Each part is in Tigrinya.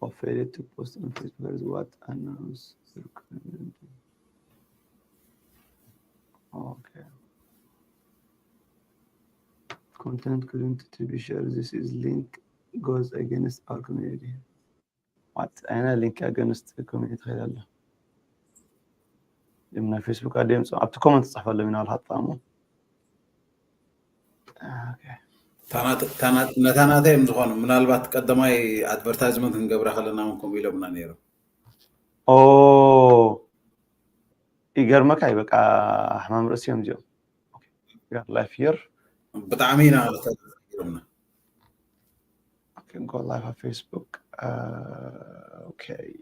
Or failed to post on Facebook is what announce the current. Okay. Content couldn't to be shared. This is link goes against our community. What? ኣነ ሊንክ ኣገንስት ኮሚኒቲ ትኸይድ ኣለ ናይ ፌስቡክ ኣደ ምፅ ኣብቲ ኮመንት ትፅሕፈሎም ኢና ልሃጣሙ ነታ ናተይ እዮም ዝኾኑ። ምናልባት ቀዳማይ ኣድቨርታይዝመንት ክንገብራ ከለና እውን ከምኡ ኢሎምና ነይሮም። ይገርመካ እዩ። በቃ ሕማም ርእሲ እዮም እዚኦም። ላይፍ የር ብጣዕሚ ኢና ኢሎምና። Go live on Facebook. Uh, okay.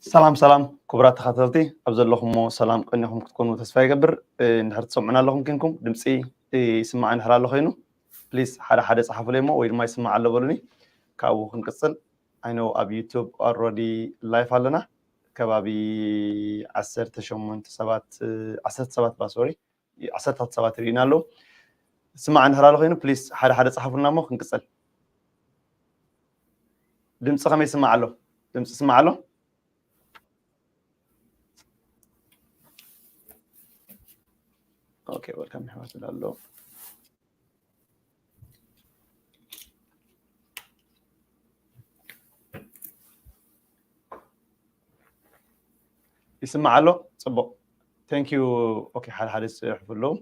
ሰላም ሰላም ክቡራት ተኸታተልቲ ኣብ ዘለኹሞ ሰላም ቀኒኹም ክትኮኑ ተስፋ ይገብር። እንድሕር ትሰምዑና ኣለኹም ኪንኩም ድምፂ ይስማዕ እንድሕር ኣሎ ኮይኑ ፕሊስ ሓደ ሓደ ፀሓፉለይ እሞ ወይ ድማ ይስማዕ ኣሎ በሉኒ። ካብኡ ክንቅፅል። I know ኣብ ዩቱብ ኦልሬዲ ላይፍ ኣለና ከባቢ ዓሰርተ ሸሞንተ ሰባት ዓሰርተ ሰባት ባ ሶሪ ዓሰርታት ሰባት ይርእዩና ኣለዉ። ስማዕ እንድሕር ኣሎ ኮይኑ ፕሊስ ሓደ ሓደ ፀሓፉልና እሞ ክንቅፅል። ድምፂ ከመይ ይስማዕ ኣሎ? ድምፂ ይስማዕ ኣሎ? ኦኬ ወልካም ይሕዋት ኣሎ። ይስማዕ ኣሎ? ፅቡቕ። Thank you። ኦኬ ሓደ ሓደ ዝፅሕፉ ኣለዉ።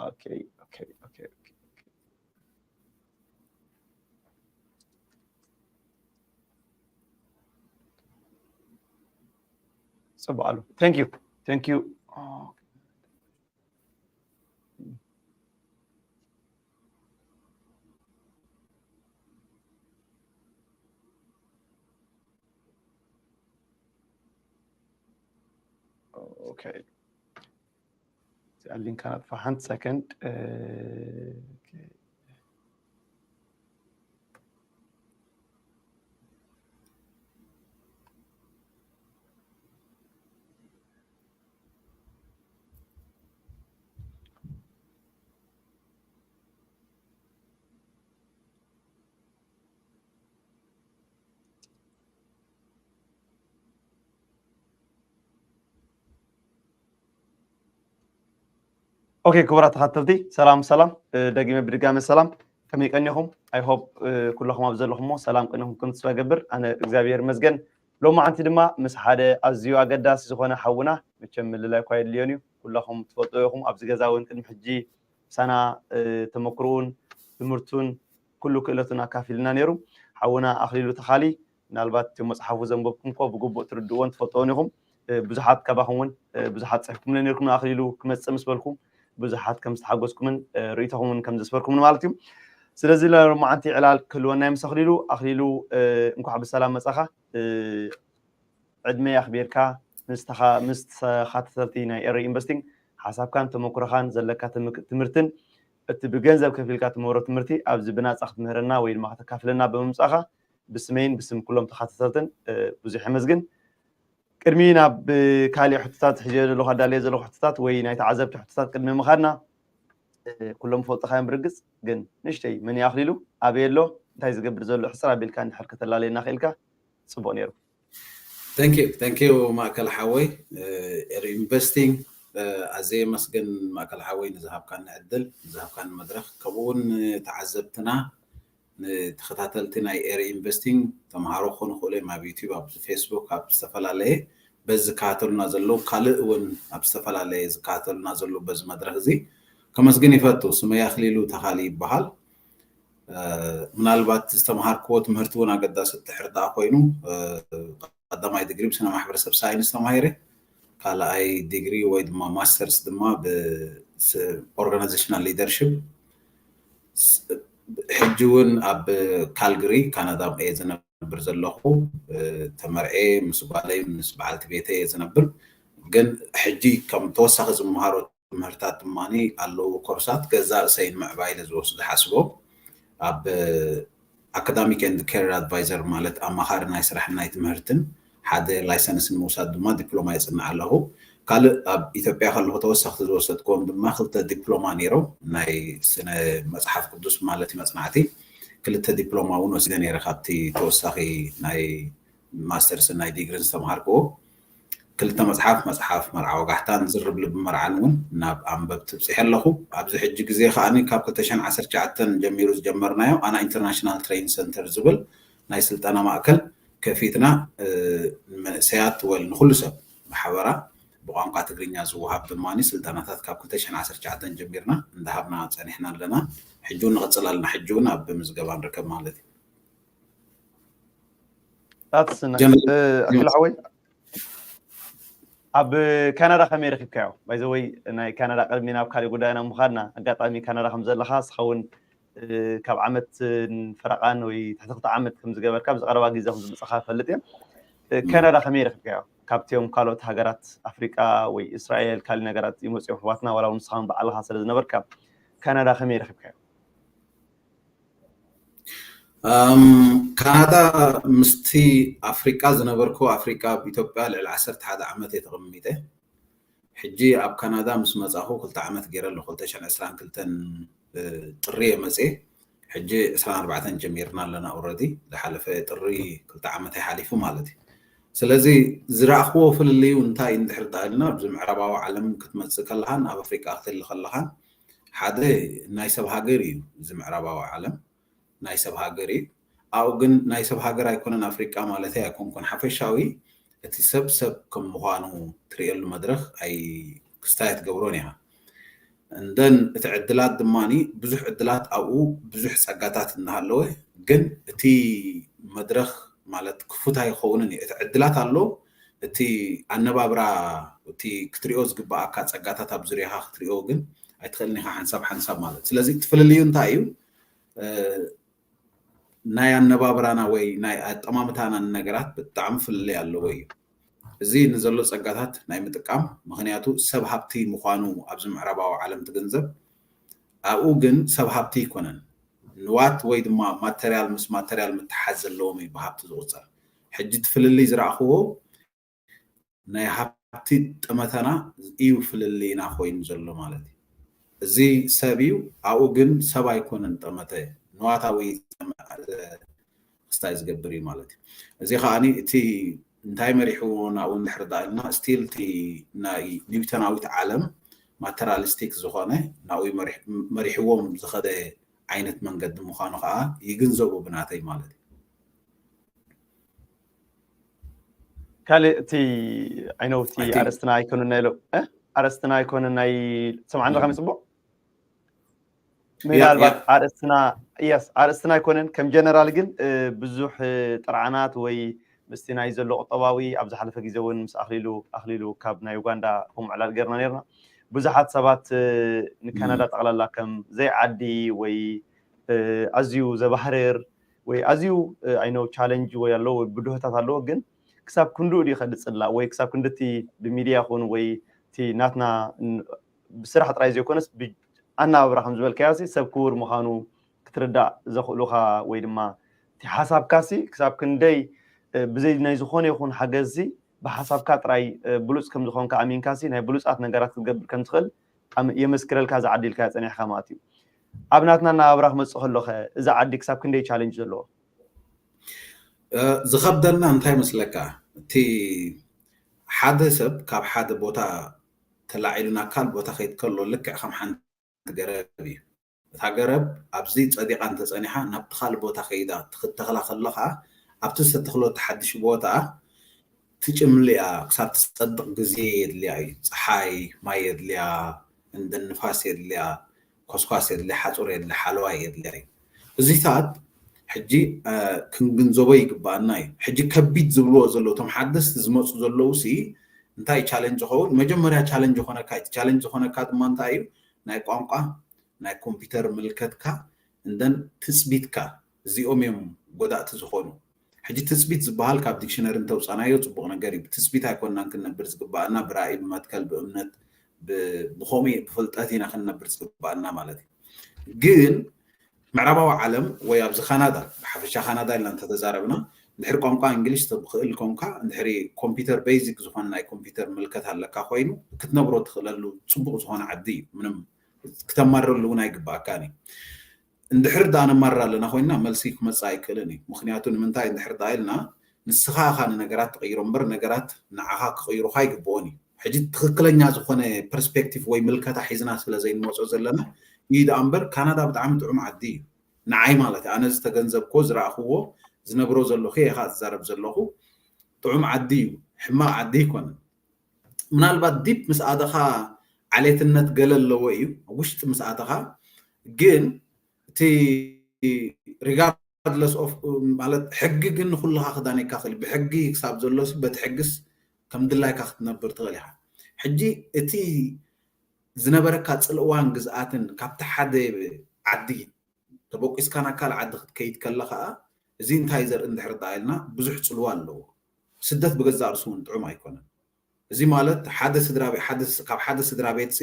ኦኬ ኦኬ ኦኬ ኦኬ ፅቡቕ ኣሎ። Thank you። Thank you። ኦኬ እዚኣ ሊንካ ነጥፋ ሓንቲ ሰከንድ። ኦኬ ክቡራት ተኸተልቲ ሰላም ሰላም፣ ደጊመ ብድጋመ ሰላም። ከመይ ቀኒኹም? I hope ኩለኹም ኣብ ዘለኹሞ ሰላም ቀኒኹም ከም ተስፋ ይገብር። ኣነ እግዚኣብሔር ይመስገን። ሎማዓንቲ ድማ ምስ ሓደ ኣዝዩ ኣገዳሲ ዝኾነ ሓውና፣ መቸም ምልላይ እኳ የድልዮን እዩ፣ ኩለኹም ትፈልጡ ኢኹም። ኣብዚ ገዛ እውን ቅድሚ ሕጂ ሳና ተመክሮኡን ትምህርቱን ኩሉ ክእለቱን ኣካፊልና ነይሩ። ሓውና ኣኽሊሉ ተኻሊ ምናልባት እቲ መፅሓፉ ዘንበብኩም እኮ ብግቡእ ትርድእዎን ትፈልጥዎን ኢኹም። ብዙሓት ካባኹም እውን ብዙሓት ፅሕፍኩምለ ነርኩም ንኣኽሊሉ ክመፅእ ምስ በልኩ ብዙሓት ከም ዝተሓጎስኩምን ርእይቶኹም እውን ከም ዘስፈርኩምን ማለት እዩ። ስለዚ ሎማዓንቲ ዕላል ክህልወና ይምስ ኣኽሊሉ። ኣኽሊሉ እንኳዕ ብሰላም መፃኻ። ዕድመ ኣኽቢርካ ምስ ተኸታተልቲ ናይ ኤሪ ኢንቨስቲንግ ሓሳብካን ተመክሮኻን ዘለካ ትምህርትን እቲ ብገንዘብ ከፊልካ ትምህሮ ትምህርቲ ኣብዚ ብናፃ ክትምህረና ወይ ድማ ከተካፍለና ብምምፃእኻ ብስመይን ብስም ኩሎም ተኸታተልትን ብዙሕ የመስግን። ቅድሚ ናብ ካሊእ ሕቶታት ሕጀ ዘለኹ ኣዳልየ ዘለኹ ሕቶታት ወይ ናይ ተዓዘብቲ ሕቶታት ቅድሚ ምኻድና ኩሎም ፈልጥኻዮም ብርግፅ ግን ንእሽተይ መን ኣኽሊሉ ኣበይ ኣሎ እንታይ ዝገብር ዘሎ ሕፅር ኣቢልካ እንድሕር ከተላለየና ክኢልካ ፅቡቕ ነይሩ። Thank you thank you ማእከል ሓወይ ኤሪ ኢንቨስቲንግ ኣዘየ መስገን ማእከል ሓወይ ንዝሃብካኒ ዕድል ንዝሃብካኒ መድረክ ከምኡ እውን ተዓዘብትና ንተኸታተልቲ ናይ ኤሪ ኢንቨስቲንግ ተምሃሮ ክኾኑ ክእሉ እዮም ኣብ ዩቲብ ኣብ ፌስቡክ ኣብ ዝተፈላለየ በዚ ዝከታተሉና ዘለዉ ካልእ እውን ኣብ ዝተፈላለየ ዝከታተሉና ዘለዉ በዚ መድረክ እዚ ከመስግን ይፈቱ። ስመይ ኣኽሊሉ ተኻሊ ይበሃል። ምናልባት ዝተምሃርክዎ ትምህርቲ እውን ኣገዳሲ ትሕር ደኣ ኮይኑ ቀዳማይ ዲግሪ ብስነ ማሕበረሰብ ሳይንስ ተማሂረ ካልኣይ ዲግሪ ወይ ድማ ማስተርስ ድማ ብኦርጋናይዜሽናል ሊደርሽፕ ሕጂ እውን ኣብ ካልግሪ ካናዳ እየ ዝነብር ዘለኹ። ተመርዔ ምስ ጓለይ ምስ በዓልቲ ቤተይ እየ ዝነብር። ግን ሕጂ ከም ተወሳኺ ዝመሃሮ ትምህርታት ድማ ኣለዉ ኮርሳት ገዛ ርእሰይ ንምዕባይ ኢለ ዝወስድ ዝሓስቦ ኣብ academic and career advisor ማለት ኣማኻሪ ናይ ስራሕን ናይ ትምህርትን ሓደ ላይሰንስ ንምውሳድ ድማ ዲፕሎማ የፅንዕ ኣለኹ። ካልእ ኣብ ኢትዮጵያ ከለኹ ተወሰኽቲ ዝወሰድክዎም ድማ ክልተ ዲፕሎማ ነይሮም ናይ ስነ መፅሓፍ ቅዱስ ማለት እዩ መፅናዕቲ ክልተ ዲፕሎማ እውን ወሲደ ነይረ ካብቲ ተወሳኺ ናይ ማስተርስን ናይ ዲግሪን ዝተምሃርክዎ። ክልተ መፅሓፍ መፅሓፍ መርዓ ወጋሕታን ዝርብ ልቢ መርዓን እውን ናብ ኣንበብቲ ብፅሐ ኣለኹ። ኣብዚ ሕጂ ግዜ ከዓኒ ካብ ክልተ ሽሕን ዓሰርተ ትሽዓተን ጀሚሩ ዝጀመርናዮ ኣና ኢንተርናሽናል ትሬኒንግ ሰንተር ዝብል ናይ ስልጠና ማእከል ከፊትና ንመንእሰያት ወል ንኩሉ ሰብ ብሓበራ ብቋንቋ ትግርኛ ዝወሃብ ድማ ስልጠናታት ካብ ክልተ ሽሕን ዓሰርተ ትሽዓተን ጀሚርና እንዳሃብና ፀኒሕና ኣለና። ሕጂ እውን ንቕፅል ኣለና። ሕጂ እውን ኣብ ምዝገባ ንርከብ ማለት እዩ። ኣክል ሓወይ ኣብ ካናዳ ከመይ ረኪብካዮ? ባይዘወይ ናይ ካናዳ ቅድሚ ናብ ካሊእ ጉዳይና ምዃድና ኣጋጣሚ ካናዳ ከም ዘለኻ ስኸውን ካብ ዓመት ፈረቓን ወይ ትሕቲ ክልተ ዓመት ከም ዝገበርካ ብዝቀረባ ግዜ ከም ዝመፀኻ ፈልጥ እየ። ካናዳ ከመይ ረኪብካዮ? ካብቲኦም ካልኦት ሃገራት ኣፍሪቃ ወይ እስራኤል ካሊእ ነገራት ይመፅኦም ኣሕዋትና ዋላ እውን ንስኻ በዓልኻ ስለ ዝነበርካ ካናዳ ከመይ ረኪብካዮ? ካናዳ ምስቲ ኣፍሪቃ ዝነበርኩ ኣፍሪቃ ኣብ ኢትዮጵያ ልዕሊ ዓሰርተ ሓደ ዓመት እየ ተቐሚጠ። ሕጂ ኣብ ካናዳ ምስ መጻኹ ክልተ ዓመት ገይረ ኣለኹ። ክልተ ሽሕን ዕስራን ክልተን ጥሪ እየ መጽየ። ሕጂ ዕስራን ኣርባዕተን ጀሚርና ኣለና። ኦረዲ ዝሓለፈ ጥሪ ክልተ ዓመት ይሓሊፉ ማለት እዩ። ስለዚ ዝረእኽዎ ፍልልዩ እንታይ እንድሕር ዳልና ኣብዚ ምዕራባዊ ዓለም ክትመጽእ ከለኻን ኣብ ኣፍሪቃ ክትህሊ ከለኻን ሓደ ናይ ሰብ ሃገር እዩ እዚ ምዕራባዊ ዓለም ናይ ሰብ ሃገር እዩ። ኣብኡ ግን ናይ ሰብ ሃገር ኣይኮነን ኣፍሪቃ ማለተይ ኣይኮንኩን። ሓፈሻዊ እቲ ሰብ ሰብ ከም ምዃኑ ትርእየሉ መድረኽ ኣይ ክስታይ ኣይትገብሮን ኢኻ። እንደን እቲ ዕድላት ድማ ብዙሕ ዕድላት ኣብኡ ብዙሕ ጸጋታት እናሃለወ ግን እቲ መድረኽ ማለት ክፉት ኣይኸውንን እዩ። እቲ ዕድላት ኣሎ፣ እቲ ኣነባብራ እቲ ክትሪኦ ዝግባኣካ ጸጋታት ኣብ ዙርያኻ ክትሪኦ ግን ኣይትኽእልን ኢኻ ሓንሳብ ሓንሳብ ማለት። ስለዚ እቲ ፍልልዩ እንታይ እዩ? ናይ ኣነባብራና ወይ ናይ ኣጠማምታና ነገራት ብጣዕሚ ፍልልይ ኣለዎ እዩ። እዚ ንዘሎ ጸጋታት ናይ ምጥቃም ምኽንያቱ ሰብ ሃብቲ ምዃኑ ኣብዚ ምዕራባዊ ዓለም ትግንዘብ። ኣብኡ ግን ሰብ ሃብቲ ይኮነን ንዋት ወይ ድማ ማተርያል ምስ ማተርያል ምትሓዝ ዘለዎም እዩ ብሃብቲ ዝቁጸር። ሕጂ እቲ ፍልልይ ዝረእኽዎ ናይ ሃብቲ ጠመተና እዩ ፍልልይና ኮይኑ ዘሎ ማለት እዩ። እዚ ሰብ እዩ ኣብኡ ግን ሰብ ኣይኮነን ጠመተ ንዋታዊ ክስታይ ዝገብር እዩ ማለት እዩ። እዚ ከዓኒ እቲ እንታይ መሪሕዎ ናብኡ እንድሕር ዳእልና ስቲል እቲ ናይ ኒውተናዊት ዓለም ማተራሊስቲክ ዝኾነ ናብኡ መሪሕዎም ዝኸደ ዓይነት መንገዲ ምዃኑ ከዓ ይግንዘቡ ብናተይ ማለት እዩ። ካልእ እቲ ዓይነውቲ ኣርእስትና ኣይኮነና ኢሎ ኣርእስትና ኣይኮነና ሰምዓኒ ከመይ ፅቡቅ ምናልባት ኣርእስትና የስ ኣርእስትና ኣይኮነን ከም ጀነራል ግን ብዙሕ ጥርዓናት ወይ ምስቲ ናይ ዘሎ ቁጠባዊ ኣብ ዝሓለፈ ግዜ እውን ምስ ኣክሊሉ ኣክሊሉ ካብ ናይ ዩጋንዳ ከምኡ ዕላል ገርና ነርና ብዙሓት ሰባት ንካናዳ ጠቕላላ ከም ዘይዓዲ ወይ ኣዝዩ ዘባህርር ወይ ኣዝዩ ኣይነው ቻለንጅ ወይ ኣለዎ ብድሆታት ኣለዎ ግን ክሳብ ክንድኡ ድዩ ከድፅላ ወይ ክሳብ ክንድቲ ብሚድያ ይኹን ወይ እቲ ናትና ብስራሕ ጥራይ ዘይኮነስ ኣናባብራ ከም ዝበልካዮ ሰብ ክቡር ምዃኑ ክትርዳእ ዘኽእሉኻ ወይ ድማ እቲ ሓሳብካ ሲ ክሳብ ክንደይ ብዘይ ናይ ዝኾነ ይኹን ሓገዝ ሲ ብሓሳብካ ጥራይ ብሉፅ ከም ዝኾንካ ኣሚንካ ሲ ናይ ብሉፃት ነገራት ክትገብር ከም ትኽእል የመስክረልካ እዛ ዓዲ ኢልካ ፀኒሕካ ማለት እዩ። ኣብ ናትና ኣናባብራ ክመፅእ ከሎኸ እዛ ዓዲ ክሳብ ክንደይ ቻለንጅ ዘለዎ? ዝኸብደና እንታይ መስለካ እቲ ሓደ ሰብ ካብ ሓደ ቦታ ተላዒሉ ናብ ካልእ ቦታ ከይድ ከሎ ልክዕ ከም ሓንቲ ገረብ እዩ። እታ ገረብ ኣብዚ ጸዲቓ እንተጸኒሓ ናብቲ ካልእ ቦታ ከይዳ ክትተኽላ ከለኻ ኣብቲ ዝተተኽሎ እቲ ሓድሽ ቦታ ትጭምልያ ክሳብ ትጸድቕ ግዜ የድልያ እዩ። ጸሓይ፣ ማይ የድልያ፣ እንደ ንፋስ የድልያ፣ ኮስኳስ የድልያ፣ ሓጹር የድልያ፣ ሓለዋ የድልያ እዩ። እዚታት ሕጂ ክንግንዘቦ ይግባኣና እዩ። ሕጂ ከቢድ ዝብልዎ ዘለዉ እቶም ሓደስቲ ዝመፁ ዘለዉ ሲ እንታይ ቻለንጅ ይኸውን? መጀመርያ ቻለንጅ ዝኾነካ እቲ ቻለንጅ ዝኾነካ ድማ እንታይ እዩ? ናይ ቋንቋ ናይ ኮምፒውተር ምልከትካ እንደን ትፅቢትካ፣ እዚኦም እዮም ጎዳእቲ ዝኾኑ። ሕጂ ትፅቢት ዝበሃል ካብ ዲክሽነሪ እንተውፃናዮ ፅቡቕ ነገር እዩ። ብትፅቢት ኣይኮንናን ክንነብር ዝግባኣና፣ ብራእይ፣ ብመትከል፣ ብእምነት፣ ብኸምኡ ብፍልጠት ኢና ክንነብር ዝግባኣና ማለት እዩ። ግን ምዕራባዊ ዓለም ወይ ኣብዚ ካናዳ፣ ብሓፈሻ ካናዳ ኢልና እንተተዛረብና፣ እንድሕር ቋንቋ እንግሊሽ ትኽእል ኮንካ፣ እንድሕሪ ኮምፒውተር፣ ቤዚክ ዝኾነ ናይ ኮምፒውተር ምልከት ኣለካ ኮይኑ ክትነብሮ ትኽእለሉ ፅቡቕ ዝኾነ ዓዲ እዩ። ምንም ክተማረሉ እውን ኣይግባኣካን እዩ። እንድሕር ደኣ ነማርር ኣለና ኮይንና መልሲ ክመፅእ ኣይክእልን እዩ። ምክንያቱ ንምንታይ እንድሕር ደኣ ኢልና ንስኻ ኢኻ ንነገራት ትቕይሮ እምበር ነገራት ንዓኻ ክቕይሩኻ ኣይግብኦን እዩ። ሕጂ ትኽክለኛ ዝኾነ ፐርስፔክቲቭ ወይ ምልከታ ሒዝና ስለ ዘይንመፆ ዘለና እዩ ደኣ እምበር ካናዳ ብጣዕሚ ጥዑም ዓዲ እዩ። ንዓይ ማለት እዩ። ኣነ ዝተገንዘብክዎ፣ ዝረኣኽዎ፣ ዝነብሮ ዘለኹ፣ እየ ኸዓ ዝዛረብ ዘለኹ። ጥዑም ዓዲ እዩ፣ ሕማቕ ዓዲ ኣይኮነን። ምናልባት ዲፕ ምስ ኣተኻ ዓሌትነት ገለ ኣለዎ እዩ፣ ውሽጢ ምስ ኣተኻ ግን እቲ ሪጋርድለስ ኦፍ ማለት ሕጊ ግን ንኩልኻ ክዳነካ ክእል ብሕጊ ክሳብ ዘሎ ሲ በቲ ሕግስ ከም ድላይካ ክትነብር ትኽእል ኢኻ። ሕጂ እቲ ዝነበረካ ፅልእዋን ግዝኣትን ካብቲ ሓደ ዓዲ ተበቂስካ ናብ ካልእ ዓዲ ክትከይድ ከለ ከዓ እዚ እንታይ ዘርኢ እንድሕር ደኣ ኢልና ብዙሕ ፅልዋ ኣለዎ። ስደት ብገዛእ ርእሱ እውን ጥዑም ኣይኮነን። እዚ ማለት ሓደ ስድራ ቤት ሓደ ስ- ካብ ሓደ ስድራ ቤት ሲ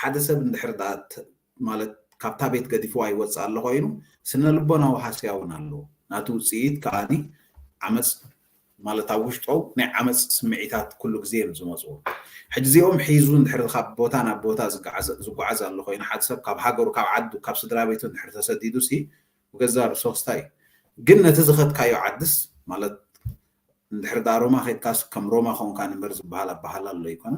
ሓደ ሰብ እንድሕር ደኣ ተ- ማለት ካብታ ቤት ገዲፍዋ ይወፅእ ኣሎ ኮይኑ ስነ ልቦናዊ ሃስያ እውን ኣለዎ። ናቲ ውፅኢት ከዓኒ ዓመፅ ማለት ኣብ ውሽጦም ናይ ዓመፅ ስምዒታት ኩሉ ግዜ እዮም ዝመፅዎ። ሕጂ እዚኦም ሒዙ እንድሕር ካብ ቦታ ናብ ቦታ ዝጓዓዝ ዝጓዓዝ ኣሎ ኮይኑ ሓደ ሰብ ካብ ሃገሩ ካብ ዓዱ ካብ ስድራ ቤቱ እንድሕር ተሰዲዱ ሲ ብገዛእ ርእሱ ክስታይ እዩ። ግን ነቲ ዝኸድካዮ ዓድስ ማለት እንድሕር ደኣ ሮማ ከይድካስ ከም ሮማ ኮንካ ንበር ዝበሃል ኣበሃል ኣሎ ኣይኮነ።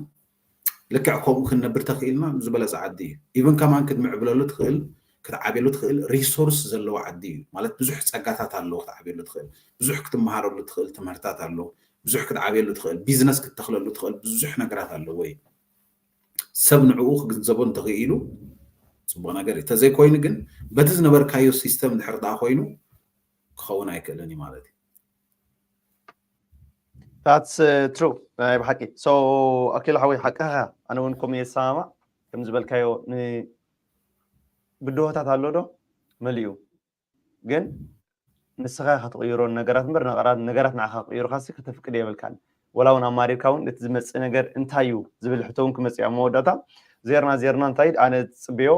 ልክዕ ከምኡ ክንነብር ተኽኢልና ዝበለፀ ዓዲ እዩ። ኢቨን ከማን ክትምዕብለሉ ትኽእል ክትዓብየሉ ትኽእል ሪሶርስ ዘለዎ ዓዲ እዩ። ማለት ብዙሕ ፀጋታት ኣለዎ ክትዓብየሉ ትኽእል፣ ብዙሕ ክትመሃረሉ ትኽእል ትምህርታት ኣለዎ፣ ብዙሕ ክትዓብየሉ ትኽእል፣ ቢዝነስ ክትተኽለሉ ትኽእል ብዙሕ ነገራት ኣለዎ እዩ። ሰብ ንዕኡ ክግንዘቦ እንተኽኢሉ ፅቡቕ ነገር እዩ። ተዘይኮይኑ ግን በቲ ዝነበርካዮ ሲስተም እንድሕር ደኣ ኮይኑ ክኸውን ኣይክእልን እዩ ማለት እዩ። That's true ናይ ብሓቂ። So ኣኪሉ ሓወይ ሓቅኻ፣ ኣነ እውን ከምኡ እየ ዝሰማማዕ። ከም ዝበልካዮ ን ብድሆታት ኣሎ ዶ መሊኡ፣ ግን ንስኻ ኢኻ ትቕይሮ ነገራት እምበር ነገራት ነገራት ንዓኻ ክቕይሩኻ ሲ ከተፍቅድ የብልካን። ወላ እውን ኣማሪርካ እውን እቲ ዝመፅእ ነገር እንታይ እዩ ዝብል ሕቶ እውን ክመፅእ እዩ ኣብ መወዳእታ። ዜርና ዜርና እንታይ ኣነ ዝፅበዮ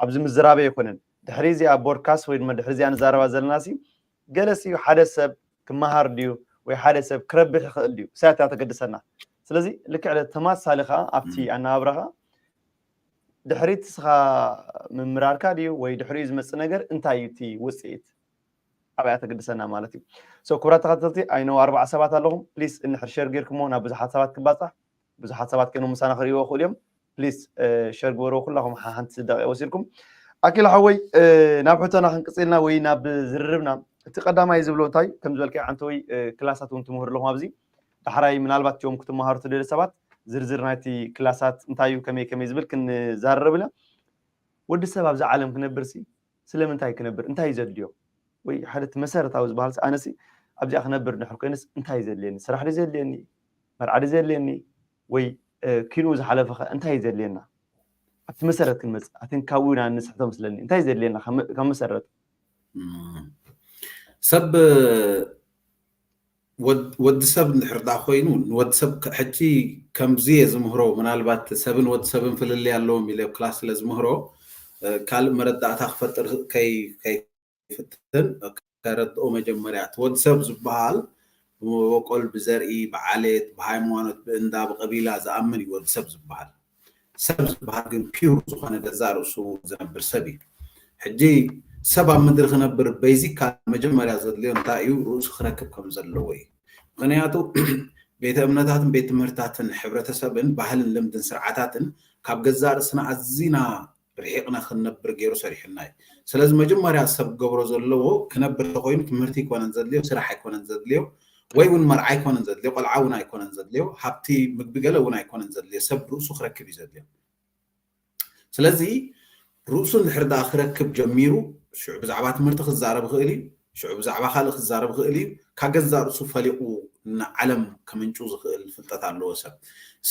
ኣብዚ ምዝራበ ኣይኮነን። ድሕሪ እዚኣ ቦድካስት ወይ ድማ ድሕሪ እዚኣ ንዛረባ ዘለና ሲ ገለ ሲ ሓደ ሰብ ክመሃር ድዩ ወይ ሓደ ሰብ ክረብሕ ይኽእል ድዩ? እሳት እያ ተገድሰና። ስለዚ ልክዕ ተመሳሳሊ ከዓ ኣብቲ ኣነባብራኻ ድሕሪት ስኻ ምምራርካ ድዩ ወይ ድሕሪኡ ዝመፅእ ነገር እንታይ እዩ እቲ ውፅኢት? ኣብያ ተገድሰና ማለት እዩ። So ክቡራት ተኸታተልቲ ኣይነው ኣርባዓ ሰባት ኣለኹም። ፕሊስ እንድሕር ሸር ጌርኩሞ ናብ ብዙሓት ሰባት ክባፃሕ ብዙሓት ሰባት ኮይኖም ምሳና ክርእይዎ ይኽእሉ እዮም። ፕሊስ ሸር ግበርዎ ኩላኹም ሓንቲ ደቂቕ ወሲድኩም። ኣኪል ሓወይ ናብ ሕቶና ክንቅፅልና ወይ ናብ ዝርርብና እቲ ቀዳማይ ዝብሎ እንታይ ከም ዝበልካዮ ዓንተወይ ክላሳት እውን ትምህሩ ኣለኹም ኣብዚ ዳሕራይ ምናልባት እቲኦም ክትመሃሩ ትደልዩ ሰባት ዝርዝር ናይቲ ክላሳት እንታይ እዩ ከመይ ከመይ ዝብል ክንዛረብ ኢና። ወዲ ሰብ ኣብዚ ዓለም ክነብር ሲ ስለምንታይ ክነብር እንታይ እዩ ዘድልዮ? ወይ ሓደ እቲ መሰረታዊ ዝበሃል ኣነሲ ኣብዚኣ ክነብር ድሕር ኮይነስ እንታይ እዩ ዘድልየኒ? ስራሕ ድዩ ዘድልየኒ? መርዓ ድዩ ዘድልየኒ? ወይ ኪንኡ ዝሓለፈኸ እንታይ እዩ ዘድልየና? ኣብቲ መሰረት ክንመፅእ ኣትን ካብኡ ኢና ንስሕቶ መስለኒ እንታይ እዩ ዘድልየና ካብ መሰረት? ሰብ ወዲ ሰብ እንድሕር ዳ ኮይኑ ንወዲ ሰብ ሕጂ ከምዚ እየ ዝምህሮ ምናልባት ሰብን ወዲ ሰብን ፍልልይ ኣለዎም ኢለ ኣብ ክላስ ስለ ዝምህሮ ካልእ መረዳእታ ክፈጥር ከይፍትን ከረድኦ መጀመርያ እቲ ወዲ ሰብ ዝበሃል ብመበቆል ብዘርኢ ብዓሌት ብሃይማኖት ብእንዳ ብቀቢላ ዝኣምን እዩ ወዲ ሰብ ዝበሃል ሰብ ዝበሃል ግን ፒውር ዝኾነ ገዛ ርእሱ ዝነብር ሰብ እዩ ሕጂ ሰብ ኣብ ምድሪ ክነብር በይዚካ መጀመርያ ዘድልዮ እንታይ እዩ ርእሱ ክረክብ ከም ዘለዎ እዩ ምክንያቱ ቤተ እምነታትን ቤት ትምህርታትን ሕብረተሰብን ባህልን ልምድን ስርዓታትን ካብ ገዛ ርእስና ኣዚና ርሒቕና ክንነብር ገይሩ ሰሪሕና እዩ ስለዚ መጀመርያ ሰብ ክገብሮ ዘለዎ ክነብር ተኮይኑ ትምህርቲ ኣይኮነን ዘድልዮ ስራሕ ኣይኮነን ዘድልዮ ወይ እውን መርዓ ኣይኮነን ዘድልዮ ቆልዓ እውን ኣይኮነን ዘድልዮ ሃብቲ ምግቢ ገለ እውን ኣይኮነን ዘድልዮ ሰብ ርእሱ ክረክብ እዩ ዘድልዮ ስለዚ ርእሱ እንድሕር ደኣ ክረክብ ጀሚሩ ሽዑ ብዛዕባ ትምህርቲ ክዛረብ ይኽእል እዩ ሽዑ ብዛዕባ ካልእ ክዛረብ ይኽእል እዩ ካብ ገዛእ ርእሱ ፈሊቑ ንዓለም ከምንጩ ዝኽእል ፍልጠት ኣለዎ ሰብ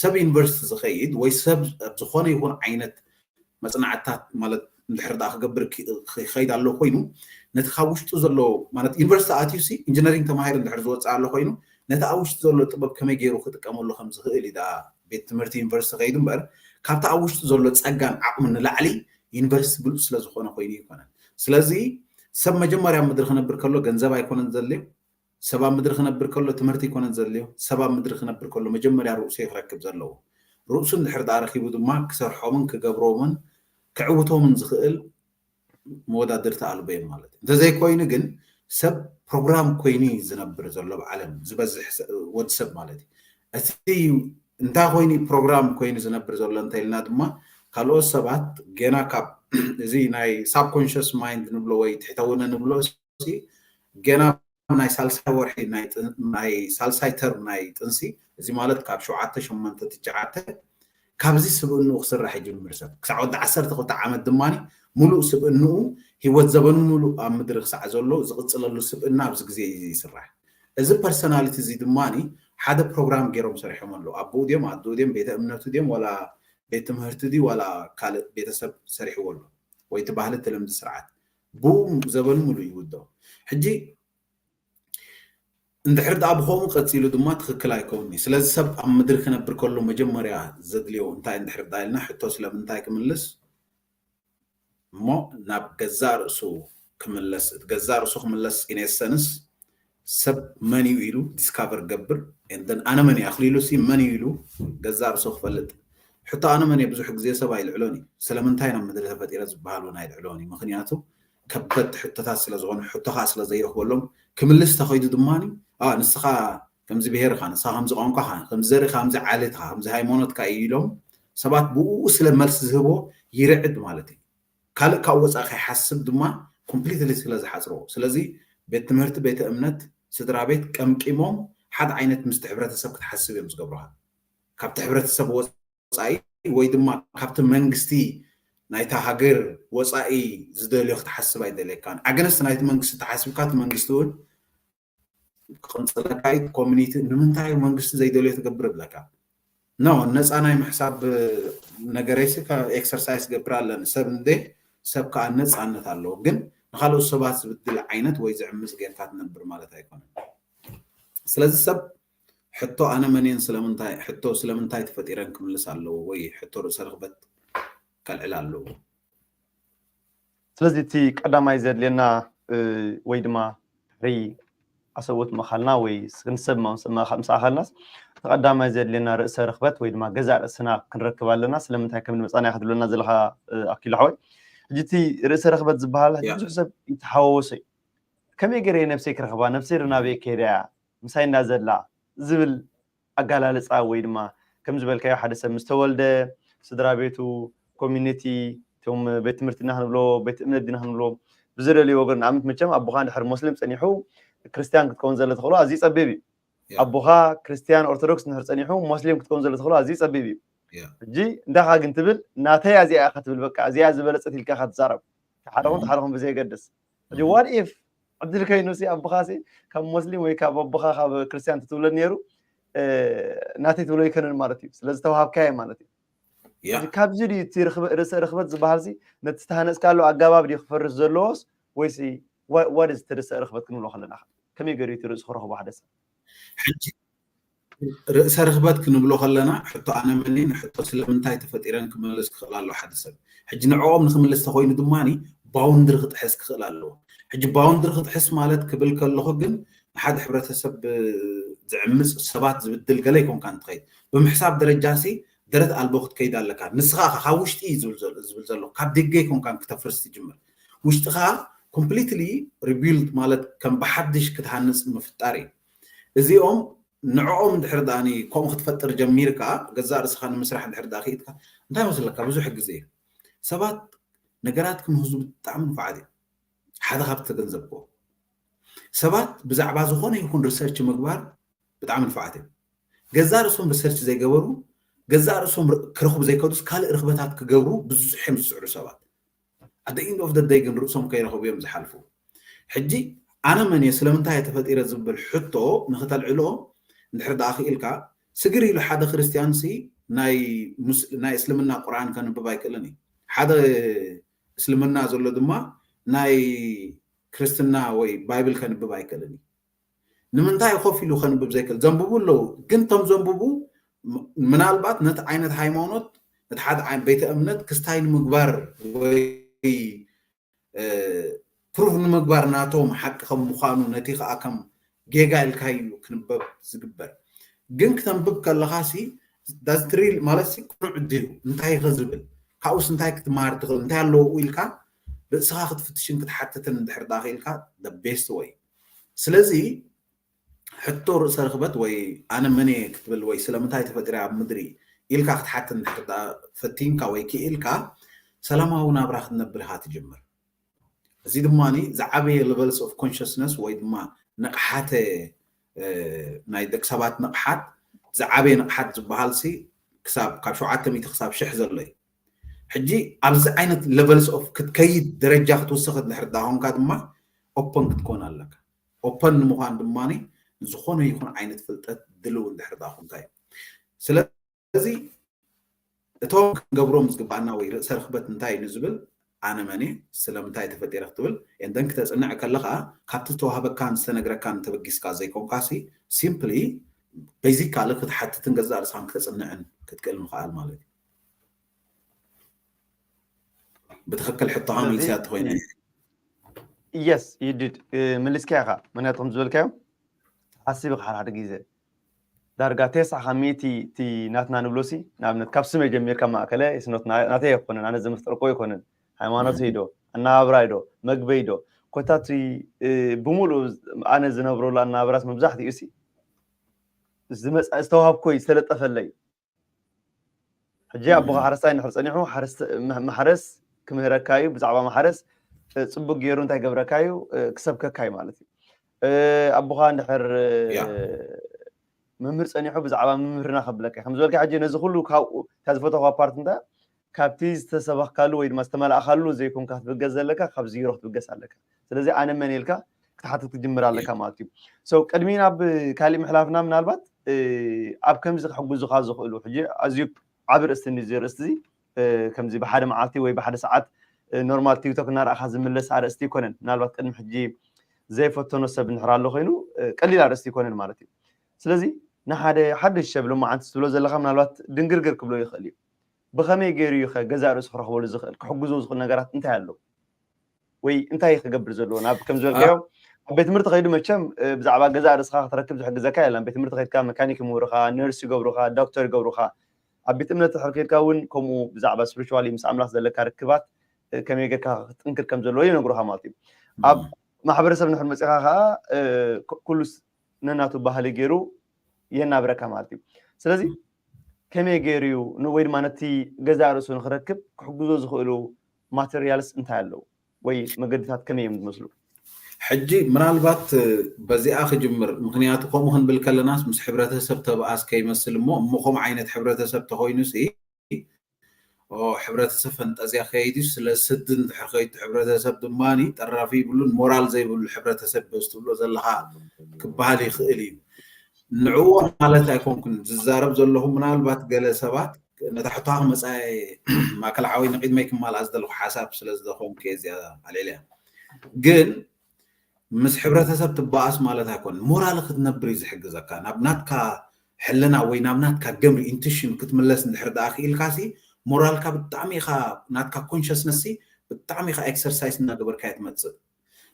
ሰብ ዩኒቨርሲቲ ዝኸይድ ወይ ሰብ ኣብ ዝኾነ ይኹን ዓይነት መፅናዕትታት ማለት እንድሕር ደኣ ክገብር ኪ- ክኸይድ ኣሎ ኮይኑ፣ ነቲ ካብ ውሽጡ ዘሎ፣ ማለት ዩኒቨርሲቲ ኣትዩ ሲ ኢንጂነሪንግ ተማሂሩ እንድሕር ዝወፅእ ኣሎ ኮይኑ፣ ነቲ ኣብ ውሽጡ ዘሎ ጥበብ ከመይ ገይሩ ክጥቀመሉ ከም ዝኽእል እዩ ደኣ ቤት ትምህርቲ ዩኒቨርሲቲ ከይዱ እምበር፣ ካብቲ ኣብ ውሽጡ ዘሎ ፀጋን ዓቕምን ንላዕሊ ዩኒቨርሲቲ ብሉፅ ስለ ዝኾነ ኮይኑ ኣይኮነን። ስለዚ ሰብ መጀመርያ ኣብ ምድሪ ክነብር ከሎ ገንዘብ ኣይኮነን ዘድልዮ። ሰብ ኣብ ምድሪ ክነብር ከሎ ትምህርቲ ኣይኮነን ዘድልዮ። ሰብ ኣብ ምድሪ ክነብር ከሎ መጀመርያ ርእሱ እዩ ክረክብ ዘለዎ። ርእሱ እንድሕር ደኣ ረኪቡ ድማ ክሰርሖምን ክገብሮምን ክዕውቶምን ዝኽእል መወዳድርቲ ኣልቦ እዮም ማለት እዩ። እንተዘይኮይኑ ግን ሰብ ፕሮግራም ኮይኑ እዩ ዝነብር ዘሎ ኣብ ዓለም ዝበዝሕ ሰ- ወዲ ሰብ ማለት እዩ። እቲ እንታይ ኮይኑ ፕሮግራም ኮይኑ ዝነብር ዘሎ እንተኢልና ድማ ካልኦት ሰባት ገና ካብ እዚ ናይ ሳብኮንሽስ ማይንድ ንብሎ ወይ ትሕተውነ ንብሎ ሲ ገና ናይ ሳልሳይ ወርሒ ናይ ጥን- ናይ ሳልሳይ ተርም ናይ ጥንሲ፣ እዚ ማለት ካብ ሸውዓተ ሸሞንተ ትሽዓተ፣ ካብዚ ስብእንኡ ክስራሕ ይጅምር ሰብ። ክሳዕ ወዲ ዓሰርተ ክልተ ዓመት ድማ ሙሉእ ስብእንኡ፣ ህይወት ዘበኑ ሙሉእ ኣብ ምድሪ ክሳዕ ዘሎ ዝቕፅለሉ ስብእና ኣብዚ ግዜ እዩ ይስራሕ። እዚ ፐርሰናሊቲ እዚ ድማ ሓደ ፕሮግራም ገይሮም ሰሪሖም ኣለዉ። ኣቦኡ ድዮም፣ ኣደኡ ድዮም፣ ቤተ እምነቱ ድዮም፣ ዋላ ቤት ትምህርቲ ድዩ፣ ዋላ ካልእ ቤተሰብ ሰሪሕዎ ኣሎ ወይ እቲ ባህሊ እቲ ልምዲ ስርዓት ብኡ ዘበኑ ሙሉእ ይውደኦ። ሕጂ እንድሕር ደኣ ብኸምኡ ቀፂሉ ድማ ትኽክል ኣይከውን እዩ። ስለዚ ሰብ ኣብ ምድሪ ክነብር ከሎ መጀመርያ ዘድልዮ እንታይ እንድሕር ደኣ ኢልና ሕቶ ስለምንታይ ክምልስ እሞ ናብ ገዛእ ርእሱ ክምለስ፣ እቲ ገዛእ ርእሱ ክምለስ ኢኔሰንስ ሰብ መን እዩ ኢሉ ዲስካቨር ገብር። And then ኣነ መን እየ ኣኽሊሉ ሲ መን እዩ ኢሉ ገዛእ ርእሱ ክፈልጥ። ሕቶ ኣነ መን እየ ብዙሕ ግዜ ሰብ ኣይልዕሎን እዩ። ስለምንታይ ናብ ምድሪ ተፈጢረ ዝበሃል እውን ኣይልዕሎን እዩ። ምኽንያቱ ከበድቲ ሕቶታት ስለ ዝኾኑ፣ ሕቶ ከዓ ስለ ዘይረኽበሎም ክምልስ ተኸይዱ ድማ "ኣ፣ ንስኻ ከምዚ ብሄርኻ፣ ንስኻ ከምዚ ቋንቋኻ፣ ከምዚ ዘርእኻ፣ ከምዚ ዓሌትኻ፣ ከምዚ ሃይማኖትካ" እዩ ኢሎም ሰባት ብኡ ስለ መልሲ ዝህቦ ይርዕድ ማለት እዩ። ካልእ ካብ ወፃኢ ከይሓስብ ድማ ኮምፕሊትሊ ስለ ዝሓፅርዎ። ስለዚ ቤት ትምህርቲ፣ ቤተ እምነት፣ ስድራ ቤት ቀምቂሞም ሓደ ዓይነት ምስቲ ሕብረተሰብ ክትሓስብ እዮም ዝገብሩኻ። ካብቲ ሕብረተሰብ ወፃኢ ወይ ድማ ካብቲ መንግስቲ ናይታ ሃገር ወፃኢ ዝደልዮ ክትሓስብ ኣይደልየካን። ኣገነስቲ ናይቲ መንግስቲ ተሓሲብካ እቲ መንግስቲ እውን ክቕንፅለካ እዩ። ኮሚኒቲ ንምንታይ መንግስቲ ዘይደልዮ ትገብር እብለካ። ኖ ነፃ ናይ ምሕሳብ ነገረይሲ ኤክሰርሳይስ ገብር ኣለኒ ሰብ እንደ ሰብ ከዓ ነፃነት ኣለዎ። ግን ንካልኦት ሰባት ዝብድል ዓይነት ወይ ዝዕምፅ ጌርካ ትነብር ማለት ኣይኮነን። ስለዚ ሰብ ሕቶ ኣነ መን እየን ስለምንታይ ሕቶ ስለምንታይ ተፈጢረን ክምልስ ኣለዎ ወይ ሕቶ ርእሰ ርኽበት ከልዕል ኣለዎ። ስለዚ እቲ ቀዳማይ ዘድልየና ወይ ድማ ድሕሪ ኣሰብኡት ምእኻልና ወይ ክንሰብ ምስ ኣኸልናስ እቲ ቀዳማይ ዘድልየና ርእሰ ርኽበት ወይ ድማ ገዛእ ርእስና ክንረክብ ኣለና። ስለምንታይ ከም ንመፃና ክትብለና ዘለካ ኣኪሉ ሓወይ። ሕጂ እቲ ርእሰ ርኽበት ዝበሃል ብዙሕ ሰብ ይተሓወወሶ እዩ። ከመይ ገይረ ነብሰይ ክረኽባ፣ ነብሰይ ዶ ናበይ ከይዳ እያ ምሳይ እንዳዘላ ዝብል ኣጋላልፃ ወይ ድማ ከም ዝበልካዮ ሓደ ሰብ ምስ ተወልደ ስድራ ቤቱ፣ ኮሚኒቲ፣ እቶም ቤት ትምህርቲ ዲና ክንብሎ ቤት እምነት ዲና ክንብሎ ብዝደልዮ ወገን ንኣብነት መቸም ኣቦኻ እንድሕር ሞስሊም ፀኒሑ ክርስትያን ክትከውን ዘለ ተኽእሎ ኣዝዩ ፀቢብ እዩ። ኣቦኻ ክርስትያን ኦርቶዶክስ እንድሕር ፀኒሑ ሞስሊም ክትከውን ዘለ ተኽእሎ ኣዝዩ ፀቢብ እዩ። ሕጂ እንዳኻ ግን ትብል ናተይ ኣዚኣ ኢኻ ትብል በቃ እዚኣ ዝበለፀት ኢልካ ኢኻ ትዛረብ። ተሓደኹም ተሓደኹም ብዘየገድስ ሕጂ what if ዕድል ከይኑ ሲ ኣቦኻ ሲ ካብ ሞስሊም ወይ ካብ ኣቦኻ ካብ ክርስትያን ትትውለድ ነይሩ ናተይ ትብሎ ይከነን ማለት እዩ። ስለዚ ተዋሃብካዮ ማለት እዩ። ካብዚ ድዩ እቲ ርእሰ ርኽበት ዝበሃል ሲ ነቲ ዝተሃነፅካሉ ኣገባብ ድዩ ክፈርስ ዘለዎስ ወይሲ what is እቲ ርእሰ ርኽበት ክንብሎ ከለና ከመይ ገይሩ እቲ ርእሱ ክረኽቦ ሓደ ሰብ? ሕጂ ርእሰ ርኽበት ክንብሎ ከለና ሕቶ ኣነ መን እየ ንሕቶ ስለምንታይ ተፈጢረን ክምልስ ክኽእል ኣሎ ሓደ ሰብ። ሕጂ ንዕኦም ንክምልስ ተኮይኑ ድማ ባውንድሪ ክጥሕስ ክኽእል ኣለዎ። ሕጂ ባውንድሪ ክጥሕስ ማለት ክብል ከለኹ ግን ንሓደ ሕብረተሰብ ዝዕምፅ ሰባት ዝብድል ገለ ይኮንካ እንትኸይድ ብምሕሳብ ደረጃ ሲ ደረት ኣልቦ ክትከይድ ኣለካ። ንስኻ ኢኻ ካብ ውሽጢ እዩ ዝብል ዘሎ ካብ ደገ ይኮንካ ክተፍርስ ትጅምር። ውሽጥኻ ኮምፕሊትሊ ሪቢልድ ማለት ከም ብሓድሽ ክትሃንፅ ምፍጣር እዩ። እዚኦም ንዕኦም እንድሕር ደኣ ከምኡ ክትፈጥር ጀሚርካ ገዛእ ርእስኻ ንምስራሕ እንድሕር ደኣ ክኢትካ እንታይ መስለካ ብዙሕ ግዜ ሰባት ነገራት ክምህዙ ብጣዕሚ ንፉዓት እዮም። ሓደ ካብ ዝተገንዘብክዎ ሰባት ብዛዕባ ዝኾነ ይኹን ሪሰርች ምግባር ብጣዕሚ ንፉዓት እዮም። ገዛእ ርእሶም ሪሰርች ዘይገበሩ ገዛእ ርእሶም ክረኽቡ ዘይከዱስ ካልእ ርኽበታት ክገብሩ ብዙሕ እዮም ዝፅዕሩ ሰባት። At the end of the day ግን ርእሶም ከይረኽቡ እዮም ዝሓልፉ። ሕጂ ኣነ መን እየ ስለምንታይ እየ ተፈጢረ ዝብል ሕቶ ንክተልዕሎ እንድሕር ደኣ ክኢልካ ስግር ኢሉ ሓደ ክርስትያን ሲ ናይ እስልምና ቁርኣን ከንብብ ኣይክእልን እዩ። ሓደ እስልምና ዘሎ ድማ ናይ ክርስትና ወይ ባይብል ከንብብ ኣይክእልን እዩ። ንምንታይ ኮፍ ኢሉ ከንብብ ዘይክእል? ዘንብቡ ኣለዉ፣ ግን እቶም ዘንብቡ ምናልባት ነቲ ዓይነት ሃይማኖት፣ ነቲ ሓደ ዓይነት ቤተ እምነት ክስታይ ንምግባር ወይ ፕሩፍ ንምግባር ናቶም ሓቂ ከም ምዃኑ፣ ነቲ ከዓ ከም ጌጋ ኢልካ እዩ ክንበብ ዝግበር። ግን ክተንብብ ከለኻ ሲ ዳዝትሪል ማለት ሲ ቅኑዕ ድዩ? እንታይ ኢኸ ዝብል? ካብኡስ እንታይ ክትመሃር ትኽእል? እንታይ ኣለዎ ኢልካ ርእስኻ ክትፍትሽን ክትሓትትን እንድሕር ዳ ክኢልካ ቤስት ወይ። ስለዚ ሕቶ ርእሰ ርኽበት ወይ ኣነ መን እየ ክትብል ወይ ስለምንታይ ተፈጢረ ኣብ ምድሪ ኢልካ ክትሓትን እንድሕር ዳ ፈቲንካ ወይ ክኢልካ ሰላማዊ ናብራ ክትነብር ኢኻ ትጅምር። እዚ ድማ ዝዓበየ ሌቨልስ ኦፍ ኮንሽስነስ ወይ ድማ ንቕሓተ ናይ ደቂ ሰባት ንቕሓት ዝዓበየ ንቕሓት ዝበሃል ሲ ክሳብ ካብ ሸውዓተ ሚእቲ ክሳብ ሽሕ ዘሎ እዩ። ሕጂ ኣብዚ ዓይነት ሌቨልስ ኦፍ ክትከይድ ደረጃ ክትውስኽ እንድሕር ዳ ኮንካ ድማ ኦፐን ክትኮን ኣለካ። ኦፐን ንምዃን ድማ ዝኾነ ይኹን ዓይነት ፍልጠት ድልው እንድሕር ዳ ኮንካ እዩ። ስለዚ እቶም ክንገብሮም ዝግባኣና ወይ ርእሰ ርኽበት እንታይ እዩ ንዝብል ኣነ መን እየ ስለምንታይ ተፈጢረ ክትብል ኤንደን ክተፅንዕ ከለኻ ካብቲ ዝተዋህበካን ዝተነግረካን ተበጊስካ ዘይኮንካ ሲ ሲምፕሊ ቤዚካሊ ክትሓትትን ገዛእ ርእስኻን ክተፅንዕን ክትክእል ምኽኣል ማለት እዩ። ብትኽክል ሕቶኻ መሊስያ ተኾይነ። የስ ይድድ ምልስካ ኢኻ። ምክንያቱ ከም ዝበልካዮ ሓሲብ ሓደ ሓደ ግዜ ዳርጋ ተስዓ ካብ ሚእቲ እቲ ናትና ንብሎ ሲ ንኣብነት ካብ ስመይ ጀሚርካ ማእከለ ስኖት ናተይ ኣይኮነን፣ ኣነ ዘመፍጠርኮ ኣይኮነን። ሃይማኖት ዶ ኣናባብራ ዶ መግበይ ዶ ኮታ እቲ ብምሉእ ኣነ ዝነብረሉ ኣናባብራስ መብዛሕትኡ ሲ ዝመፃ ዝተዋሃብኮይ ዝተለጠፈለይ። ሕጂ ኣቦኻ ሓረስታይ እንድሕር ፀኒሑ ማሕረስ ክምህረካ እዩ። ብዛዕባ ማሕረስ ፅቡቅ ገይሩ እንታይ ገብረካ እዩ ክሰብከካ እዩ ማለት እዩ። ኣቦኻ እንድሕር መምህር ፀኒሑ ብዛዕባ ምምህርና ከብለካ እዩ። ከም ዝበልካ ሕጂ ነዚ ኩሉ ካብኡ እታ ዝፈተኹዋ ፓርት እንታይ ካብቲ ዝተሰበኽካሉ ወይ ድማ ዝተመላእካሉ ዘይኮንካ ክትብገስ ዘለካ ካብ ዚሮ ክትብገስ ኣለካ። ስለዚ ኣነ መን ኢልካ ክትሓትት ክትጅምር ኣለካ ማለት እዩ። ሶ ቅድሚ ናብ ካሊእ ምሕላፍና ምናልባት ኣብ ከምዚ ክሕግዙኻ ዝኽእሉ ሕጂ ኣዝዩ ዓቢ ርእስቲ እዚ ርእስቲ እዚ ከምዚ ብሓደ መዓልቲ ወይ ብሓደ ሰዓት ኖርማል ቲክቶክ እናረኣኻ ዝምለስ ኣርእስቲ ይኮነን። ምናልባት ቅድሚ ሕጂ ዘይፈተኖ ሰብ እንድሕር ኣሎ ኮይኑ ቀሊል ኣርእስቲ ይኮነን ማለት እዩ። ስለዚ ንሓደ ሓድሽ ሰብ ሎማዓንቲ ትብሎ ዘለካ ምናልባት ድንግርግር ክብሎ ይኽእል እዩ። ብኸመይ ገይሩ እዩ ከ ገዛእ ርእሱ ክረኽበሉ ዝኽእል ክሕግዞ ዝኽእል ነገራት እንታይ ኣሎ? ወይ እንታይ ክገብር ዘለዎ ናብ ከም ዝበልካዮ ኣብ ቤት ትምህርቲ ከይዱ መቸም ብዛዕባ ገዛእ ርእስኻ ክትረክብ ዝሕግዘካ የለን። ቤት ትምህርቲ ከይድካ መካኒክ ይምህሩኻ፣ ነርስ ይገብሩኻ፣ ዶክተር ይገብሩኻ። ኣብ ቤት እምነት ድሕር ከይድካ እውን ከምኡ ብዛዕባ ስፕሪቹዋሊ ምስ ኣምላኽ ዘለካ ርክባት ከመይ ጌርካ ክትጥንክር ከም ዘለዎ ይነግሩኻ ማለት እዩ። ኣብ ማሕበረሰብ ንሕር መፂኻ ከዓ ኩሉስ ነናቱ ባህሊ ገይሩ የናብረካ ማለት እዩ። ስለዚ ከመይ ገይሩ እዩ ወይ ድማ ነቲ ገዛእ ርእሱ ንክረክብ ክሕግዞ ዝኽእሉ ማተርያልስ እንታይ ኣለዉ ወይ መገድታት ከመይ እዮም ዝመስሉ? ሕጂ ምናልባት በዚኣ ክጅምር፣ ምክንያቱ ከምኡ ክንብል ከለናስ ምስ ሕብረተሰብ ተብኣስ ከይመስል እሞ እሞ ከምኡ ዓይነት ሕብረተሰብ ተኮይኑ ሲ ሕብረተሰብ ፈንጠዝያ ከይድ እዩ። ስለ ስዲ እንድሕር ከይዱ ሕብረተሰብ ድማ ጠራፊ ይብሉን ሞራል ዘይብሉ ሕብረተሰብ በዚ ትብሎ ዘለካ ክበሃል ይኽእል እዩ። ንዕዎ ማለት ኣይኮንኩን ዝዛረብ ዘለኹ። ምናልባት ገለ ሰባት ነታ ሕቶኻ ክመፃ ማእከል ሓወይ ንቅድመይ ክማልኣ ዝደለኹ ሓሳብ ስለ ዝደኾንኩ እየ እዚኣ ኣልዒልያ። ግን ምስ ሕብረተሰብ ትበኣስ ማለት ኣይኮን። ሞራል ክትነብር እዩ ዝሕግዘካ። ናብ ናትካ ሕልና ወይ ናብ ናትካ ገምሪ ኢንቱሽን ክትምለስ እንድሕር ደኣ ክኢልካ ሲ ሞራልካ ብጣዕሚ ኢኻ ናትካ ኮንሽስነስ ሲ ብጣዕሚ ኢኻ ኤክሰርሳይዝ እናገበርካ እያ ትመፅእ።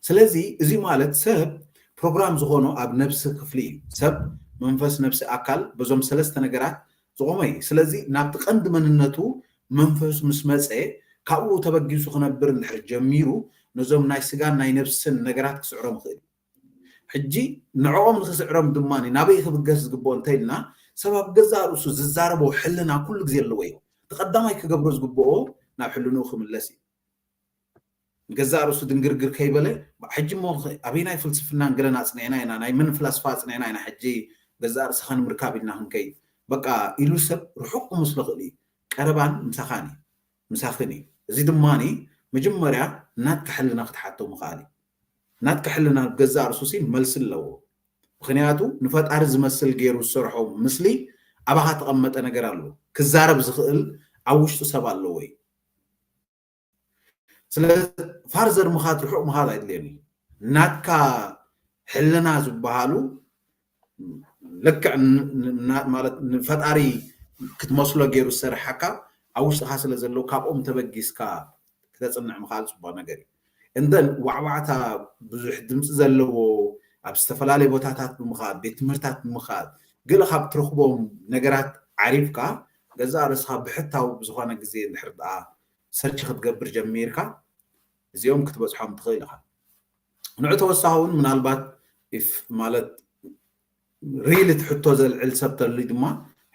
ስለዚ እዚ ማለት ሰብ ፕሮግራም ዝኾኖ ኣብ ነብሲ ክፍሊ እዩ። ሰብ መንፈስ፣ ነብሲ፣ ኣካል በዞም ሰለስተ ነገራት ዝቆመ እዩ። ስለዚ ናብቲ ቀንዲ መንነቱ መንፈሱ ምስ መፀ ካብኡ ተበጊሱ ክነብር እንድሕር ጀሚሩ ነዞም ናይ ስጋን ናይ ነብስን ነገራት ክስዕሮም ይኽእል። ሕጂ ንዕኦም ንክስዕሮም ድማ ናበይ ክብገስ ዝግብኦ እንተኢልና ሰብ ኣብ ገዛእ ርእሱ ዝዛረቦ ሕልና ኩሉ ግዜ ኣለዎ እዩ። እቲ ቀዳማይ ክገብሮ ዝግብኦ ናብ ሕልንኡ ክምለስ እዩ። ንገዛእ ርእሱ ድንግርግር ከይበለ ሕጂ እሞ ኣበይናይ ፍልስፍናን ገለን ኣፅኒዕና ኢና ናይ መን ፍላስፋ ኣፅኒዕና ኢና ሕጂ ገዛእ ርእስኻ ንምርካብ ኢልና ክንከይድ በቃ ኢሉ ሰብ ርሑቕ ክመስሎ ክእል እዩ። ቀረባን ምሳኻን እዩ ምሳኽን እዩ። እዚ ድማ መጀመርያ ናትካ ሕልና ክትሓቶ ምኽኣል እዩ። ናትካ ሕልና ገዛእ ርእሱ ሲ መልሲ ኣለዎ። ምክንያቱ ንፈጣሪ ዝመስል ገይሩ ዝሰርሖ ምስሊ ኣባኻ ተቐመጠ ነገር ኣሎ። ክዛረብ ዝኽእል ኣብ ውሽጡ ሰብ ኣለዎ እዩ። ስለ ፋርዘር ምኻድ፣ ርሑቕ ምኻድ ኣይድልየን እዩ። ናትካ ሕልና ዝበሃሉ ልክዕ ማለት ንፈጣሪ ክትመስሎ ገይሩ ዝሰርሓካ ኣብ ውሽጥኻ ስለ ዘለዉ ካብኦም ተበጊስካ ክተፅንዕ ምኽኣል ፅቡቅ ነገር እዩ። እንደን ዋዕዋዕታ፣ ብዙሕ ድምፂ ዘለዎ፣ ኣብ ዝተፈላለዩ ቦታታት ብምኻድ፣ ቤት ትምህርታት ብምኻድ፣ ገለ ካብ ትረኽቦም ነገራት ዓሪፍካ ገዛእ ርእስኻ ብሕታዊ ብዝኾነ ግዜ እንድሕር ደኣ ሰርች ክትገብር ጀሚርካ እዚኦም ክትበፅሖም ትኽእል ኢኻ። ንዑ ተወሳኺ እውን ምናልባት ማለት ሪል እቲ ሕቶ ዘልዕል ሰብ ተልዩ ድማ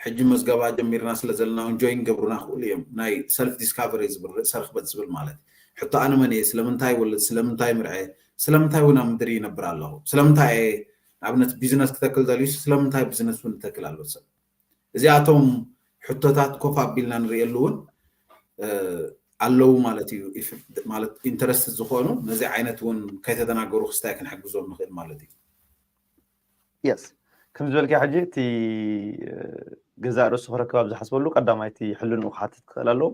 ሕጂ መዝገባ ጀሚርና ስለ ዘለና እውን ጆይን ገብሩና ክእሉ እዮም። ናይ ሰልፍ ዲስካቨሪ ዝብል ርእሰ ርክበት ዝብል ማለት እዩ። ሕቶ ኣነ መን እየ፣ ስለምንታይ ወልድ፣ ስለምንታይ ምርዐ፣ ስለምንታይ እውን ኣብ ምድሪ ይነብር ኣለኹ፣ ስለምንታይ እየ ንኣብነት ቢዝነስ ክተክል ደልዩ ስለምንታይ ቢዝነስ እውን ይተክል ኣሎ ሰብ። እዚኣቶም ሕቶታት ኮፍ ኣቢልና ንሪእየሉ እውን ኣለዉ ማለት እዩ። ማለት ኢንተረስት ዝኾኑ ነዚ ዓይነት እውን ከይተደናገሩ ክስታይ ክንሕግዞም ንኽእል ማለት እዩ። የስ ከም ዝበልካ ሕጂ እቲ ገዛእ ርእሱ ክረክብ ኣብ ዝሓስበሉ ቀዳማይ እቲ ሕልንኡ ክሓትት ክኽእል ኣለዎ።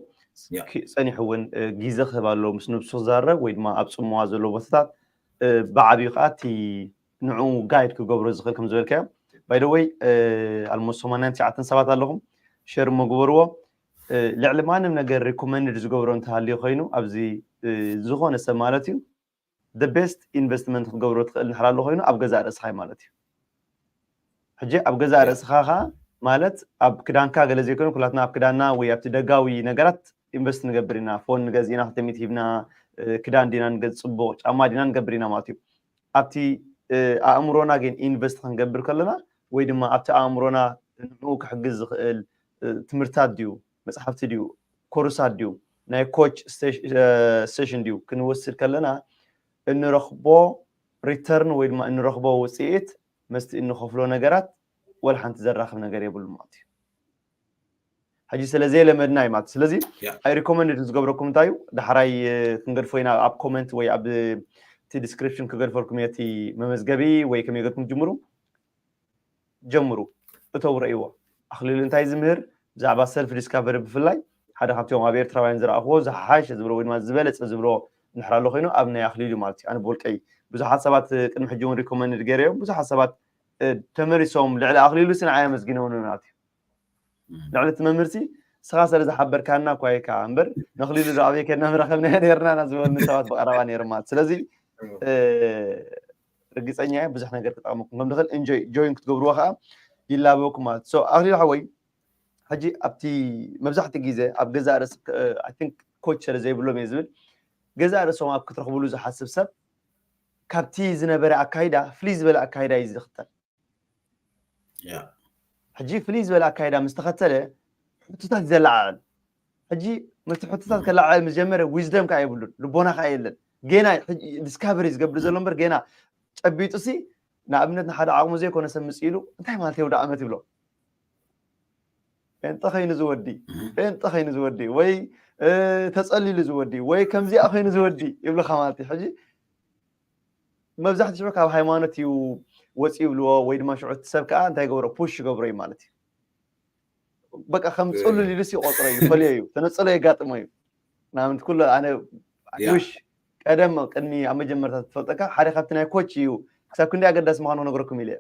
ጸኒሑ እውን ግዜ ክህብ ኣለዎ ምስ ነብሱ ክዛረብ ወይ ድማ ኣብ ጽምዋ ዘለዎ ቦታታት ብዓብዩ ከዓ እቲ ንዕኡ ጋይድ ክገብሮ ዝኽእል ከም ዝበልካዮ ባይደወይ ኣልሞስት ሰማንያን ትሽዓተን ሰባት ኣለኹም ሸር እሞ ግበርዎ። ልዕሊ ማንም ነገር ሪኮመንድ ዝገብሮ እንተሃልዩ ኮይኑ ኣብዚ ዝኾነ ሰብ ማለት እዩ ቤስት ኢንቨስትመንት ክትገብሮ ትኽእል እንድሕር ኣሎ ኮይኑ ኣብ ገዛእ ርእስኻ ማለት እዩ። ሕጂ ኣብ ገዛእ ርእስኻ ኸዓ ማለት ኣብ ክዳንካ ገለ ዘይኮነ ኩላትና ኣብ ክዳንና ወይ ኣብቲ ደጋዊ ነገራት ኢንቨስት ንገብር ኢና። ፎን ንገዝእ ኢና ክልተ ሚእቲ ሂብና ክዳን ዲና ንገዝእ ፅቡቕ ጫማ ዲና ንገብር ኢና ማለት እዩ። ኣብቲ ኣእምሮና ግን ኢንቨስት ክንገብር ከለና ወይ ድማ ኣብቲ ኣእምሮና ንኡ ክሕግዝ ዝኽእል ትምህርታት ድዩ መፅሓፍቲ ድዩ ኮርሳት ድዩ ናይ ኮች ሴሽን ድዩ ክንወስድ ከለና እንረኽቦ ሪተርን ወይ ድማ እንረኽቦ ውፅኢት መስቲ እንኸፍሎ ነገራት ወላ ሓንቲ ዘራኽብ ነገር የብሉ ማለት እዩ። ሕጂ ስለ ዘየለመድና እዩ ማለት ስለዚ ኣይ ሪኮመንድ ዝገብረኩም እንታይ እዩ ዳሕራይ ክንገድፎ ኢና ኣብ ኮመንት ወይ ኣብ እቲ ዲስክሪፕሽን ክገድፈልኩም እቲ መመዝገቢ ወይ ከመይ ገድኩም ጅምሩ ጀምሩ እተው ረእይዎ ኣኽሊሉ እንታይ ዝምህር ብዛዕባ ሰልፍ ዲስካቨሪ ብፍላይ ሓደ ካብቲኦም ኣብ ኤርትራውያን ዝረኣኽዎ ዝሓሓሸ ዝብሎ ወይ ድማ ዝበለፀ ዝብሎ እንድሕር ኣሎ ኮይኑ ኣብ ናይ ኣኽሊሉ ማለት እዩ ኣነ ብውልቀይ ብዙሓት ሰባት ቅድሚ ሕጂ እውን ሪኮመንድ ገይረዮም ብዙሓት ሰባት ተመሊሶም ልዕሊ ኣኽሊሉ ሲ ንዓይ ኣመስጊኖምኒ ማለት እዩ ልዕሊ እቲ መምህር ሲ ንስኻ ስለ ዝሓበርካና እኳ ኢካ እምበር ነኽሊሉ ዶ ኣበይ ከድና ምረኸብናዮ ነርና ኢና ዝበሉኒ ሰባት ብቐረባ ነይሮም ማለት ስለዚ ርግፀኛ እየ ብዙሕ ነገር ክጠቕመኩም ከም ንኽእል እንጆይ ጆይን ክትገብርዎ ከዓ ይላበወኩም ማለት so ኣኽሊሉ ሓወይ ሕጂ ኣብቲ መብዛሕትኡ ግዜ ኣብ ገዛእ ርእሲ ኮች ስለ ዘይብሎም እየ ዝብል ገዛእ ርእሶም ኣብ ክትረኽብሉ ዝሓስብ ሰብ ካብቲ ዝነበረ ኣካይዳ ፍልይ ዝበለ ኣካይዳ እዩ ዝኽተል ሕጂ ፍልይ ዝበለ ኣካይዳ ምስ ተኸተለ ሕቶታት ዘለዓዕል ሕጂ ምስቲ ሕቶታት ከለዓዕል ምስ ጀመረ ዊዝደም ከዓ የብሉን ልቦና ከዓ የለን ገና ዲስካቨሪ ዝገብር ዘሎ እምበር ገና ጨቢጡ ሲ ንኣብነት ንሓደ ዓቕሙ ዘይኮነ ሰብ ምፅእ ኢሉ እንታይ ማለት የውደ ዓመት ይብሎ ጴንጠ ከይኑ ዝወዲ ጴንጠ ከይኑ ዝወዲ ወይ ተፀሊሉ ዝወዲ ወይ ከምዚኣ ከይኑ ዝወዲ ይብልካ ማለት እዩ ሕጂ መብዛሕትኡ ሽዑ ካብ ሃይማኖት እዩ ወፂ ይብልዎ ወይ ድማ ሽዑ እቲ ሰብ ከዓ እንታይ ገብሮ ፑሽ ይገብሮ እዩ ማለት እዩ በቃ ከም ፅሉል ኢሉስ ይቆፅሮ እዩ ፈልዮ እዩ ተነፅሎ የጋጥሞ እዩ ናምንት ኩሉ ኣነ ውሽ ቀደም ቅድሚ ኣብ መጀመርታ ትፈልጠካ ሓደ ካብቲ ናይ ኮች እዩ ክሳብ ክንዲ ኣገዳሲ ምዃኑ ክነግረኩም ኢለ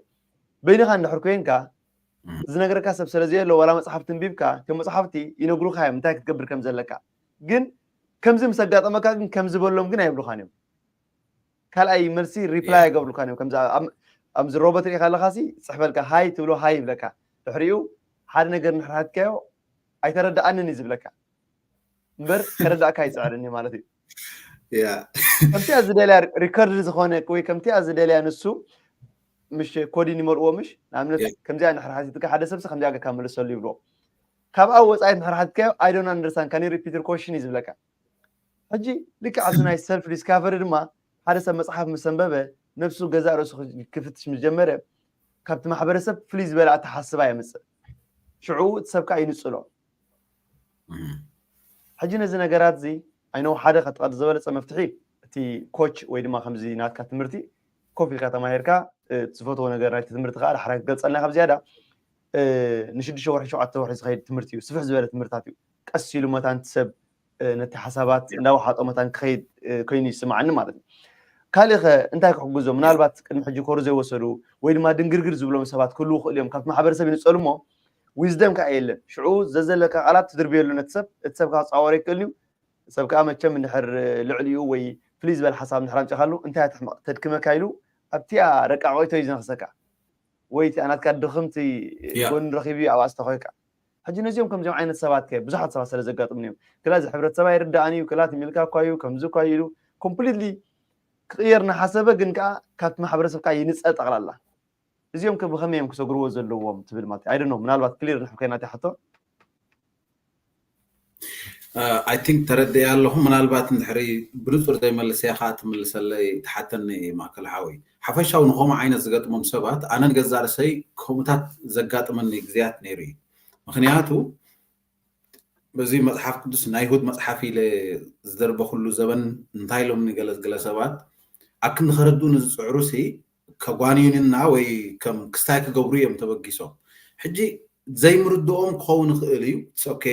በይንኻ እንድሕር ኮይንካ ዝነግረካ ሰብ ስለ ዘየሎ ዋላ መፅሓፍቲ እንቢብካ እቶም መፅሓፍቲ ይነግሩካ እዮም እንታይ ክትገብር ከም ዘለካ ግን ከምዚ ምስ ኣጋጠመካ ግን ከምዚ በሎም ግን ኣይብሉካን እዮም ካልኣይ መልሲ ሪፕላይ ኣይገብሩልካን እዮም ከምዚ ኣብዚ ሮቦት ሪኢካ ኣለካ ሲ ፅሕፈልካ ሃይ ትብሎ ሃይ ይብለካ ድሕሪኡ ሓደ ነገር ንሕራትካዮ ኣይተረዳኣንን እዩ ዝብለካ እምበር ከረዳእካ ይፅዕርን እዩ ማለት እዩ ከምቲኣ ዝደልያ ሪከርድ ዝኾነ ወይ ከምቲኣ ዝደልያ ንሱ ምሽ ኮዲን ይመልእዎ ምሽ ንኣብነት ከምዚኣ ንሕራሓቲትካ ሓደ ሰብሲ ከምዚኣ ገካ መልሰሉ ይብልዎ ካብኣ ወፃኢት ንሕራሓትካዮ I don't understand can you repeat your question እዩ ዝብለካ ሕጂ ልክዕ ኣብዚ ናይ ሰልፍ ዲስካቨሪ ድማ ሓደ ሰብ መፅሓፍ ምስ ኣንበበ ነብሱ ገዛእ ርእሱ ክፍትሽ ምስ ጀመረ ካብቲ ማሕበረሰብ ፍልይ ዝበለ ኣተሓስባ የምፅእ ሽዑ እቲ ሰብ ከዓ ይንፅሎ ሕጂ ነዚ ነገራት እዚ ኣይነው ሓደ ከትቐድ ዝበለፀ መፍትሒ እቲ ኮች ወይ ድማ ከምዚ ናትካ ትምህርቲ ኮፍ ኢልካ ተማሂርካ ዝፈትዎ ነገር ናይቲ ትምህርቲ ከዓ ዳሕራይ ክትገልፀልና ካብ ዝያዳ ንሽዱሽተ ወርሒ ሸውዓተ ወርሒ ዝኸይድ ትምህርቲ እዩ ስፍሕ ዝበለ ትምህርታት እዩ ቀስ ኢሉ መታንቲ ሰብ ነቲ ሓሳባት እንዳወሓጦ መታን ክኸይድ ኮይኑ ይስማዓኒ ማለት እዩ። ካልእ ከ እንታይ ክሕግዞ? ምናልባት ቅድሚ ሕጂ ኮር ዘይወሰዱ ወይ ድማ ድንግርግር ዝብሎም ሰባት ክህልዉ ይኽእሉ እዮም። ካብቲ ማሕበረሰብ ይንጸሉ እሞ ዊዝደም ከዓ የለን። ሽዑ ዘዘለካ ቃላት ትድርብየሉ ነቲ ሰብ፣ እቲ ሰብ ከዓ ክጻወር ይክእል እዩ። ሰብ ከዓ መቸም እንድሕር ልዕሊኡ ወይ ፍልይ ዝበለ ሓሳብ እንድሕር ኣምጺኻሉ እንታይ ተድክመካ ኢሉ ኣብቲኣ ረቃቕ ጎይቶ እዩ ዝነኽሰካ። ወይ እቲ ኣናትካ ድኽምቲ ጎኒ ረኺቡ ኣብኣ ዝተኾይካ። ሕጂ ነዚኦም ከምዚኦም ዓይነት ሰባት ከ ብዙሓት ሰባት ስለ ዘጋጥሙኒ እዮም። ክላ እዚ ሕብረተሰብ ኣይርዳእን እዩ፣ ክላ ትሚልካ እኳ እዩ፣ ከምዚ እኳ እዩ ኢሉ ኮምፕሊትሊ ክቕየር እናሓሰበ ግን ከዓ ካብቲ ማሕበረሰብ ከዓ ይንፀ ጠቕላላ። እዚኦም ከ ብኸመይ እዮም ክሰግርዎ ዘለዎም ትብል ማለት እዩ። I don't know፣ ምናልባት ክሊር ንሕብከይና እቲኣ ሕቶ። I think ተረድያ ኣለኹ። ምናልባት እንድሕሪ ብንጹር ዘይመልስያ ከዓ ትምልሰለይ ትሓተኒ ማእከል ሓወይ። ሓፈሻዊ ንኸምኡ ዓይነት ዝገጥሞም ሰባት ኣነ ንገዛእ ርእሰይ ከምኡታት ዘጋጥመኒ ግዜያት ነይሩ እዩ። ምኽንያቱ በዚ መጽሓፍ ቅዱስ ናይ ይሁድ መጽሓፍ ኢለ ዝደርበኹሉ ዘበን እንታይ ኢሎምኒ ገለ ገለ ሰባት ኣብ ክንዲ ከረድኡኒ ዝጽዕሩ ሲ ከጓንዩንና ወይ ከም ክስታይ ክገብሩ እዮም ተበጊሶም። ሕጂ ዘይምርድኦም ክኸውን ይኽእል እዩ። ኦኬ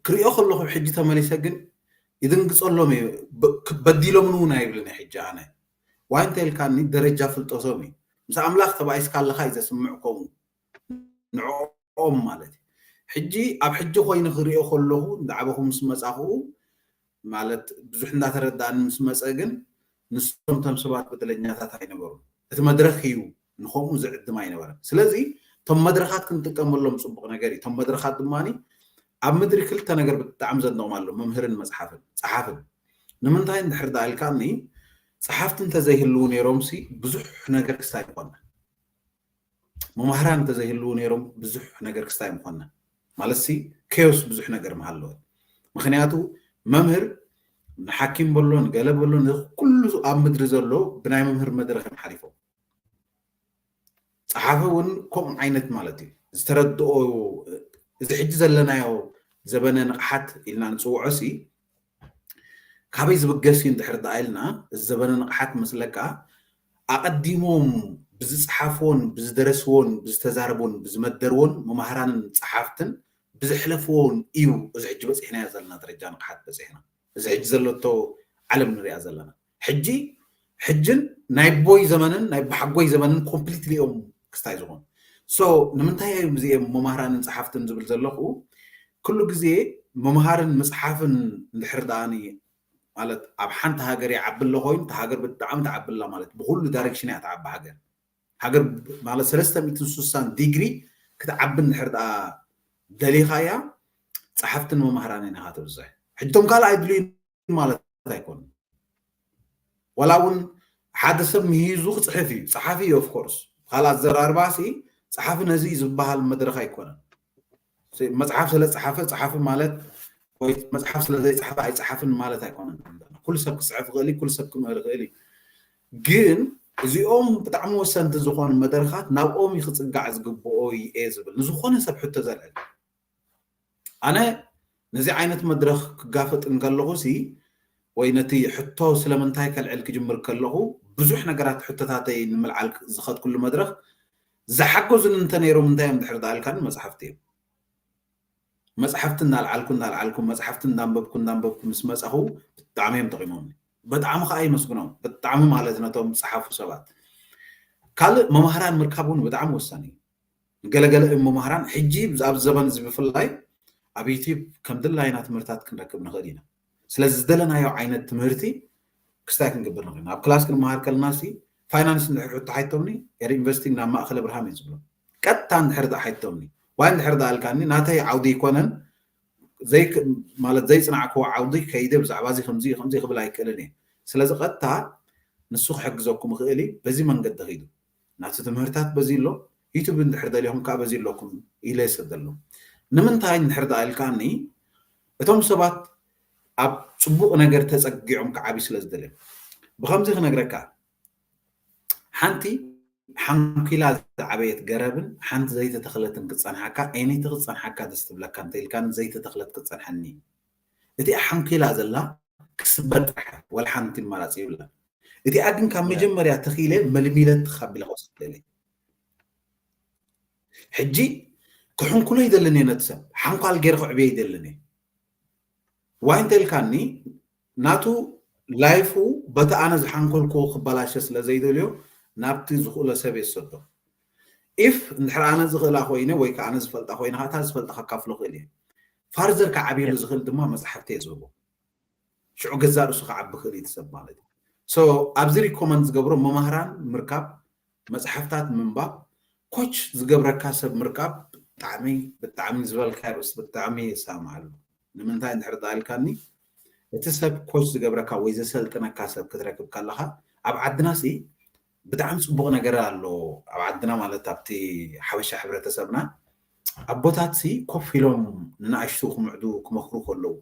ክሪኦ ከለኹ ሕጂ ተመሊሰ ግን ይድንግጸሎም እየ። በዲሎምን እውን ኣይብልን ሕጂ ኣነ ዋይ እንተ ኢልካኒ ደረጃ ፍልጠቶም እዩ። ምስ ኣምላኽ ተባኢስካ ኣለኻ እዩ ዘስምዕ ከምኡ ንዕኦም ማለት እዩ። ሕጂ ኣብ ሕጂ ኮይኑ ክሪኦ ከለኹ እንዳዓበኹ ምስ መጻኹ ማለት ብዙሕ እንዳተረዳእኒ ምስ መጸ ግን ንሶም እቶም ሰባት በደለኛታት ኣይነበሩን። እቲ መድረኽ እዩ ንኸምኡ ዝዕድም ኣይነበረን። ስለዚ እቶም መድረኻት ክንጥቀመሎም ፅቡቕ ነገር እዩ። እቶም መድረኻት ድማ ኣብ ምድሪ ክልተ ነገር ብጣዕሚ ዘድንቖም ኣሎ፣ መምህርን መፅሓፍን ፀሓፍን። ንምንታይ እንድሕር ደኣ ኢልካኒ ፀሓፍቲ እንተዘይህልዉ ነይሮም ሲ ብዙሕ ነገር ክስታይ ምኾነ። መማህራን እንተዘይህልዉ ነይሮም ብዙሕ ነገር ክስታይ ምኾነ። ማለት ሲ ኬዮስ ብዙሕ ነገር ምሃለወ። ምክንያቱ መምህር ንሓኪም በሎ ንገለ በሎ ንኩሉ ኣብ ምድሪ ዘሎ ብናይ መምህር መድረኽ እዮም ሓሊፎም። ፀሓፊ እውን ከምኡ ዓይነት ማለት እዩ። ዝተረድኦ እዚ ሕጂ ዘለናዮ ዘበነ ንቕሓት ኢልና ንፅውዖ ሲ ካበይ ዝብገስ እዩ እንድሕር ደኣ ኢልና እዚ ዘበነ ንቕሓት መስለካ ኣቐዲሞም ብዝፀሓፍዎን ብዝደረስዎን ብዝተዛረቦን ብዝመደርዎን መማህራንን ፀሓፍትን ብዝሕለፍዎን እዩ እዚ ሕጂ በፂሕናዮ ዘለና ደረጃ ንቕሓት በፂሕና። እዚ ሕጂ ዘለቶ ዓለም ንሪኣ ዘለና ሕጂ ሕጅን ናይ ቦይ ዘመንን ናይ ባሕጎይ ዘመንን ኮምፕሊትሊ እዮም ክስታይ ዝኾኑ። ሶ ንምንታይ እዮም እዚኦም መማህራንን ፀሓፍትን ዝብል ዘለኹ? ኩሉ ግዜ ምምሃርን ምፅሓፍን እንድሕር ደኣኒ ማለት ኣብ ሓንቲ ሃገር ይዓቢ ኣሎ ኮይኑ እታ ሃገር ብጣዕሚ ትዓቢ ኣላ ማለት ብኩሉ ዳይሬክሽን እያ ትዓቢ ሃገር። ሃገር ማለት ሰለስተ ሚእትን ስሳን ዲግሪ ክትዓቢ እንድሕር ደኣ ደሊኻያ ፀሓፍትን መማህራንን ኢኻ ተብዝሕ። ሕጅቶም ካልእ ኣይድልዩ ማለት ኣይኮኑን። ዋላ እውን ሓደ ሰብ ምሂዙ ክፅሕፍ እዩ፣ ፀሓፊ እዩ ኦፍኮርስ። ካልእ ኣዘራርባ ሲ ፀሓፊ ነዚ ዝበሃል መድረኽ ኣይኮነን። መፅሓፍ ስለ ፀሓፈ ፀሓፊ ማለት ወይ መፅሓፍ ስለ ዘይፀሓፈ ኣይፀሓፍን ማለት ኣይኮነን። ኩሉ ሰብ ክፅሕፍ ይኽእል እዩ፣ ኩሉ ሰብ ክምህር ይኽእል እዩ። ግን እዚኦም ብጣዕሚ ወሰንቲ ዝኾኑ መድረኻት ናብኦም እዩ ክፅጋዕ ዝግብኦ እየ ዝብል ንዝኾነ ሰብ ሕቶ ዘልዕል ኣነ ነዚ ዓይነት መድረኽ ክጋፈጥ እንከለኹ ሲ ወይ ነቲ ሕቶ ስለምንታይ ከልዕል ክጅምር ከለኹ ብዙሕ ነገራት ሕቶታተይ ንምልዓል ዝኸድኩሉ መድረኽ ዝሓገዙን እንተነይሮም እንታይ እዮም ድሕር ዳኣልካኒ መፅሓፍቲ እዮም። መፅሓፍቲ እናልዓልኩ እናልዓልኩ መፅሓፍቲ እንዳንበብኩ እንዳንበብኩ ምስ መፃኹ ብጣዕሚ እዮም ጠቂሞምኒ። ብጣዕሚ ከዓ ይመስግኖም። ብጣዕሚ ማለት ነቶም ዝፀሓፉ ሰባት። ካልእ መምሃራን ምርካብ እውን ብጣዕሚ ወሳኒ እዩ። ገለገለ እዮም መምሃራን ሕጂ ኣብዚ ዘበን እዚ ብፍላይ ኣብ ዩቲዩብ ከም ድላይና ትምህርታት ክንረክብ ንኽእል ኢና። ስለዚ ዝደለናዮ ዓይነት ትምህርቲ ክስታይ ክንገብር ንኽእል ኢና። ኣብ ክላስ ክንመሃር ከለና ሲ ፋይናንስ እንድሕር ሕቶ ሓይቶምኒ ኤር ኢንቨስቲንግ ናብ ማእከለ ብርሃን እዩ ዝብሎ። ቀጥታ እንድሕር ደኣ ሓይቶምኒ ዋይ እንድሕር ደኣ ኣልካኒ ናተይ ዓውዲ ኣይኮነን ማለት ዘይፅናዕክዎ ዓውዲ ከይደ ብዛዕባ እዚ ከምዚ ከምዚ ክብል ኣይክእልን እየ። ስለዚ ቀጥታ ንሱ ክሕግዘኩም ይኽእል እዩ። በዚ መንገዲ ኺዱ ናቲ ትምህርታት በዚ ኣሎ ዩቱብ እንድሕር ደሊኹም ከዓ በዚ ኣለኩም ኢለ ይሰደሎም። ንምንታይ እንድሕር ደኣ ኢልካኒ እቶም ሰባት ኣብ ፅቡቕ ነገር ተፀጊዖም ክዓብዩ ስለ ዝደልዮም ብከምዚ ክነግረካ ሓንቲ ሓንኪላ ዝዓበየት ገረብን ሓንቲ ዘይተተኽለትን ክፀንሓካ ዓይነይቲ ክፀንሓካ ደስ ትብለካ እንተኢልካኒ ዘይተተኽለት ክፀንሐኒ እቲኣ ሓንኪላ ዘላ ክስበር ጥራሕ ወላ ሓንቲ ኣማራፂ ይብላ እቲኣ ግን ካብ መጀመርያ ተኺለ መልሚለ ትኻቢለ ክወስድ ደለ ሕጂ ክሕንኩሎ ይደልን እየ ነቲ ሰብ ሓንኳል ገይረ ክዕብዮ ይደልን እየ ዋይ እንተልካኒ ናቱ ላይፉ በቲ ኣነ ዝሓንኮልክዎ ክበላሸ ስለ ዘይደልዮ ናብቲ ዝኽእሎ ሰብ የሰዶ። ኢፍ እንድሕር ኣነ ዝኽእላ ኮይነ ወይ ከዓ ኣነ ዝፈልጣ ኮይነ ከዓ እታ ዝፈልጣ ከካፍሎ ክእል እየ። ፋርዘር ክዓብየሉ ዝኽእል ድማ መፅሓፍቲ እየ ዝህቦ። ሽዑ ገዛእ ርእሱ ክዓቢ ክእል እዩ እቲ ሰብ ማለት እዩ። So ኣብዚ ሪኮመንድ ዝገብሮ መማህራን ምርካብ፣ መፅሓፍታት ምንባብ፣ ኮች ዝገብረካ ሰብ ምርካብ ብጣዕሚ ብጣዕሚ ዝበልካዮ ርእሲ ብጣዕሚ ይሰማማዓሉ። ንምንታይ እንድሕር ዳኣልካኒ እቲ ሰብ ኮች ዝገብረካ ወይ ዘሰልጥነካ ሰብ ክትረክብ ከለኻ ኣብ ዓድና ሲ ብጣዕሚ ፅቡቕ ነገር ኣሎ። ኣብ ዓድና ማለት ኣብቲ ሓበሻ ሕብረተሰብና ኣቦታት ሲ ኮፍ ኢሎም ንናእሽቱ ክምዕዱ ክመኽሩ ከለዉ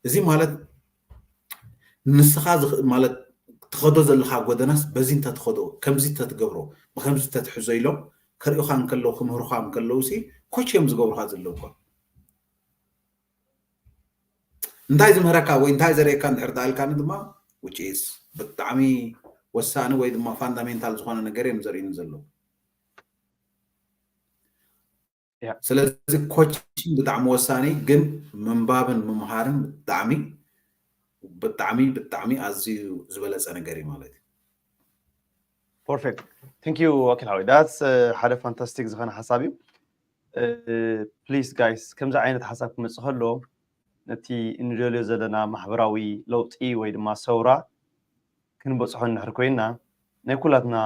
እዚ ማለት ንስኻ ማለት ትኸዶ ዘለኻ ጎደናስ በዚ እንተትኸዶ ከምዚ እንተትገብሮ ብከምዚ እንተትሕዞ ኢሎም ከርእዩኻ እንከለዉ ክምህሩኻ እንከለዉ ሲ ኮች እዮም ዝገብሩኻ ዘለዉ እኳ። እንታይ ዝምህረካ ወይ እንታይ ዘርእየካ እንድሕር ዳኣልካኒ ድማ ውጭስ ብጣዕሚ ወሳኒ ወይ ድማ ፋንዳሜንታል ዝኾነ ነገር እዮም ዘርእዩኒ ዘለዉ። ስለዚ ኮችንግ ብጣዕሚ ወሳኒ ግን ምንባብን ምምሃርን ብጣዕሚ ብጣዕሚ ብጣዕሚ ኣዝዩ ዝበለፀ ነገር እዩ ማለት እዩ። Perfect. Thank you ኣኪል ሓወይ። That's ሓደ ፋንታስቲክ ዝኾነ ሓሳብ እዩ። Please guys ከምዚ ዓይነት ሓሳብ ክመፅእ ከሎ ነቲ እንደልዮ ዘለና ማሕበራዊ ለውጢ ወይ ድማ ሰውራ ክንበፅሖ እንድሕር ኮይና ናይ ኩላትና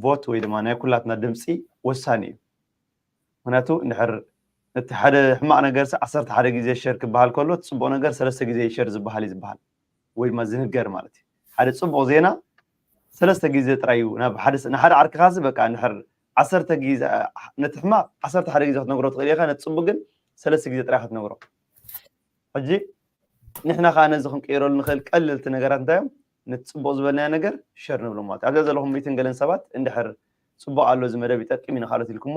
ቮት ወይ ድማ ናይ ኩላትና ድምፂ ወሳኒ እዩ። ምክንያቱ እንድሕር እቲ ሓደ ሕማቕ ነገር ዓሰርተ ሓደ ግዜ ሸር ክበሃል ከሎ እቲ ፅቡቕ ነገር ሰለስተ ግዜ ሸር ዝበሃል እዩ ዝበሃል ወይ ድማ ዝንገር ማለት እዩ። ሓደ ፅቡቕ ዜና ሰለስተ ግዜ ጥራይ እዩ ናብ ሓደ ንሓደ ዓርክኻሲ በቃ እንድሕር ዓሰርተ ግዜ ነቲ ሕማቕ ዓሰርተ ሓደ ግዜ ክትነግሮ ትኽእል ኢኻ፣ ነቲ ፅቡቕ ግን ሰለስተ ግዜ ጥራይ ክትነግሮ። ሕጂ ንሕና ከዓ ነዚ ክንቅይረሉ ንኽእል ቀለልቲ ነገራት እንታይ እዮም? ነቲ ፅቡቕ ዝበልናዮ ነገር ሸር ንብሎ ማለት እዩ። ኣብዚኣ ዘለኹም ሚትን ገለን ሰባት እንድሕር ፅቡቕ ኣሎ እዚ መደብ ይጠቅም እዩ ንካልኦት ኢልኩሞ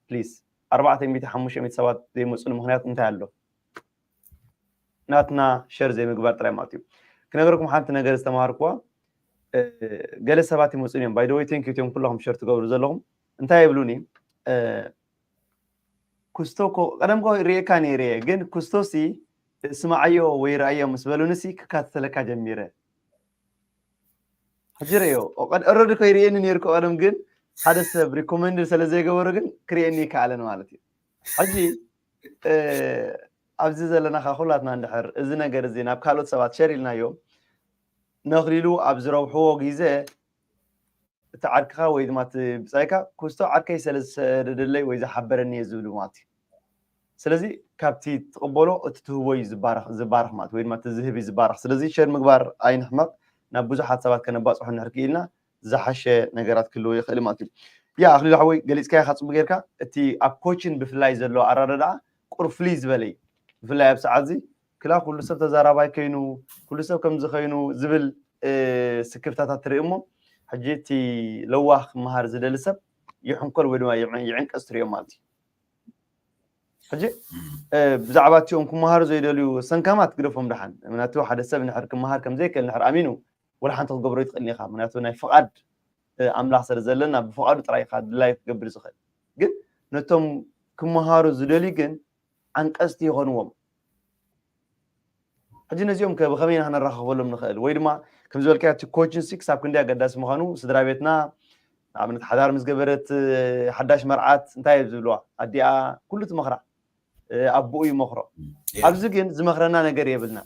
ፕሊስ ኣርባዕተ ሚእቲ ሓሙሽተ ሚእቲ ሰባት ዘይመፅሉ ምክንያት እንታይ ኣሎ? ናትና ሸር ዘይምግባር ጥራይ ማለት እዩ። ክነገርኩም ሓንቲ ነገር ዝተማሃርኩዋ ገለ ሰባት ይመፁን እዮም ባይደወይ ቴንኪዩ እቲኦም ኩለኹም ሸር ትገብሩ ዘለኹም እንታይ የብሉኒ ኩስቶ እኮ ቀደም እኮ ርእየካ ነይረ እየ፣ ግን ኩስቶ ሲ ስማዓዮ ወይ ረኣዮ ምስ በሉኒ ሲ ክካተተለካ ጀሚረ። ሕጂ ርእዮ ኦረዲ እኮ ይርእየኒ ነይሩ እኮ ቀደም፣ ግን ሓደ ሰብ ሪኮመንድ ስለ ዘይገበሩ ግን ክርእየኒ ይከኣለን ማለት እዩ። ሕጂ ኣብዚ ዘለና ካ ኩላትና እንድሕር እዚ ነገር እዚ ናብ ካልኦት ሰባት ሸር ኢልናዮ ነኽሊሉ ኣብ ዝረብሕዎ ግዜ እቲ ዓርክኻ ወይ ድማ እቲ ብጻይካ ኩስቶ ዓርከይ ስለ ዝሰደደለይ ወይ ዝሓበረኒ እየ ዝብሉ ማለት እዩ። ስለዚ ካብቲ ትቕበሎ እቲ ትህቦ እዩ ዝባረኽ ዝባረኽ ማለት ወይ ድማ እቲ ዝህብ እዩ ዝባረኽ። ስለዚ ሸር ምግባር ኣይንሕመቕ፣ ናብ ብዙሓት ሰባት ከነባፅሖ እንድሕር ክኢልና ዝሓሸ ነገራት ክህልዎ ይኽእል ማለት እዩ። ያ ኣኽሊሉ ሓወይ ገሊፅካዮ ኢኻ ፅቡቅ ጌርካ። እቲ ኣብ ኮችን ብፍላይ ዘሎ ኣረዳድኣ ቁሩብ ፍልይ ዝበለ እዩ። ብፍላይ ኣብ ሰዓት እዚ ክላ ኩሉ ሰብ ተዛራባይ ከይኑ ኩሉ ሰብ ከምዚ ከይኑ ዝብል ስክፍታታት ትርኢ እሞ ሕጂ እቲ ለዋህ ክመሃር ዝደሊ ሰብ ይሕንኮል ወይ ድማ ይዕንቀፅ ትሪኦ ማለት እዩ። ሕጂ ብዛዕባ እቲኦም ክመሃሩ ዘይደልዩ ሰንካማት ግደፎም ደሓን ምክንያቱ ሓደ ሰብ ንሕር ክመሃር ከምዘይክእል ንሕር ኣሚኑ ወላ ሓንቲ ክገብሮ ይትኽእል ኢኻ ምክንያቱ ናይ ፍቓድ ኣምላኽ ስለ ዘለና ብፍቓዱ ጥራይ ኢኻ ድላይ ክገብር ዝኽእል ግን ነቶም ክመሃሩ ዝደልዩ ግን ዓንቀፅቲ ይኾንዎም ሕጂ ነዚኦም ከ ብኸመይ ኢና ክነራኸበሎም ንኽእል ወይ ድማ ከም ዝበልካዮ እቲ ኮችን ሲ ክሳብ ክንደይ ኣገዳሲ ምዃኑ ስድራ ቤትና ንኣብነት ሓዳር ምስ ገበረት ሓዳሽ መርዓት እንታይ እዮም ዝብልዋ ኣዲኣ ኩሉ ትመኽራ ኣቦኡ ይመኽሮ ኣብዚ ግን ዝመኽረና ነገር የብልና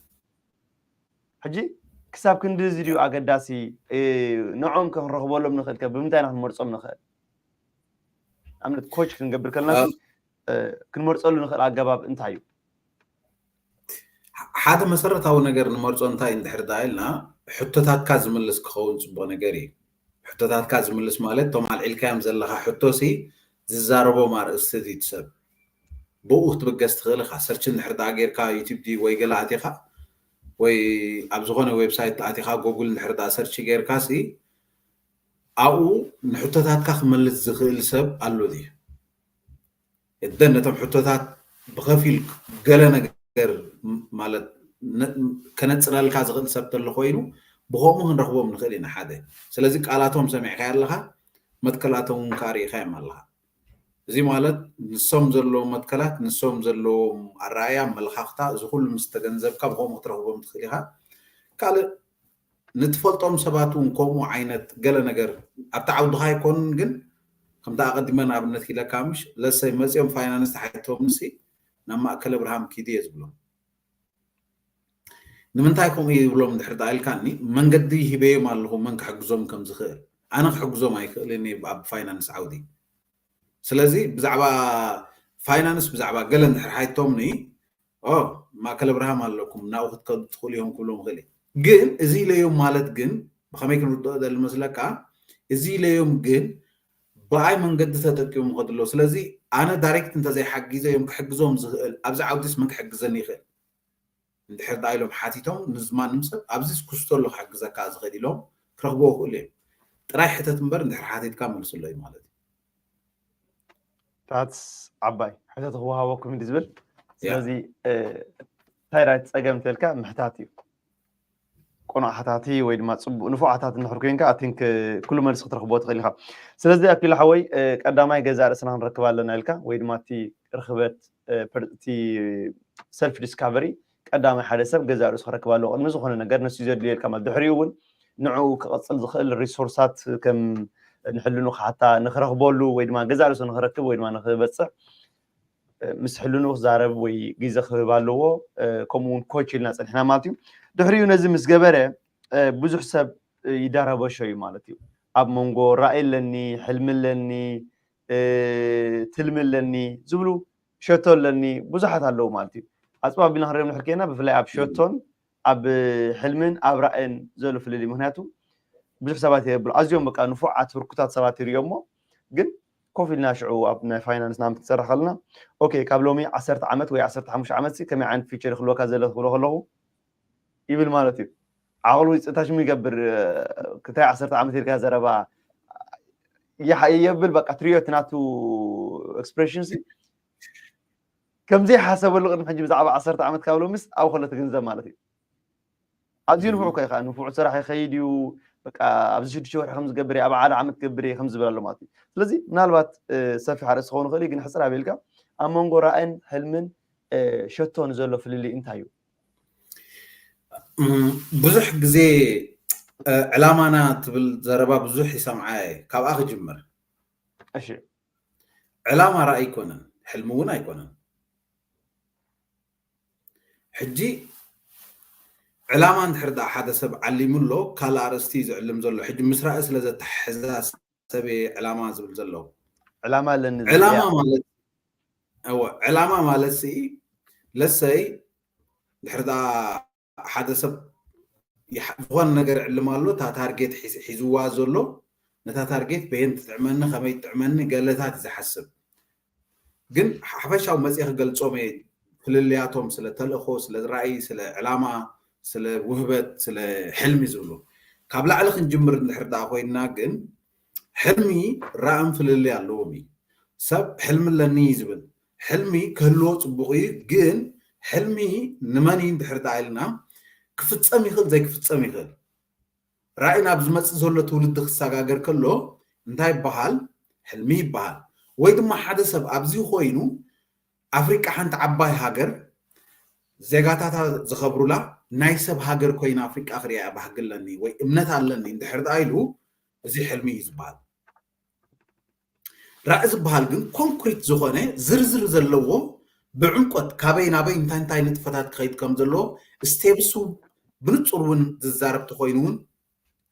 ሕጂ ክሳብ ክንዲ እዚ ድዩ ኣገዳሲ ንዖም ከ ክንረኽበሎም ንኽእል ከ ብምንታይ ኢና ክንመርፆም ንኽእል ኣብነት ኮች ክንገብር ከለና ክንመርፀሉ ንኽእል ኣገባብ እንታይ እዩ ሓደ መሰረታዊ ነገር ንመርፆ እንታይ እንድሕር ዳ ኢልና ሕቶታትካ ዝምልስ ክኸውን ፅቡቅ ነገር እዩ ሕቶታትካ ዝምልስ ማለት እቶም ኣልዒልካዮም ዘለካ ሕቶ ሲ ዝዛረቦም ኣርእስቲ እቲ ሰብ ብኡ ክትብገስ ትኽእል ኢኻ ሰርች እንድሕር ዳ ጌርካ ዩቲብ ወይ ገለ ኣቲኻ ወይ ኣብ ዝኾነ ዌብሳይት ኣቲኻ ጎጉል እንድሕር ዳ ሰርች ጌርካ ሲ ኣብኡ ንሕቶታትካ ክመልስ ዝኽእል ሰብ ኣሎ ድዩ እደን ነቶም ሕቶታት ብኸፊል ገለ ነገር ማለት ከነፅረልካ ዝኽእል ሰብ ተሎ ኮይኑ ብኸምኡ ክንረኽቦም ንኽእል ኢና ሓደ ስለዚ ቃላቶም ሰሚዕካ ኣለኻ መትከላቶም እውን ካርኢኻዮም ኣለኻ እዚ ማለት ንሶም ዘለዎም መትከላት፣ ንሶም ዘለዎም ኣረኣእያ፣ ኣመለኻኽታ፣ እዚ ኩሉ ምስ ተገንዘብካ ብኸምኡ ክትረኽቦም ትኽእል ኢኻ። ካልእ ንትፈልጦም ሰባት እውን ከምኡ ዓይነት ገለ ነገር ኣብቲ ዓውድኻ ኣይኮኑን፣ ግን ከምቲ ኣቐዲመ ንኣብነት ኢለካ ምሽ ለሰይ መፂኦም ፋይናንስ ተሓቲቶም ንሲ ናብ ማእከለ ብርሃን ኪዱ እየ ዝብሎም። ንምንታይ ከምኡ ይብሎም እንድሕር ደኣ ኢልካኒ፣ መንገዲ ሂበዮም ኣለኹ መን ክሕግዞም ከም ዝኽእል። ኣነ ክሕግዞም ኣይክእልን እየ ኣብ ፋይናንስ ዓውዲ። ስለዚ ብዛዕባ ፋይናንስ ብዛዕባ ገለ እንድሕር ሓቲቶምኒ፣ ኦ ማእከለ ብርሃን ኣለኩም ናብኡ ክትከዱ ትኽእሉ እዮም ክብሎም ይኽእል እየ። ግን እዚ ኢለዮም ማለት ግን ብኸመይ ክንርድኦ ደሊ መስለካ? እዚ ኢለዮም ግን ብኣይ መንገዲ ተጠቂሞም ይኸዱ ኣለዉ። ስለዚ ኣነ ዳይሬክት እንተዘይሓጊዘዮም ክሕግዞም ዝኽእል ኣብዚ ዓውዲስ መን ክሕግዘኒ ይኽእል? እንድሕር ደኣ ኢሎም ሓቲቶም ንዝማንም ሰብ ኣብዚ ክስቶ ኣሎ ክሕግዘካ ዝኽእል ኢሎም ክረኽብዎ ይኽእሉ እዮም። ጥራይ ሕተት እምበር እንድሕር ሓቲትካ መልስሎ እዩ ማለት እዩ። ታትስ ዓባይ ሕተት ክወሃበኩም እዩ ዝብል። ስለዚ እንታይ ራይት ጸገም እንተልካ ምሕታት እዩ። ቅኑዕ ሓታቲ ወይ ድማ ጽቡቅ ንፉዕ ሓታቲ እንድሕር ኮይንካ ኣይ ቲንክ ኩሉ መልሲ ክትረኽቦ ትኽእል ኢኻ። ስለዚ ኣኪሉ ሓወይ ቀዳማይ ገዛ ርእስና ክንረክብ ኣለና ኢልካ ወይ ድማ እቲ ርኽበት እቲ ሰልፍ ዲስካቨሪ ቀዳማይ ሓደ ሰብ ገዛ ርእሱ ክረክብ ኣለዎ ቅድሚ ዝኾነ ነገር ንሱ ዘድልዮ ኢልካ ማለት ድሕሪኡ እውን ንዕኡ ክቐጽል ዝኽእል ሪሶርሳት ከም ንሕልኑ ክሓታ ንክረኽበሉ ወይ ድማ ገዛ ርእሱ ንክረክብ ወይ ድማ ንክበፅሕ ምስ ሕልኑ ክዛረብ ወይ ግዜ ክህብ ኣለዎ። ከምኡ እውን ኮች ኢልና ፀኒሕና ማለት እዩ። ድሕሪኡ ነዚ ምስ ገበረ ብዙሕ ሰብ ይዳረበሾ እዩ ማለት እዩ። ኣብ መንጎ ራእይ ኣለኒ፣ ሕልሚ ኣለኒ፣ ትልሚ ኣለኒ ዝብሉ ሸቶ ኣለኒ ብዙሓት ኣለዉ ማለት እዩ። ኣፅባብ ቢልና ክንሪኦም ንሕር ከይና ብፍላይ ኣብ ሸቶን ኣብ ሕልምን ኣብ ራእን ዘሎ ፍልልይ ምክንያቱ ብዙሕ ሰባት የብሉ ኣዝዮም በቃ ንፉዓት ህርኩታት ሰባት ይርእዮሞ ግን ኮፍ ኢልና ሽዑ ኣብ ናይ ፋይናንስ ናም ትሰርሕ ከለና ኦኬ ካብ ሎሚ ዓሰርተ ዓመት ወይ ዓሰርተ ሓሙሽተ ዓመት ከመይ ዓይነት ፊቸር ይክልወካ ዘሎ ክብሎ ከለኹ ይብል ማለት እዩ። ዓቕሉ ይፅታሽሙ ይገብር ክታይ ዓሰርተ ዓመት ኢልካ ዘረባ የብል በቃ ትሪዮ እቲ ናቱ ኤክስፕሬሽን ከምዘይ ሓሰበሉ ቅድሚ ሕጂ ብዛዕባ ዓሰርተ ዓመት ካብ ሎምስ ኣብ ከሎ ትግንዘብ ማለት እዩ። ኣዝዩ ንፉዕ እኮ ይኸዓ ንፉዕ ስራሕ ይኸይድ እዩ በቃ ኣብዚ ሽዱሽተ ወርሒ ከም ዝገብር ኣብ ሓደ ዓመት ገብር እየ ከም ዝብል ኣሎ ማለት እዩ። ስለዚ ምናልባት ሰፊሕ ርእሲ ክኸውን ይኽእል እዩ ግን ሕፅር ኣቢልካ ኣብ መንጎ ራእን ሕልምን ሸቶ ንዘሎ ፍልልይ እንታይ እዩ? ብዙሕ ግዜ ዕላማና ትብል ዘረባ ብዙሕ ይሰምዓ እየ። ካብኣ ክጅምር። እሺ ዕላማ ራእይ ኣይኮነን፣ ሕልሚ እውን ኣይኮነን። ሕጂ ዕላማ እንድሕር ደኣ ሓደ ሰብ ዓሊሙ ኣሎ ካልእ ኣርእስቲ እዩ ዝዕልም ዘሎ። ሕጂ ምስ ራእይ ስለ ዘተሓሕዛ ሰብ እየ ዕላማ ዝብል ዘሎ። ዕላማ ኣለኒ ዕላማ ማለት እወ ዕላማ ማለት ሲ ለሰይ ድሕር ደኣ ሓደ ሰብ ዝኾነ ነገር ይዕልም ኣሎ እታ ታርጌት ሒዝዋ ዘሎ ነታ ታርጌት በየን ትጥዕመኒ ከመይ ትጥዕመኒ ገለታት እዩ ዝሓስብ። ግን ሓፈሻዊ መፅእ ክገልፆም እየ ፍልልያቶም ስለ ተልእኮ ስለ ራእይ ስለ ዕላማ ስለ ውህበት ስለ ሕልሚ ዝብሉ ካብ ላዕሊ ክንጅምር እንድሕር ደኣ ኮይንና ግን ሕልሚ ራእን ፍልልይ ኣለዎም እዩ። ሰብ ሕልሚ ኣለኒ እዩ ዝብል። ሕልሚ ክህልዎ ፅቡቕ እዩ፣ ግን ሕልሚ ንመን እዩ እንድሕር ደኣ ኢልና ክፍፀም ይኽእል ዘይክፍፀም ይኽእል። ራእይ ናብ ዝመፅእ ዘሎ ትውልዲ ክሰጋገር ከሎ እንታይ ይበሃል? ሕልሚ ይበሃል። ወይ ድማ ሓደ ሰብ ኣብዚ ኮይኑ ኣፍሪቃ ሓንቲ ዓባይ ሃገር ዜጋታታ ዝኸብሩላ ናይ ሰብ ሃገር ኮይና ኣፍሪቃ ክሪኣ ባህጊ ኣለኒ ወይ እምነት ኣለኒ እንድሕር ደኣ ኢሉ እዚ ሕልሚ እዩ ዝበሃል። ራእይ ዝበሃል ግን ኮንክሪት ዝኾነ ዝርዝር ዘለዎ ብዕምቆት ካበይ ናበይ እንታይ እንታይ ንጥፈታት ክኸይድ ከም ዘለዎ ስቴብሱ ብንፁር እውን ዝዛረብ ተኮይኑ እውን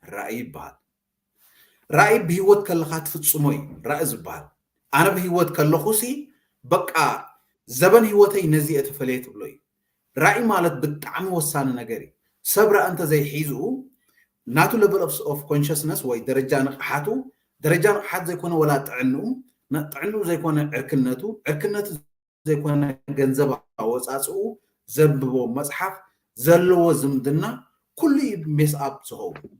ራእይ ይበሃል። ራእይ ብህይወት ከለኻ ትፍፅሞ እዩ ራእይ ዝበሃል። ኣነ ብህይወት ከለኹ ሲ በቃ ዘበን ህይወተይ ነዚ እየ ተፈለየ ትብሎ እዩ። ራእይ ማለት ብጣዕሚ ወሳኒ ነገር እዩ። ሰብ ራእይ እንተዘይሒዙ ናቱ level of consciousness ወይ ደረጃ ንቕሓቱ ደረጃ ንቕሓት ዘይኮነ ወላ ጥዕንኡ ጥዕንኡ ዘይኮነ ዕርክነቱ ዕርክነቱ ዘይኮነ ገንዘብ ኣወፃፅኡ ዘንብቦ መፅሓፍ ዘለዎ ዝምድና ኩሉ እዩ ሜስ ኣፕ ዝኸውን።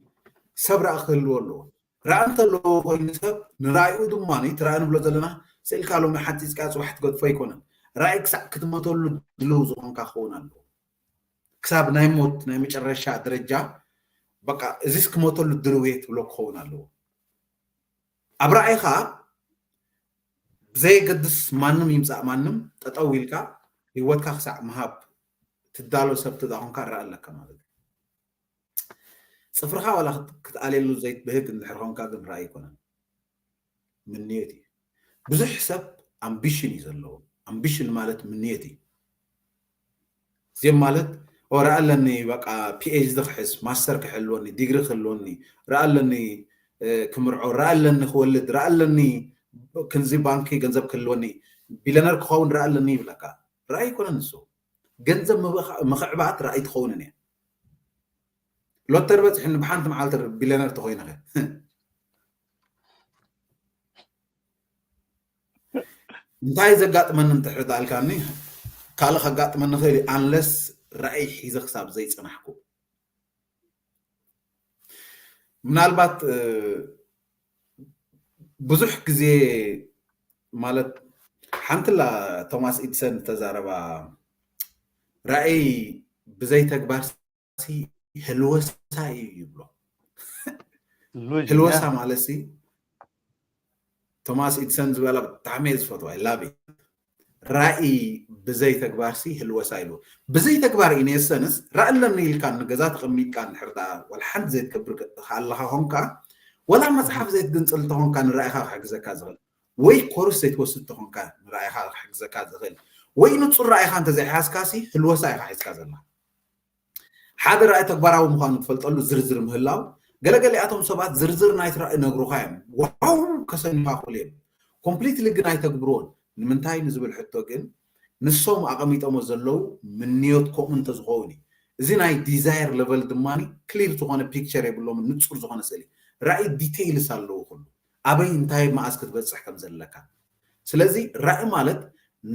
ሰብ ራእይ ክህልዎ ኣለዎ። ራእይ እንተለዎ ኮይኑ ሰብ ንራእዩ ድማ እቲ ራእይ ንብሎ ዘለና ስእልካ ሎሚ ሓፂፅካ ፅባሕ ትገድፎ ኣይኮነን። ራእይ ክሳዕ ክትመተሉ ድልው ዝኾንካ ክኸውን ኣለዎ። ክሳብ ናይ ሞት ናይ መጨረሻ ደረጃ በቃ እዚስ ክመተሉ ድልው እየ ትብሎ ክኸውን ኣለዎ። ኣብ ራእይኻ ብዘየገድስ ማንም ይምፃእ ማንም ጠጠው ኢልካ ህይወትካ ክሳዕ ምሃብ ትዳሎ ሰብ ተዳኾንካ ረኣ ኣለካ ማለት እዩ። ፅፍርኻ ዋላ ክትኣልየሉ ዘይትብህግ እንድሕር ኾንካ ግን ረኣ ኣይኮነን። ምንየት እዩ። ብዙሕ ሰብ ኣምቢሽን እዩ ዘለዎ። ኣምቢሽን ማለት ምንየት እዩ። እዚም ማለት ረኣ ኣለኒ በቃ ፒኤችዲ ክሕዝ ማስተር ክሕልወኒ ዲግሪ ክህልወኒ ረኣ ኣለኒ ክምርዖ ረኣ ኣለኒ ክወልድ ረኣ ኣለኒ ክንዚ ባንኪ ገንዘብ ክህልወኒ ቢለነር ክኸውን ረኣ ኣለኒ ይብለካ። ረኣይ ይኮነ ንሱ ገንዘብ ምኽዕባት ረኣይ ትኸውንን እያ። ሎተር በፅሕኒ ብሓንቲ መዓልቲ ቢለነር ተኮይነ እንታይ ዘጋጥመኒ እንተሕርዳልካኒ ካልእ ከጋጥመኒ ክእል ኣንለስ ራእይ ሒዘ ክሳብ ዘይፅናሕኩ ምናልባት ብዙሕ ግዜ ማለት ሓንትላ ቶማስ ኢድሰን ዝተዛረባ ራእይ ብዘይ ተግባር ህልወሳ እዩ ይብሎ። ህልወሳ ማለት ሲ ቶማስ ኢድሰን ዝበላ ብጣዕሚ እየ ዝፈትዋ። ላብ ራእይ ብዘይ ተግባር ሲ ህልወሳ ኢሉ ብዘይ ተግባር ኢነሰንስ ራእለኒ ኢልካ ንገዛ ተቐሚጥካ ንሕርዳ ወላ ሓንቲ ዘይትገብር ኣለኻ ኾንካ ወላ መፅሓፍ ዘይትግንፅል ተኾንካ ንራእኻ ክሕግዘካ ዝኽእል ወይ ኮርስ ዘይትወስድ ተኾንካ ንራእኻ ክሕግዘካ ዝኽእል ወይ ንፁር ራእኻ እንተዘይሓዝካ ሲ ህልወሳ ኢኻ ሒዝካ ዘላ ሓደ ራእይ ተግባራዊ ምዃኑ ትፈልጠሉ ዝርዝር ምህላው ገለገሊኣቶም ሰባት ዝርዝር ናይቲ ራእይ ነግሩኻ እዮም ዋው ከሰኒኻ ክብሉ እዮም ኮምፕሊትሊ ግን ኣይተግብርዎን ንምንታይ ንዝብል ሕቶ ግን ንሶም ኣቐሚጠሞ ዘለዉ ምንዮት ከምኡ እንተዝኸውን እዩ እዚ ናይ ዲዛየር ለቨል ድማ ክሊር ዝኾነ ፒክቸር የብሎም ንፁር ዝኾነ ስእሊ ራእይ ዲቴይልስ ኣለዉ ኩሉ ኣበይ እንታይ መኣዝ ክትበፅሕ ከም ዘለካ ስለዚ ራእይ ማለት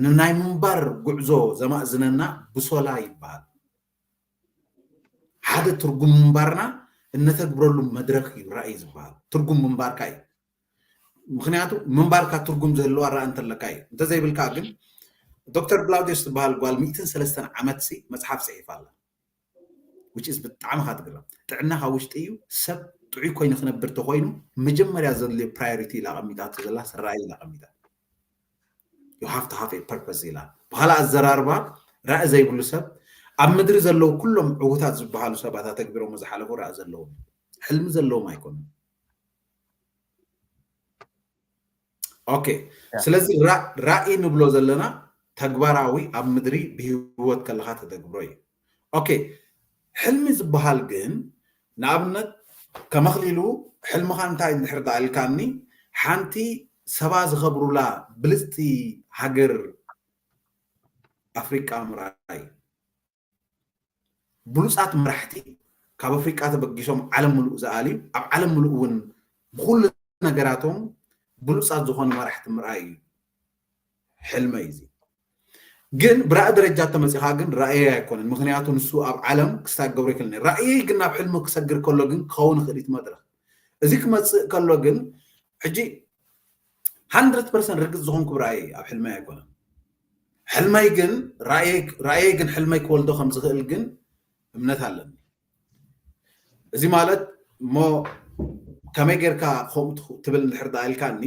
ንናይ ምንባር ጉዕዞ ዘማእዝነና ብሶላ ይበሃል ሓደ ትርጉም ምንባርና እነተግብረሉ መድረክ እዩ ራእይ ዝበሃል ትርጉም ምንባርካ እዩ ምክንያቱ ምንባርካ ትርጉም ዝህልዋ ራእ እንተለካ እዩ እንተዘይብልካ ግን ዶክተር ብላውዲዮስ ዝበሃል ጓል ሚእትን ሰለስተን ዓመት ሲ መፅሓፍ ፅሒፋ ኣላ which is ብጣዕሚ ካ ትግረም ጥዕና ካብ ውሽጢ እዩ ሰብ ጥዑይ ኮይኑ ክነብር ተኮይኑ መጀመርያ ዘድልዮ priority ኢላ ኣቀሚጣ ዘላ ራእይ ኢላ ኣቀሚጣ you have to have a purpose ኢላ ብካልእ ኣዘራርባ ራእይ ዘይብሉ ሰብ ኣብ ምድሪ ዘለዉ ኩሎም ዕዉታት ዝበሃሉ ሰባት ኣተግቢሮሞ ዝሓለፉ ራእይ ዘለዎም ሕልሚ ዘለዎም ኣይኮኑን okay ስለዚ ራእይ ንብሎ ዘለና ተግባራዊ ኣብ ምድሪ ብህይወት ከለካ ተተግብሮ እዩ okay ሕልሚ ዝበሃል ግን ንኣብነት ከመኽሊሉ ሕልምኻ እንታይ እንድሕር ዳኣልካኒ ሓንቲ ሰባ ዝኸብሩላ ብልፅቲ ሃገር ኣፍሪቃ ምርኣይ ብሉፃት መራሕቲ ካብ ኣፍሪቃ ተበጊሶም ዓለም ምሉእ ዝኣልዩ ኣብ ዓለም ምሉእ እውን ብኩሉ ነገራቶም ብሉፃት ዝኾኑ መራሕቲ ምርኣይ እዩ ሕልመይ እዚ ግን ብራእ ደረጃ ተመፂኻ ግን ራእየይ ኣይኮነን ምክንያቱ ንሱ ኣብ ዓለም ክሳብ ገብሮ ይክልኒ ራእየይ ግን ናብ ሕልሚ ክሰግር ከሎ ግን ክኸውን ይኽእል እቲ መድረክ እዚ ክመፅእ ከሎ ግን ሕጂ hundred percent ርግፅ ዝኾንኩ ብራእየይ ኣብ ሕልመይ ኣይኮነን ሕልመይ ግን ራእየይ ግን ሕልመይ ክወልዶ ከም ዝኽእል ግን እምነት ኣለኒ እዚ ማለት እሞ ከመይ ጌርካ ከምኡ ትብል እንድሕር ዳኣ ኢልካኒ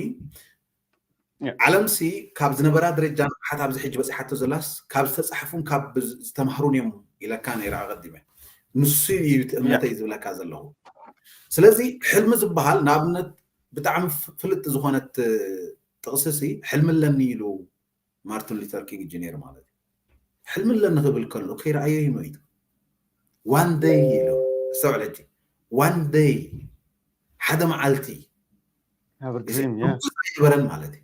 ዓለም ሲ ካብ ዝነበራ ደረጃ ንቕሓት ኣብዚ ሕጂ በፂሓቶ ዘላስ ካብ ዝተፃሕፉን ካብ ዝተማህሩን እዮም ኢለካ ነይረ ኣቐዲመ ንሱ እዩ እቲ እምነተይ ዝብለካ ዘለኹ ስለዚ ሕልሚ ዝበሃል ንኣብነት ብጣዕሚ ፍልጥ ዝኾነት ጥቕሲ ሲ ሕልሚ ኣለኒ ኢሉ ማርቲን ሉተር ኪንግ ጁኒየር ማለት እዩ ሕልሚ ኣለኒ ክብል ከሎ ከይረኣዮ እዩ መይቱ one day ኢሉ ኣስተውዕል ሕጂ one day ሓደ መዓልቲ ኣይነበረን ማለት እዩ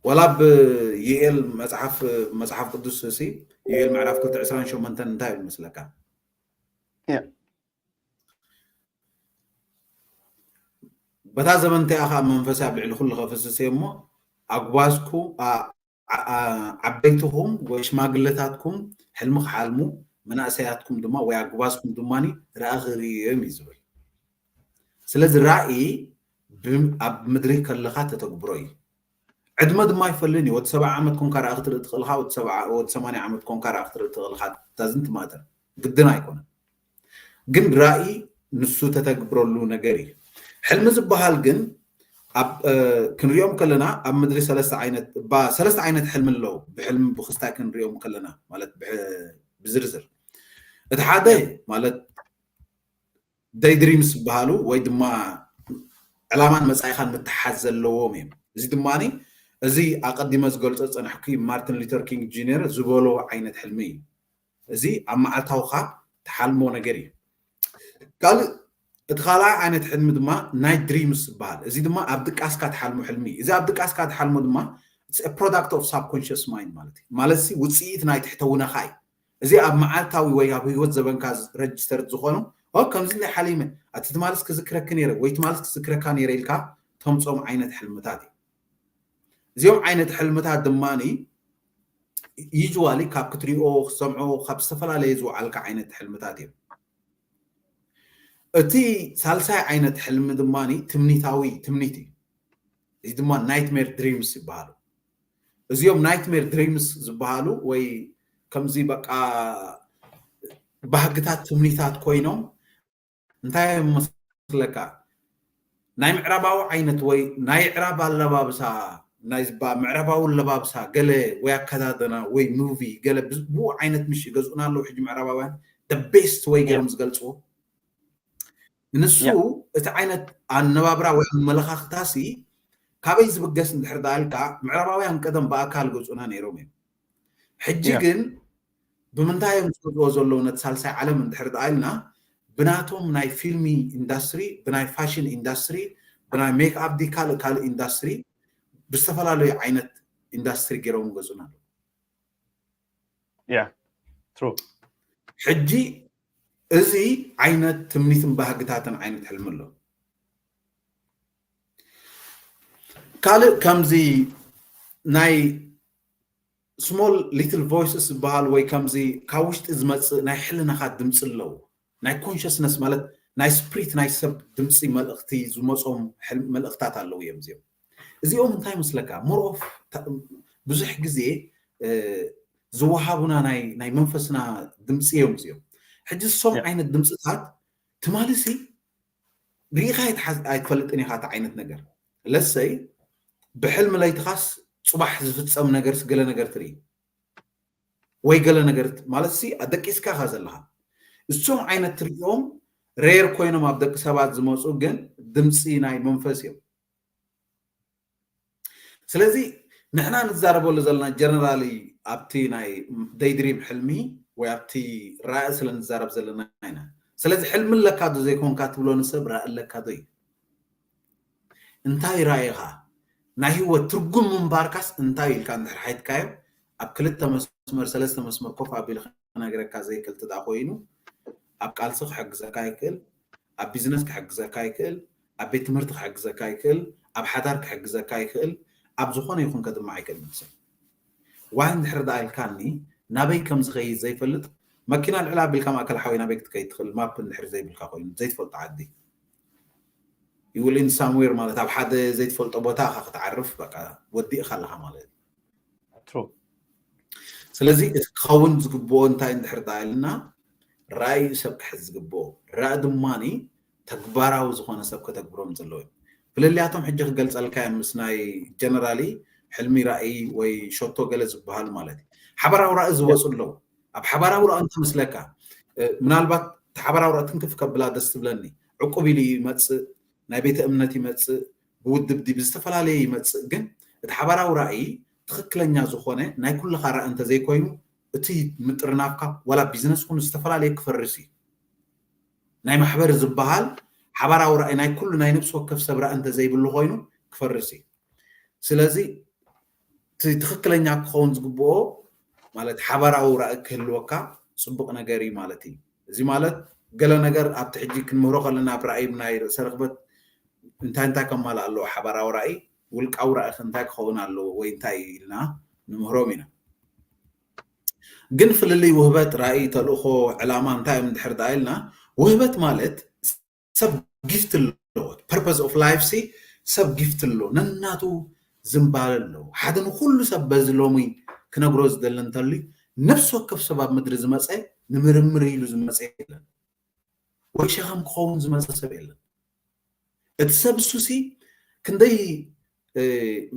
ዋላ ብ ዩኤል መፅሓፍ መፅሓፍ ቅዱስ ሲ ዩኤል ምዕራፍ ክልተ ዕስራን ሸሞንተን እንታይ ይብል መስለካ በታ ዘመን እቲኣ ከዓ መንፈሰይ ኣብ ልዕሊ ኩሉ ከፍስስ እየ እሞ ኣጉባዝኩ ዓበይትኹም ወይ ሽማግለታትኩም ሕልሚ ክሓልሙ መናእሰያትኩም ድማ ወይ ኣጉባዝኩም ድማ ራእይ ክርእዩ እዮም እዩ ዝብል ስለዚ ራእይ ኣብ ምድሪ ከለካ ተተግብሮ እዩ ዕድመ ድማ ይፈልን እዩ ወዲ ሰብዓ ዓመት ኮንካ ራእይ ክትርኢ ትኽእልካ ወዲ ሰማንያ ዓመት ኮንካ ራእይ ክትርኢ ትኽእልካ ዳዝንት ማተር ግድን ኣይኮነን ግን ራእይ ንሱ ተተግብረሉ ነገር እዩ ሕልሚ ዝበሃል ግን ኣብ እ፣ ክንሪኦም ከለና ኣብ ምድሪ ሰለስተ ዓይነት ባ- ሰለስተ ዓይነት ሕልሚ ኣለዉ። ብሕልሚ ብክስታይ ክንሪኦም ከለና ማለት ብሕ- ብዝርዝር እቲ ሓደ ማለት ደይ ድሪምስ ዝበሃሉ ወይ ድማ ዕላማን መጻኢኻን ምትሓዝ ዘለዎም እዮም። እዚ ድማ እዚ ኣቐዲመ ዝገልጾ ዝጸናሕኩ ማርቲን ሉተር ኪንግ ጁኒየር ዝበሎ ዓይነት ሕልሚ እዩ። እዚ ኣብ መዓልታውኻ ትሓልሞ ነገር እዩ። ካልእ እቲ ካልኣይ ዓይነት ሕልሚ ድማ ናይት ድሪምስ ዝበሃል። እዚ ድማ ኣብ ድቃስካ ትሓልሞ ሕልሚ እዩ። እዚ ኣብ ድቃስካ ትሓልሞ ድማ product of subconscious mind ማለት እዩ። ማለት ውፅኢት ናይ ትሕተውነኻ እዩ። እዚ ኣብ መዓልታዊ ወይ ኣብ ህይወት ዘበንካ ረጅስተር ዝኾኑ ከምዚ ናይ ሓሊመ እቲ ትማልስ ክዝክረክ ነይረ ወይ ትማልስ ክዝክረካ ነይረ ኢልካ ተምፆም ዓይነት ሕልምታት እዩ። እዚኦም ዓይነት ሕልምታት ድማ ዩዋሊ ካብ ክትሪኦ ክሰምዖ ካብ ዝተፈላለየ ዝወዓልካ ዓይነት ሕልምታት እዮም። እቲ ሳልሳይ ዓይነት ሕልሚ ድማ ትምኒታዊ ትምኒት እዩ። እዚ ድማ ናይትሜር ድሪምስ ይበሃሉ። እዚኦም ናይትሜር ድሪምስ ዝበሃሉ ወይ ከምዚ በቃ ባህግታት ትምኒታት ኮይኖም እንታይ መስለካ ናይ ምዕራባዊ ዓይነት ወይ ናይ ዕራብ ኣለባብሳ ናይ ምዕራባዊ ኣለባብሳ ገለ ወይ ኣከዳደና ወይ ሙቪ ገለ ብኡ ዓይነት ምሽ ይገዝኡና ኣለዉ ሕጂ ምዕራባውያን ቤስት ወይ ገይሮም ዝገልፅዎ ንሱ እቲ ዓይነት ኣነባብራ ወይ ኣመለኻኽታ ሲ ካበይ ዝብገስ እንድሕር ዳኣልካ ምዕራባውያን ቀደም ብኣካል ገፁና ነይሮም እዮም ሕጂ ግን ብምንታይ እዮም ዝገዝዎ ዘለዉ ነቲ ሳልሳይ ዓለም እንድሕር ዳኣልና ብናቶም ናይ ፊልሚ ኢንዳስትሪ ብናይ ፋሽን ኢንዳስትሪ ብናይ ሜክ ኣፕ ዲ ካልእ ካልእ ኢንዳስትሪ ብዝተፈላለዩ ዓይነት ኢንዳስትሪ ገይሮም ገፁና ኣለዉ yeah true ሕጂ እዚ ዓይነት ትምኒትን ባህግታትን ዓይነት ሕልሚ ኣሎ ካልእ ከምዚ ናይ small little voices ዝበሃል ወይ ከምዚ ካብ ውሽጢ ዝመፅእ ናይ ሕልናኻ ድምፂ ኣለዉ ናይ consciousness ማለት ናይ ስፕሪት ናይ ሰብ ድምፂ መልእክቲ ዝመፆም መልእክታት ኣለዉ እዮም እዚኦም እዚኦም እንታይ መስለካ more of ብዙሕ ግዜ ዝወሃቡና ናይ መንፈስና ድምፂ እዮም እዚኦም ሕጂ ዝሶም ዓይነት ድምፅታት ትማልሲ ርኢኻ ኣይትፈልጥን ኢኻ እቲ ዓይነት ነገር ለሰይ ብሕልሚ ለይትኻስ ፅባሕ ዝፍፀም ነገርስ ገለ ነገር ትርኢ ወይ ገለ ነገር ማለት ሲ ኣደቂስካ ኢኻ ዘለኻ እሶም ዓይነት ትርእዮም ሬር ኮይኖም ኣብ ደቂ ሰባት ዝመፁ ግን ድምፂ ናይ መንፈስ እዮም ስለዚ ንሕና ንዛረበሉ ዘለና ጀነራሊ ኣብቲ ናይ ደይድሪም ሕልሚ ወይ ኣብቲ ራእ ስለ ንዛረብ ዘለና ኢና ስለዚ ሕልሚ ኣለካ ዶ ዘይኮንካ ትብሎ ንሰብ ራእ ኣለካ ዶ እዩ እንታይ ራእኻ ናይ ህይወት ትርጉም ምንባርካስ እንታይ ኢልካ እንድሕር ሓይትካዮ ኣብ ክልተ መስመር ሰለስተ መስመር ኮፍ ኣቢልካ ክነግረካ ዘይክእል ትዳ ኮይኑ ኣብ ቃልሲ ክሕግዘካ ይክእል ኣብ ቢዝነስ ክሕግዘካ ይክእል ኣብ ቤት ትምህርቲ ክሕግዘካ ይክእል ኣብ ሓዳር ክሕግዘካ ይክእል ኣብ ዝኾነ ይኹን ከድማ ኣይክእል ንሰብ ዋይ እንድሕር ደኣ ኢልካኒ ናበይ ከም ዝኸይድ ዘይፈልጥ መኪና ልዕል ኣቢልካ ማእከል ሓወይ ናበይ ክትከይድ ትኽእል ማፕ እንድሕር ዘይብልካ ኮይኑ ዘይትፈልጦ ዓዲ you will end somewhere ማለት ኣብ ሓደ ዘይትፈልጦ ቦታ ኢኻ ክትዓርፍ በቃ ወዲእኻ ኣለኻ ማለት እዩ true ስለዚ እቲ ክኸውን ዝግብኦ እንታይ እንድሕር ደኣ ኢልና ራእይ ሰብ ክሕዝ ዝግብኦ ራእ ድማኒ ተግባራዊ ዝኾነ ሰብ ከተግብሮም ዘለዎ እዩ ፍልልያቶም ሕጂ ክገልፀልካ እዮም ምስ ናይ ጀነራሊ ሕልሚ ራእይ ወይ ሸቶ ገለ ዝበሃሉ ማለት እዩ ሓበራዊ ራእይ ዝወፁ ኣለዉ ኣብ ሓበራዊ ራእይ እንተመስለካ ምናልባት እቲ ሓበራዊ ራእይ ትንክፍ ከብላ ደስ ትብለኒ ዕቁብ ኢሉ ይመፅእ ናይ ቤተ እምነት ይመፅእ ብውድብ ድዩ ብዝተፈላለየ ይመፅእ ግን እቲ ሓበራዊ ራእይ ትኽክለኛ ዝኾነ ናይ ኩልኻ ራእይ እንተዘይኮይኑ እቲ ምጥርናፍካ ዋላ ቢዝነስ ኩኑ ዝተፈላለየ ክፈርስ እዩ ናይ ማሕበር ዝበሃል ሓባራዊ ራእይ ናይ ኩሉ ናይ ነብሲ ወከፍ ሰብ ራእይ እንተዘይብሉ ኮይኑ ክፈርስ እዩ ስለዚ እቲ ትኽክለኛ ክኸውን ዝግብኦ ማለት ሓባራዊ ራእይ ክህልወካ ፅቡቅ ነገር እዩ ማለት እዩ እዚ ማለት ገለ ነገር ኣብቲ ሕጂ ክንምህሮ ከለና ኣብ ራእይ ናይ ርእሰ ርክበት እንታይ እንታይ ከማልእ ኣለዎ ሓባራዊ ራእይ ውልቃዊ ራእይ እንታይ ክኸውን ኣለዎ ወይ እንታይ ኢልና ንምህሮም ኢና ግን ፍልልይ ውህበት ራእይ ተልእኾ ዕላማ እንታይ እዮም እንድሕር ደኣ ኢልና ውህበት ማለት ሰብ ጊፍት ኣለዎ purpose of life ሲ ሰብ ጊፍት ኣሎ ነናቱ ዝንባለ ኣለዎ ሓደ ንኩሉ ሰብ በዚ ሎሚ ክነግሮ ዝደሊ እንተልዩ ነፍሲ ወከፍ ሰብ ኣብ ምድሪ ዝመፀ ንምርምር ኢሉ ዝመፀ የለን ወይ ሸኸም ክኸውን ዝመፀ ሰብ የለን እቲ ሰብ እሱሲ ክንደይ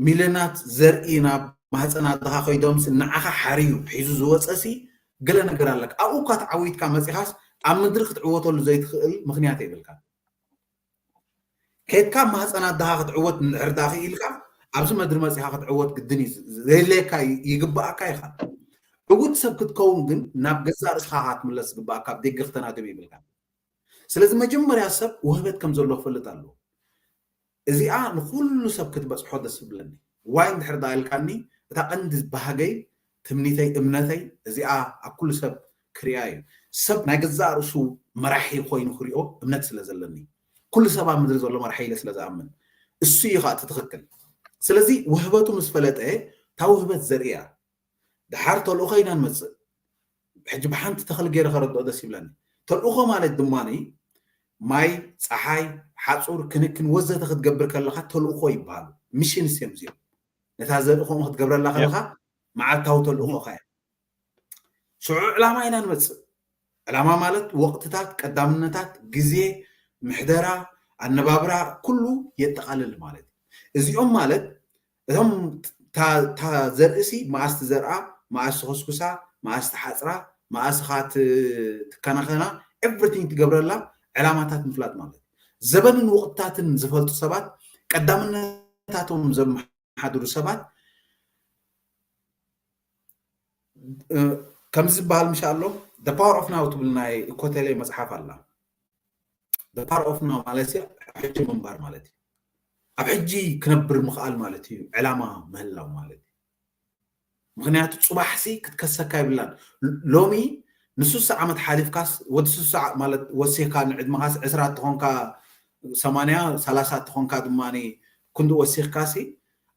ሚልዮናት ዘርኢ ናብ ማህፀን ኣደኻ ከይዶምሲ ንዓኻ ሓርዩ ሒዙ ዝወፀሲ ገለ ነገር ኣለካ። ኣብኡ እኳ ተዓዊትካ መፂኻስ ኣብ ምድሪ ክትዕወተሉ ዘይትኽእል ምኽንያት የብልካ። ከድካ ማህፀን ኣደኻ ክትዕወት እንድሕር ዳ ክኢልካ ኣብዚ ምድሪ መፂኻ ክትዕወት ግድን እዩ። ዘየለካ ይግባኣካ ኢኻ። ዕውት ሰብ ክትከውን ግን ናብ ገዛእ ርእስኻ ክትምለስ ዝግባኣካ፣ ኣብ ደገ ክተናድብ ይብልካ። ስለዚ መጀመርያ ሰብ ውህበት ከም ዘሎ ክፈልጥ ኣለዎ። እዚኣ ንኩሉ ሰብ ክትበፅሖ ደስ ይብለኒ። ዋይ እንድሕር ዳ ኢልካኒ፣ እታ ቀንዲ ባህገይ፣ ትምኒተይ፣ እምነተይ እዚኣ ኣብ ኩሉ ሰብ ክሪኣ እዩ። ሰብ ናይ ገዛእ ርእሱ መራሒ ኮይኑ ክሪኦ እምነት ስለ ዘለኒ፣ ኩሉ ሰብ ኣብ ምድሪ ዘሎ መራሒ ኢለ ስለ ዝኣምን፣ እሱ እዩ ከዓ እቲ ትኽክል። ስለዚ ውህበቱ ምስ ፈለጠ፣ እታ ውህበት ዘርእያ ድሓር ተልእኾ ኢና ንመፅእ። ሕጂ ብሓንቲ ተኽሊ ገይረ ከረድኦ ደስ ይብለኒ። ተልእኾ ማለት ድማ ማይ፣ ፀሓይ፣ ሓፁር፣ ክንክን ወዘተ ክትገብር ከለካ ተልእኾ ይበሃሉ። ሚሽንስ እዮም እዚኦም። ነታ ዘርኢ ከምኡ ክትገብረላ ከለካ መዓልታዊ ተልእኾኻ እያ። ሽዑ ዕላማ ኢና ንመፅእ። ዕላማ ማለት ወቕትታት፣ ቀዳምነታት፣ ግዜ፣ ምሕደራ፣ ኣነባብራ ኩሉ የጠቓልል ማለት እዩ። እዚኦም ማለት እቶም እታ ዘርእሲ መኣስ ትዘርኣ፣ መኣስ ትኹስኩሳ፣ መኣስ ትሓፅራ፣ መኣስ ኻ ትከናኸና፣ ኤቭሪቲንግ ትገብረላ ዕላማታት ምፍላጥ ማለት እዩ። ዘበንን ወቕትታትን ዝፈልጡ ሰባት ቀዳምነታቶም ዘመሓድሩ ሰባት ከምዚ ዝበሃል ምሻ ኣሎ። The Power of Now ትብል ናይ እኮተሌ መፅሓፍ ኣላ። The Power of Now ማለት ሕጂ ምንባር ማለት እዩ። ኣብ ሕጂ ክነብር ምኽኣል ማለት እዩ። ዕላማ ምህላው ማለት እዩ። ምክንያቱ ፅባሕሲ ክትከሰካ ይብላን። ሎሚ ንሱሳ ዓመት ሓሊፍካስ፣ ወዲ ሱሳ ማለት ወሲኽካ ንዕድመኻስ ዕስራ እትኾንካ፣ ሰማንያ፣ ሰላሳ እትኾንካ ድማ ክንዲ ወሲኽካሲ፣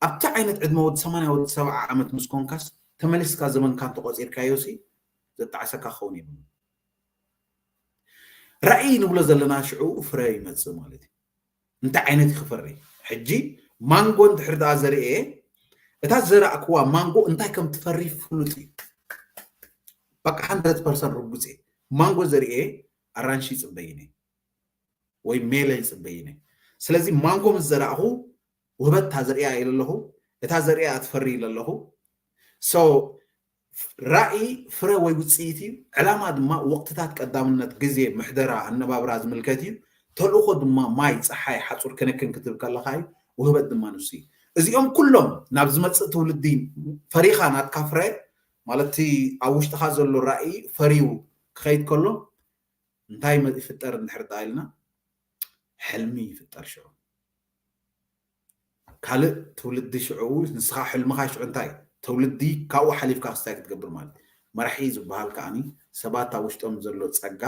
ኣብቲ ዓይነት ዕድመ ወዲ ሰማንያ ወዲ ሰብዓ ዓመት ምስ ኮንካስ ተመሊስካ ዘመንካ እንተቆፂርካዮሲ ዘጣዕሰካ ክኸውን እዩ። ራእይ ንብሎ ዘለና ሽዑ ፍረ ይመፅእ ማለት እዩ። እንታይ ዓይነት ክፈሪ? ሕጂ ማንጎ እንድሕር ደኣ ዘርእየ፣ እታ ዘራእክዋ ማንጎ እንታይ ከም ትፈሪ ፍሉጥ እዩ። በቃ፣ ሃንድረድ ፐርሰንት ርጉፅ እየ። ማንጎ ዘርእየ ኣራንሺ ይፅበይኒ ወይ ሜለ ይፅበይኒ። ስለዚ ማንጎ ምስ ዘራእኹ ውህበት እታ ዘርእያ ኢለ ኣለኹ፣ እታ ዘርእያ ትፈሪ ኢለ ኣለኹ። ሶ ራእይ ፍረ ወይ ውፅኢት እዩ። ዕላማ ድማ ወቕትታት ቀዳምነት፣ ግዜ፣ ምሕደራ፣ ኣነባብራ ዝምልከት እዩ። ተልእኾ ድማ ማይ፣ ፀሓይ፣ ሓፁር፣ ክንክን ክትብል ከለኻ እዩ። ውህበት ድማ ንሱ እዩ። እዚኦም ኩሎም ናብ ዝመፅእ ትውልዲ ፈሪኻ ናትካ ፍረ ማለት እቲ ኣብ ውሽጥኻ ዘሎ ራእይ ፈርዩ ክኸይድ ከሎ እንታይ መ-፣ ይፍጠር እንድሕር ደኣ ኢልና ሕልሚ ይፍጠር ሽዑ። ካልእ ትውልዲ ሽዑ ንስኻ ሕልምኻ ሽዑ እንታይ ትውልዲ ካብኡ ሓሊፍካ ክስታይ ክትገብር ማለት እዩ። መራሒ ዝበሃል ከዓኒ ሰባት ኣብ ውሽጦም ዘሎ ጸጋ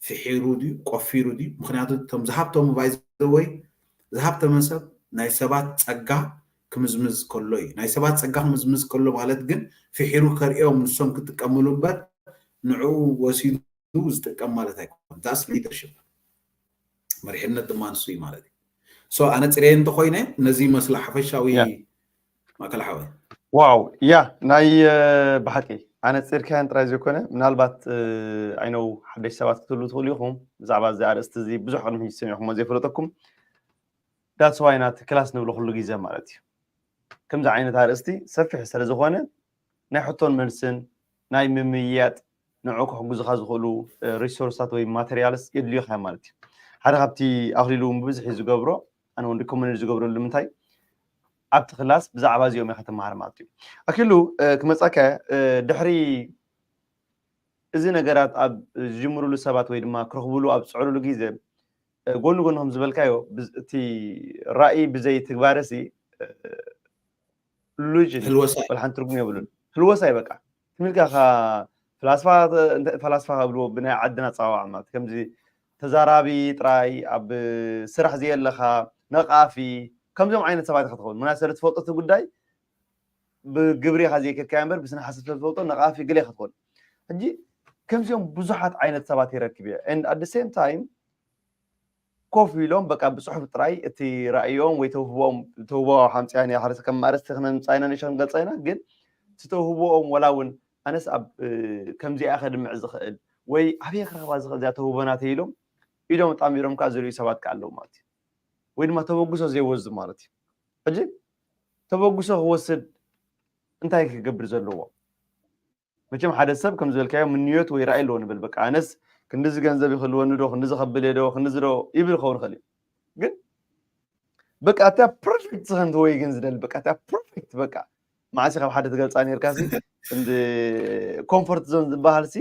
ፍሒሩ ድዩ ቆፊሩ ድዩ? ምኽንያቱ እቶም ዝሃብቶም ባይዘወይ ዝሃብተመ ሰብ ናይ ሰባት ጸጋ ክምዝምዝ ከሎ እዩ። ናይ ሰባት ጸጋ ክምዝምዝ ከሎ ማለት ግን ፍሒሩ ከርእዮም ንሶም ክጥቀምሉ እምበር ንዕኡ ወሲዱ ዝጥቀም ማለት ኣይኮነን። ዳስ ሊደርሽፕ መሪሕነት ድማ ንሱ እዩ ማለት እዩ። ሶ ኣነ ፅሬ እንተኮይነ ነዚ ይመስላ ሓፈሻዊ ማእከል ሓወይ። ዋው ያ ናይ ብሓቂ ኣነ ፅርካያን ጥራይ ዘይኮነ ምናልባት ኣይነው ሓደሽ ሰባት ክትህሉ ትኽእሉ ኢኹም ብዛዕባ እዚ ኣርእስቲ እዚ ብዙሕ ቅድሚ ሕጂ ሰሚዕኩሞ ዘይፈለጠኩም that's why ናቲ ክላስ ንብሎ ኩሉ ግዜ ማለት እዩ። ከምዚ ዓይነት ኣርእስቲ ሰፊሕ ስለ ዝኾነ ናይ ሕቶን መልስን ናይ ምምይያጥ ንዕኡ ክሕግዙኻ ዝኽእሉ ሪሶርስታት ወይ ማተርያልስ የድልዩኻ ማለት እዩ። ሓደ ካብቲ ኣኽሊሉ እውን ብብዝሒ ዝገብሮ ኣነ እውን ሪኮመንድ ዝገብረሉ ንምንታይ ኣብቲ ክላስ ብዛዕባ እዚኦም ኢኻ ትመሃር ማለት እዩ። ኣኪሉ ክመፃካ ድሕሪ እዚ ነገራት ኣብ ዝጅምሩሉ ሰባት ወይ ድማ ክረኽብሉ ኣብ ዝፅዕሩሉ ግዜ ጎኒ ጎኒ ከም ዝበልካዮ እቲ ራእይ ብዘይ ትግባረ ሲ ኢሉዥን ወላ ሓንቲ ትርጉም የብሉን። ህልወሳ እዩ በቃ ትም ኢልካ ፈላስፋ ፈላስፋ ከብልዎ ብናይ ዓድና ኣፀዋውዓ ማለት ከምዚ ተዛራቢ ጥራይ ኣብ ስራሕ ዘየለኻ ነቃፊ ከምዚኦም ዓይነት ሰባት ኢኻ ትኸውን። ምክንያቱ ስለ ትፈልጦ እቲ ጉዳይ ብግብሪ ኢኻ ዘይከድካዮ እምበር ብስነ ሓሳብ ስለ ትፈልጦ ነቃፊ ገለ ኢኻ ትኸውን። ሕጂ ከምዚኦም ብዙሓት ዓይነት ሰባት ይረክብ እየ and at the same time ኮፍ ኢሎም በቃ ብፅሑፍ ጥራይ እቲ ራእዮም ወይ ተውህቦኦም ተውህቦ ሓምፅያን እያ ሓደ ከም ኣርእስቲ ክነምፃ ኢና ንእሽቶ ክንገልፃ ኢና ግን እቲ ተውህቦኦም ወላ እውን ኣነስ ኣብ ከምዚኣ ከድምዕ ዝኽእል ወይ ኣበየ ክረኽባ ዝኽእል እዚኣ ተውህቦ ናተይ ኢሎም ኢዶም ኣጣሚሮም ከዓ ዝርእዩ ሰባት ከዓ ኣለዉ ማለት እዩ። ወይ ድማ ተበግሶ ዘይወስድ ማለት እዩ። ሕጂ ተበግሶ ክወስድ እንታይ ክገብር ዘለዎ? መቸም ሓደ ሰብ ከም ዝበልካዮ ምንዮት ወይ ራእይ ኣለዎ ንብል። በቃ ኣነስ ክንዲዚ ገንዘብ ይክልወኒ ዶ፣ ክንዲዚ ከብል እየ ዶ፣ ክንዲዚ ዶ ይብል ክኸውን ይኽእል እዩ። ግን በቃ እታ ፐርፌክት ዝኸንት ወይ ግን ዝደሊ በቃ እታ ፐርፌክት በቃ መዓሲ ካብ ሓደ ትገልፃ ነርካ ሲ እንዲ ኮምፎርት ዞን ዝበሃል ሲ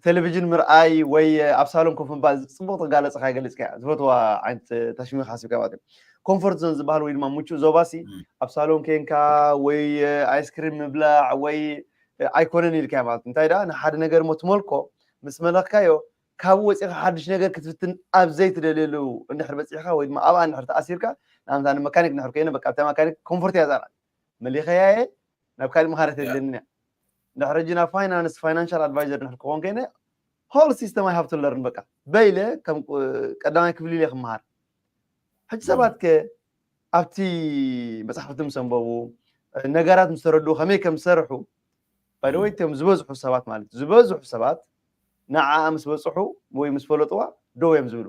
ቴሌቪዥን ምርኣይ ወይ ኣብ ሳሎን ኮፍ ምባል ጽቡቅ ተጋለጽካ ይገልጽካ ዝፈትዋ ዓይነት ተሽሚኻ ሓሲብካ ማለት እዩ። ኮምፎርት ዞን ዝበሃል ወይ ድማ ምቹእ ዞባ ሲ ኣብ ሳሎን ኬንካ ወይ ኣይስክሪም ምብላዕ ወይ ኣይኮነን ኢልካ ማለት እንታይ ደኣ ንሓደ ነገር ሞ ትመልኮ ምስ መለኽካዮ ካብኡ ወፂኻ ሓድሽ ነገር ክትፍትን ኣብ ዘይትደልየሉ እንድሕር በፂሕካ ወይ ድማ ኣብኣ እንድሕር ተኣሲርካ ንኣብነት ኣነ መካኒክ እንድሕር ኮይነ በቃ ኣብታ መካኒክ ኮምፎርት እያ ዛራ መሊኸያ እየ ናብ ካሊእ መሃረት የለኒ እያ እንድሕር ሕጂ ናብ ፋይናንስ ፋይናንሻል ኣድቫይዘር እንድሕር ክኾን ኮይነ ሆል ሲስተም ኣይ ሃብቱ ለርን በቃ በይለ ከም ቀዳማይ ክፍሊ ኢለ ክመሃር ሕጂ ሰባት ከ ኣብቲ መፅሓፍቲ ምስ ኣንበቡ ነገራት ምስ ተረድኡ ከመይ ከም ዝሰርሑ ባይደወይ እቶም ዝበዝሑ ሰባት ማለት እዩ ዝበዝሑ ሰባት ንዓኣ ምስ በፅሑ ወይ ምስ ፈለጥዋ ደው እዮም ዝብሉ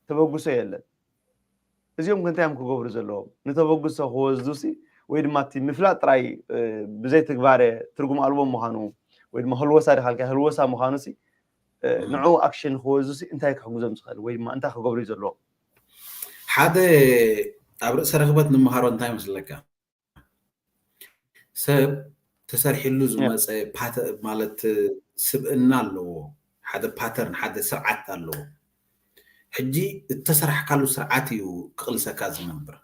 ተበግሶ የለን እዚኦም ከ እንታይ እዮም ክገብሩ ዘለዎም ንተበግሶ ክወስዱ ሲ ወይ ድማ እቲ ምፍላጥ ጥራይ ብዘይ ትግባረ ትርጉም ኣልቦ ምዃኑ ወይ ድማ ህልወሳ ዲኻ ኢልካ ህልወሳ ምዃኑ ሲ ንዕኡ ኣክሽን ክወስዱ ሲ እንታይ ክሕግዞም ዝኽእል ወይ ድማ እንታይ ክገብሩ እዩ ዘለዎም ሓደ ኣብ ርእሰ ርኽበት ንምሃሮ እንታይ መስለካ ሰብ ተሰሪሕሉ ዝመፀ ማለት ስብእና ኣለዎ ሓደ ፓተርን ሓደ ስርዓት ኣለዎ ሕጂ እተሰራሕካሉ ስርዓት እዩ ክቕልሰካ ዝነብር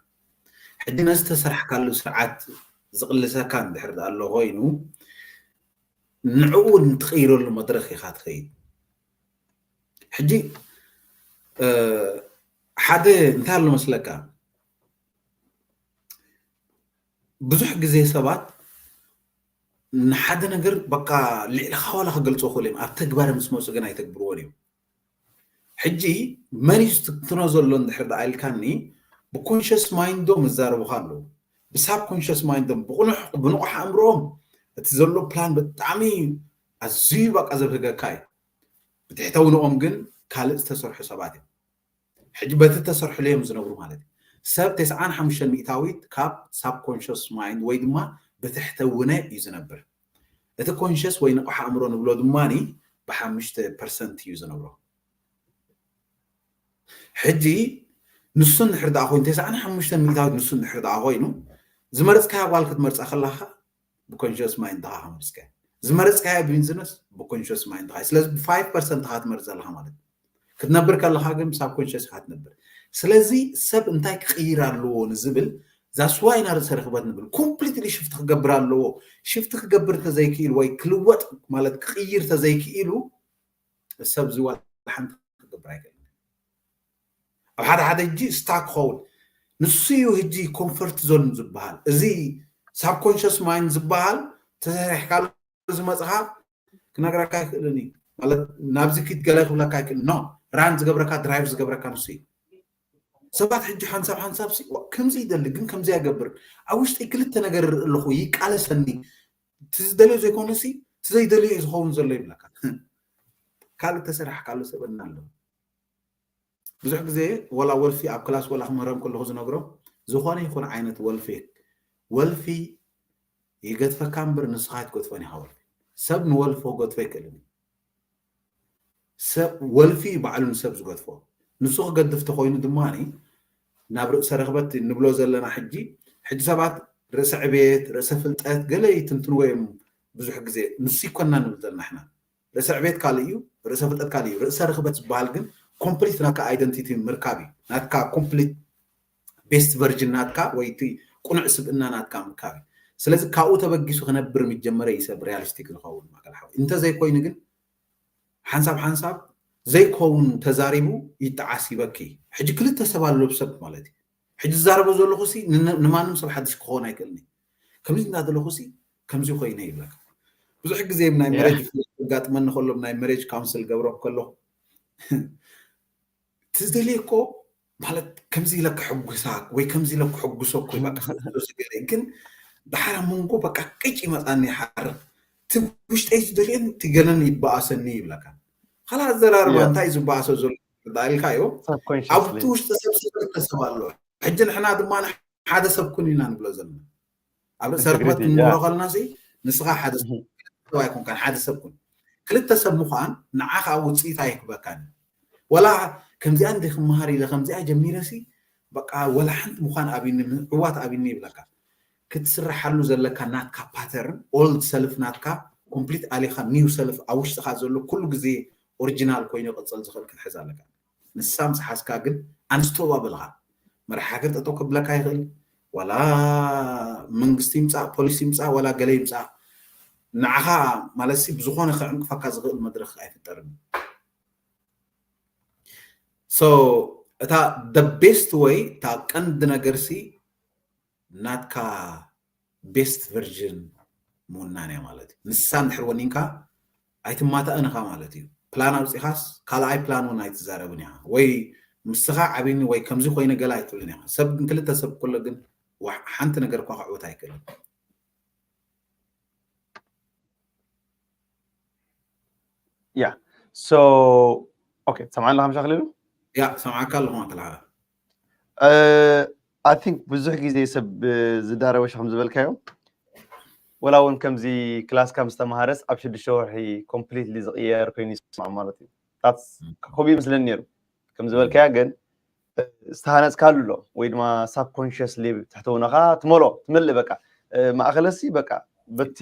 ሕጂ ነዚ ተሰራሕካሉ ስርዓት ዝቕልሰካ እንድሕር ኣሎ ኮይኑ ንዕኡ እንትቕይረሉ መድረክ ኢኻ ትኸይድ ሕጂ ሓደ እንታይ ኣሎ መስለካ ብዙሕ ግዜ ሰባት ንሓደ ነገር በቃ ልዕሊ ካዋላ ክገልፆ ክእሉ እዮም ኣብ ተግባር ምስ መፁ ግን ኣይተግብርዎን እዮም ሕጂ መን እዩ ዝትንትኖ ዘሎ እንድሕር ደኣ ኢልካኒ ብኮንሽስ ማይንዶም ይዛረቡካ ኣለዉ ብሳብ ኮንሽስ ማይንዶም ብቁኑሕ ብንቑሕ ኣእምሮኦም እቲ ዘሎ ፕላን ብጣዕሚ ኣዝዩ በቃ ዘብህገካ እዩ ብትሕተውንኦም ግን ካልእ ዝተሰርሑ ሰባት እዮም ሕጂ በቲ ተሰርሕሉ እዮም ዝነብሩ ማለት እዩ ሰብ ተስዓን ሓሙሽተን ሚእታዊት ካብ ሳብ ኮንሽስ ማይንድ ወይ ድማ ብትሕተውነ እዩ ዝነብር እቲ ኮንሽስ ወይ ንቑሕ ኣእምሮ ንብሎ ድማ ብሓሙሽተ ፐርሰንት እዩ ዝነብሮ ሕጂ ንሱ እንድሕር ደኣ ኮይኑ ተስዓን ሓሙሽተን ሚእታዊት ንሱ እንድሕር ደኣ ኮይኑ ዝመረፅካያ ጓል ክትመርፃ ከለካ ብኮንሽስ ማይንድካ ከመርፅካ ዝመረፅካያ ቢዝነስ ብኮንሽስ ማይንድካ ስለዚ ብ5 ፐርሰንት ኢካ ትመርፅ ዘለካ ማለት ክትነብር ከለካ ግን ሳብ ኮንሽስ ኢካ ትነብር ስለዚ ሰብ እንታይ ክቅይር ኣለዎ ንዝብል ዛስዋይ ኢና ርእሰ ርክበት ንብል ኮምፕሊትሊ ሽፍቲ ክገብር ኣለዎ ሽፍቲ ክገብር ተዘይክእል ወይ ክልወጥ ማለት ክቅይር ተዘይክኢሉ ሰብ ዝዋል ሓንቲ ክገብር ኣይክእል ኣብ ሓደ ሓደ ሕጂ ስታክ ክኸውን ንሱ እዩ ሕጂ ኮንፈርት ዞን ዝበሃል እዚ ሳብኮንሽስ ማይንድ ዝበሃል ተሰሪሕካሉ ዝመፅኻ ክነግረካ ኣይክእልን እዩ ማለት ናብዚ ኪድ ገለ ክብለካ ኣይክእል ኖ ራን ዝገብረካ ድራይቭ ዝገብረካ ንሱ እዩ ሰባት ሕጂ ሓንሳብ ሓንሳብ ከምዚ ይደሊ ግን ከምዚ ኣይገብርን ኣብ ውሽጢ ክልተ ነገር ርኢ ኣለኹ ይቃለሰኒ እቲ ዝደልዮ ዘይኮነ እቲ ዘይደልዮ እዩ ዝኸውን ዘሎ ይብለካ ካልእ ተሰራሕካሉ ሰበና ኣሎ ብዙሕ ግዜ ወላ ወልፊ ኣብ ክላስ ወላ ክምህሮም ከለኹ ዝነግሮም ዝኾነ ይኹን ዓይነት ወልፊ ወልፊ ይገድፈካ እምበር ንስኻ ኣይትገድፎን ኢኻ ወልፊ ሰብ ንወልፎ ገድፎ ኣይክእልን እዩ ሰብ ወልፊ እዩ ባዕሉ ንሰብ ዝገድፎ ንሱ ክገድፍ ተኮይኑ ድማ ናብ ርእሰ ረክበት ንብሎ ዘለና ሕጂ ሕጂ ሰባት ርእሰ ዕቤት ርእሰ ፍልጠት ገለ ይትንትንዎ እዮም ብዙሕ ግዜ ንሱ ይኮና ንብል ዘለና ሕና ርእሰ ዕቤት ካልእ እዩ ርእሰ ፍልጠት ካልእ እዩ ርእሰ ርክበት ዝበሃል ግን ኮምፕሊት ናትካ ኣይደንቲቲ ምርካብ እዩ ናትካ ኮምፕሊት ቤስት ቨርጅን ናትካ ወይ እቲ ቁኑዕ ስብእና ናትካ ምርካብ እዩ ስለዚ ካብኡ ተበጊሱ ክነብር ምጀመረ እዩ ሰብ ሪያሊስቲክ ዝኸውን ማእከል ሓዊ እንተዘይኮይኑ ግን ሓንሳብ ሓንሳብ ዘይከውን ተዛሪቡ ይጠዓስ ይበኪ ሕጂ ክልተ ሰብ ኣሎ ሰብ ማለት እዩ ሕጂ ዝዛረቦ ዘለኹ ሲ ንማንም ሰብ ሓድሽ ክኸውን ኣይክእልኒ ከምዚ እናደለኹ ሲ ከምዚ ኮይነ ይብለካ ብዙሕ ግዜ ናይ መሬጅ ዘጋጥመኒ ከሎም ናይ መሬጅ ካውንስል ገብሮ ከለኹ ትዝደልየ እኮ ማለት ከምዚ ኢለ ክሕጉሳ ወይ ከምዚ ኢለ ክሕጉሶ እኮ ግን ድሓር ኣብ መንጎ በቃ ቅጭ ይመፃኒ ይሓርቕ እቲ ውሽጠይ ዝደልየን ትገለን ይበኣሰኒ ይብለካ ካላ ኣዘራርባ እንታይ ዝበኣሰ ዘሎ ዳልካዮ ኣብቲ ውሽጢ ሰብ ክልተ ሰብ ኣሎ። ሕጂ ንሕና ድማ ሓደ ሰብ ኩን ኢና ንብሎ ዘለና። ኣብ ርእሰ ርክበት ክንምህሮ ከለና ንስኻ ሓደ ሰብ ኣይኮንካን፣ ሓደ ሰብ ኩን። ክልተ ሰብ ምዃን ንዓኻ ውፅኢት ኣይክበካን። ወላ ከምዚኣ እንደ ክመሃር ኢለ ከምዚኣ ጀሚረሲ በቃ ወላ ሓንቲ ምዃን ኣብኒ፣ ዕዋት ኣብኒ ይብለካ። ክትስርሓሉ ዘለካ ናትካ ፓተርን ኦልድ ሰልፍ ናትካ ኮምፕሊት ኣሊኻ ኒው ሰልፍ ኣብ ውሽጥኻ ዘሎ ኩሉ ግዜ ኦሪጂናል ኮይኑ ይቕፅል ዝኽእል ክትሕዝ ኣለካ። ንሳ ምስ ሓዝካ ግን ኣንስቶባብልኻ መርሓ ሃገር ጠጠው ከብለካ ይኽእል። ዋላ መንግስቲ ይምፃእ፣ ፖሊስ ይምፃእ፣ ዋላ ገለ ይምፃእ፣ ንዓኻ ማለት ሲ ብዝኾነ ከዕንቅፈካ ዝኽእል መድረኽ ኣይፍጠርን። So እታ the best way፣ እታ ቀንዲ ነገር ሲ ናትካ ቤስት ቨርዥን ምውናን እያ ማለት እዩ። ንሳ እንድሕር ወኒንካ ኣይትማታእን ኢኻ ማለት እዩ። ፕላን ኣውፂኻስ ካልኣይ ፕላን እውን ኣይትዛረብን ኢኻ። ወይ ምስኻ ዓብኒ ወይ ከምዚ ኮይነ ገለ ኣይትብልን ኢኻ። ሰብ ግን ክልተ ሰብ ኩሎ ግን ዋሕ-፣ ሓንቲ ነገር እኳ ከዕውት ኣይክእልን። ያ ሶ ኦኬ፣ ትሰምዓኒ ኣለኻ ምሻ ክሊሉ? ያ ሰምዓካ ኣለኹ። ማተልሓ I think ብዙሕ ግዜ ሰብ ዝዳረበ ከም ዝበልካዮ፣ ወላ እውን ከምዚ ክላስካ ምስ ተምሃረስ ኣብ ሽዱሽተ ወርሒ ኮምፕሊትሊ ዝቕየር ኮይኑ ይስማዕ ማለት እዩ። ታትስ ከምኡ ይመስለኒ ነይሩ። ከም ዝበልካያ ግን ዝተሃነፅካሉ ኣሎ ወይ ድማ ሳብኮንሽስሊ ትሕተውነኻ ትመሎ ትመልእ በቃ ማእኸለሲ በቃ በቲ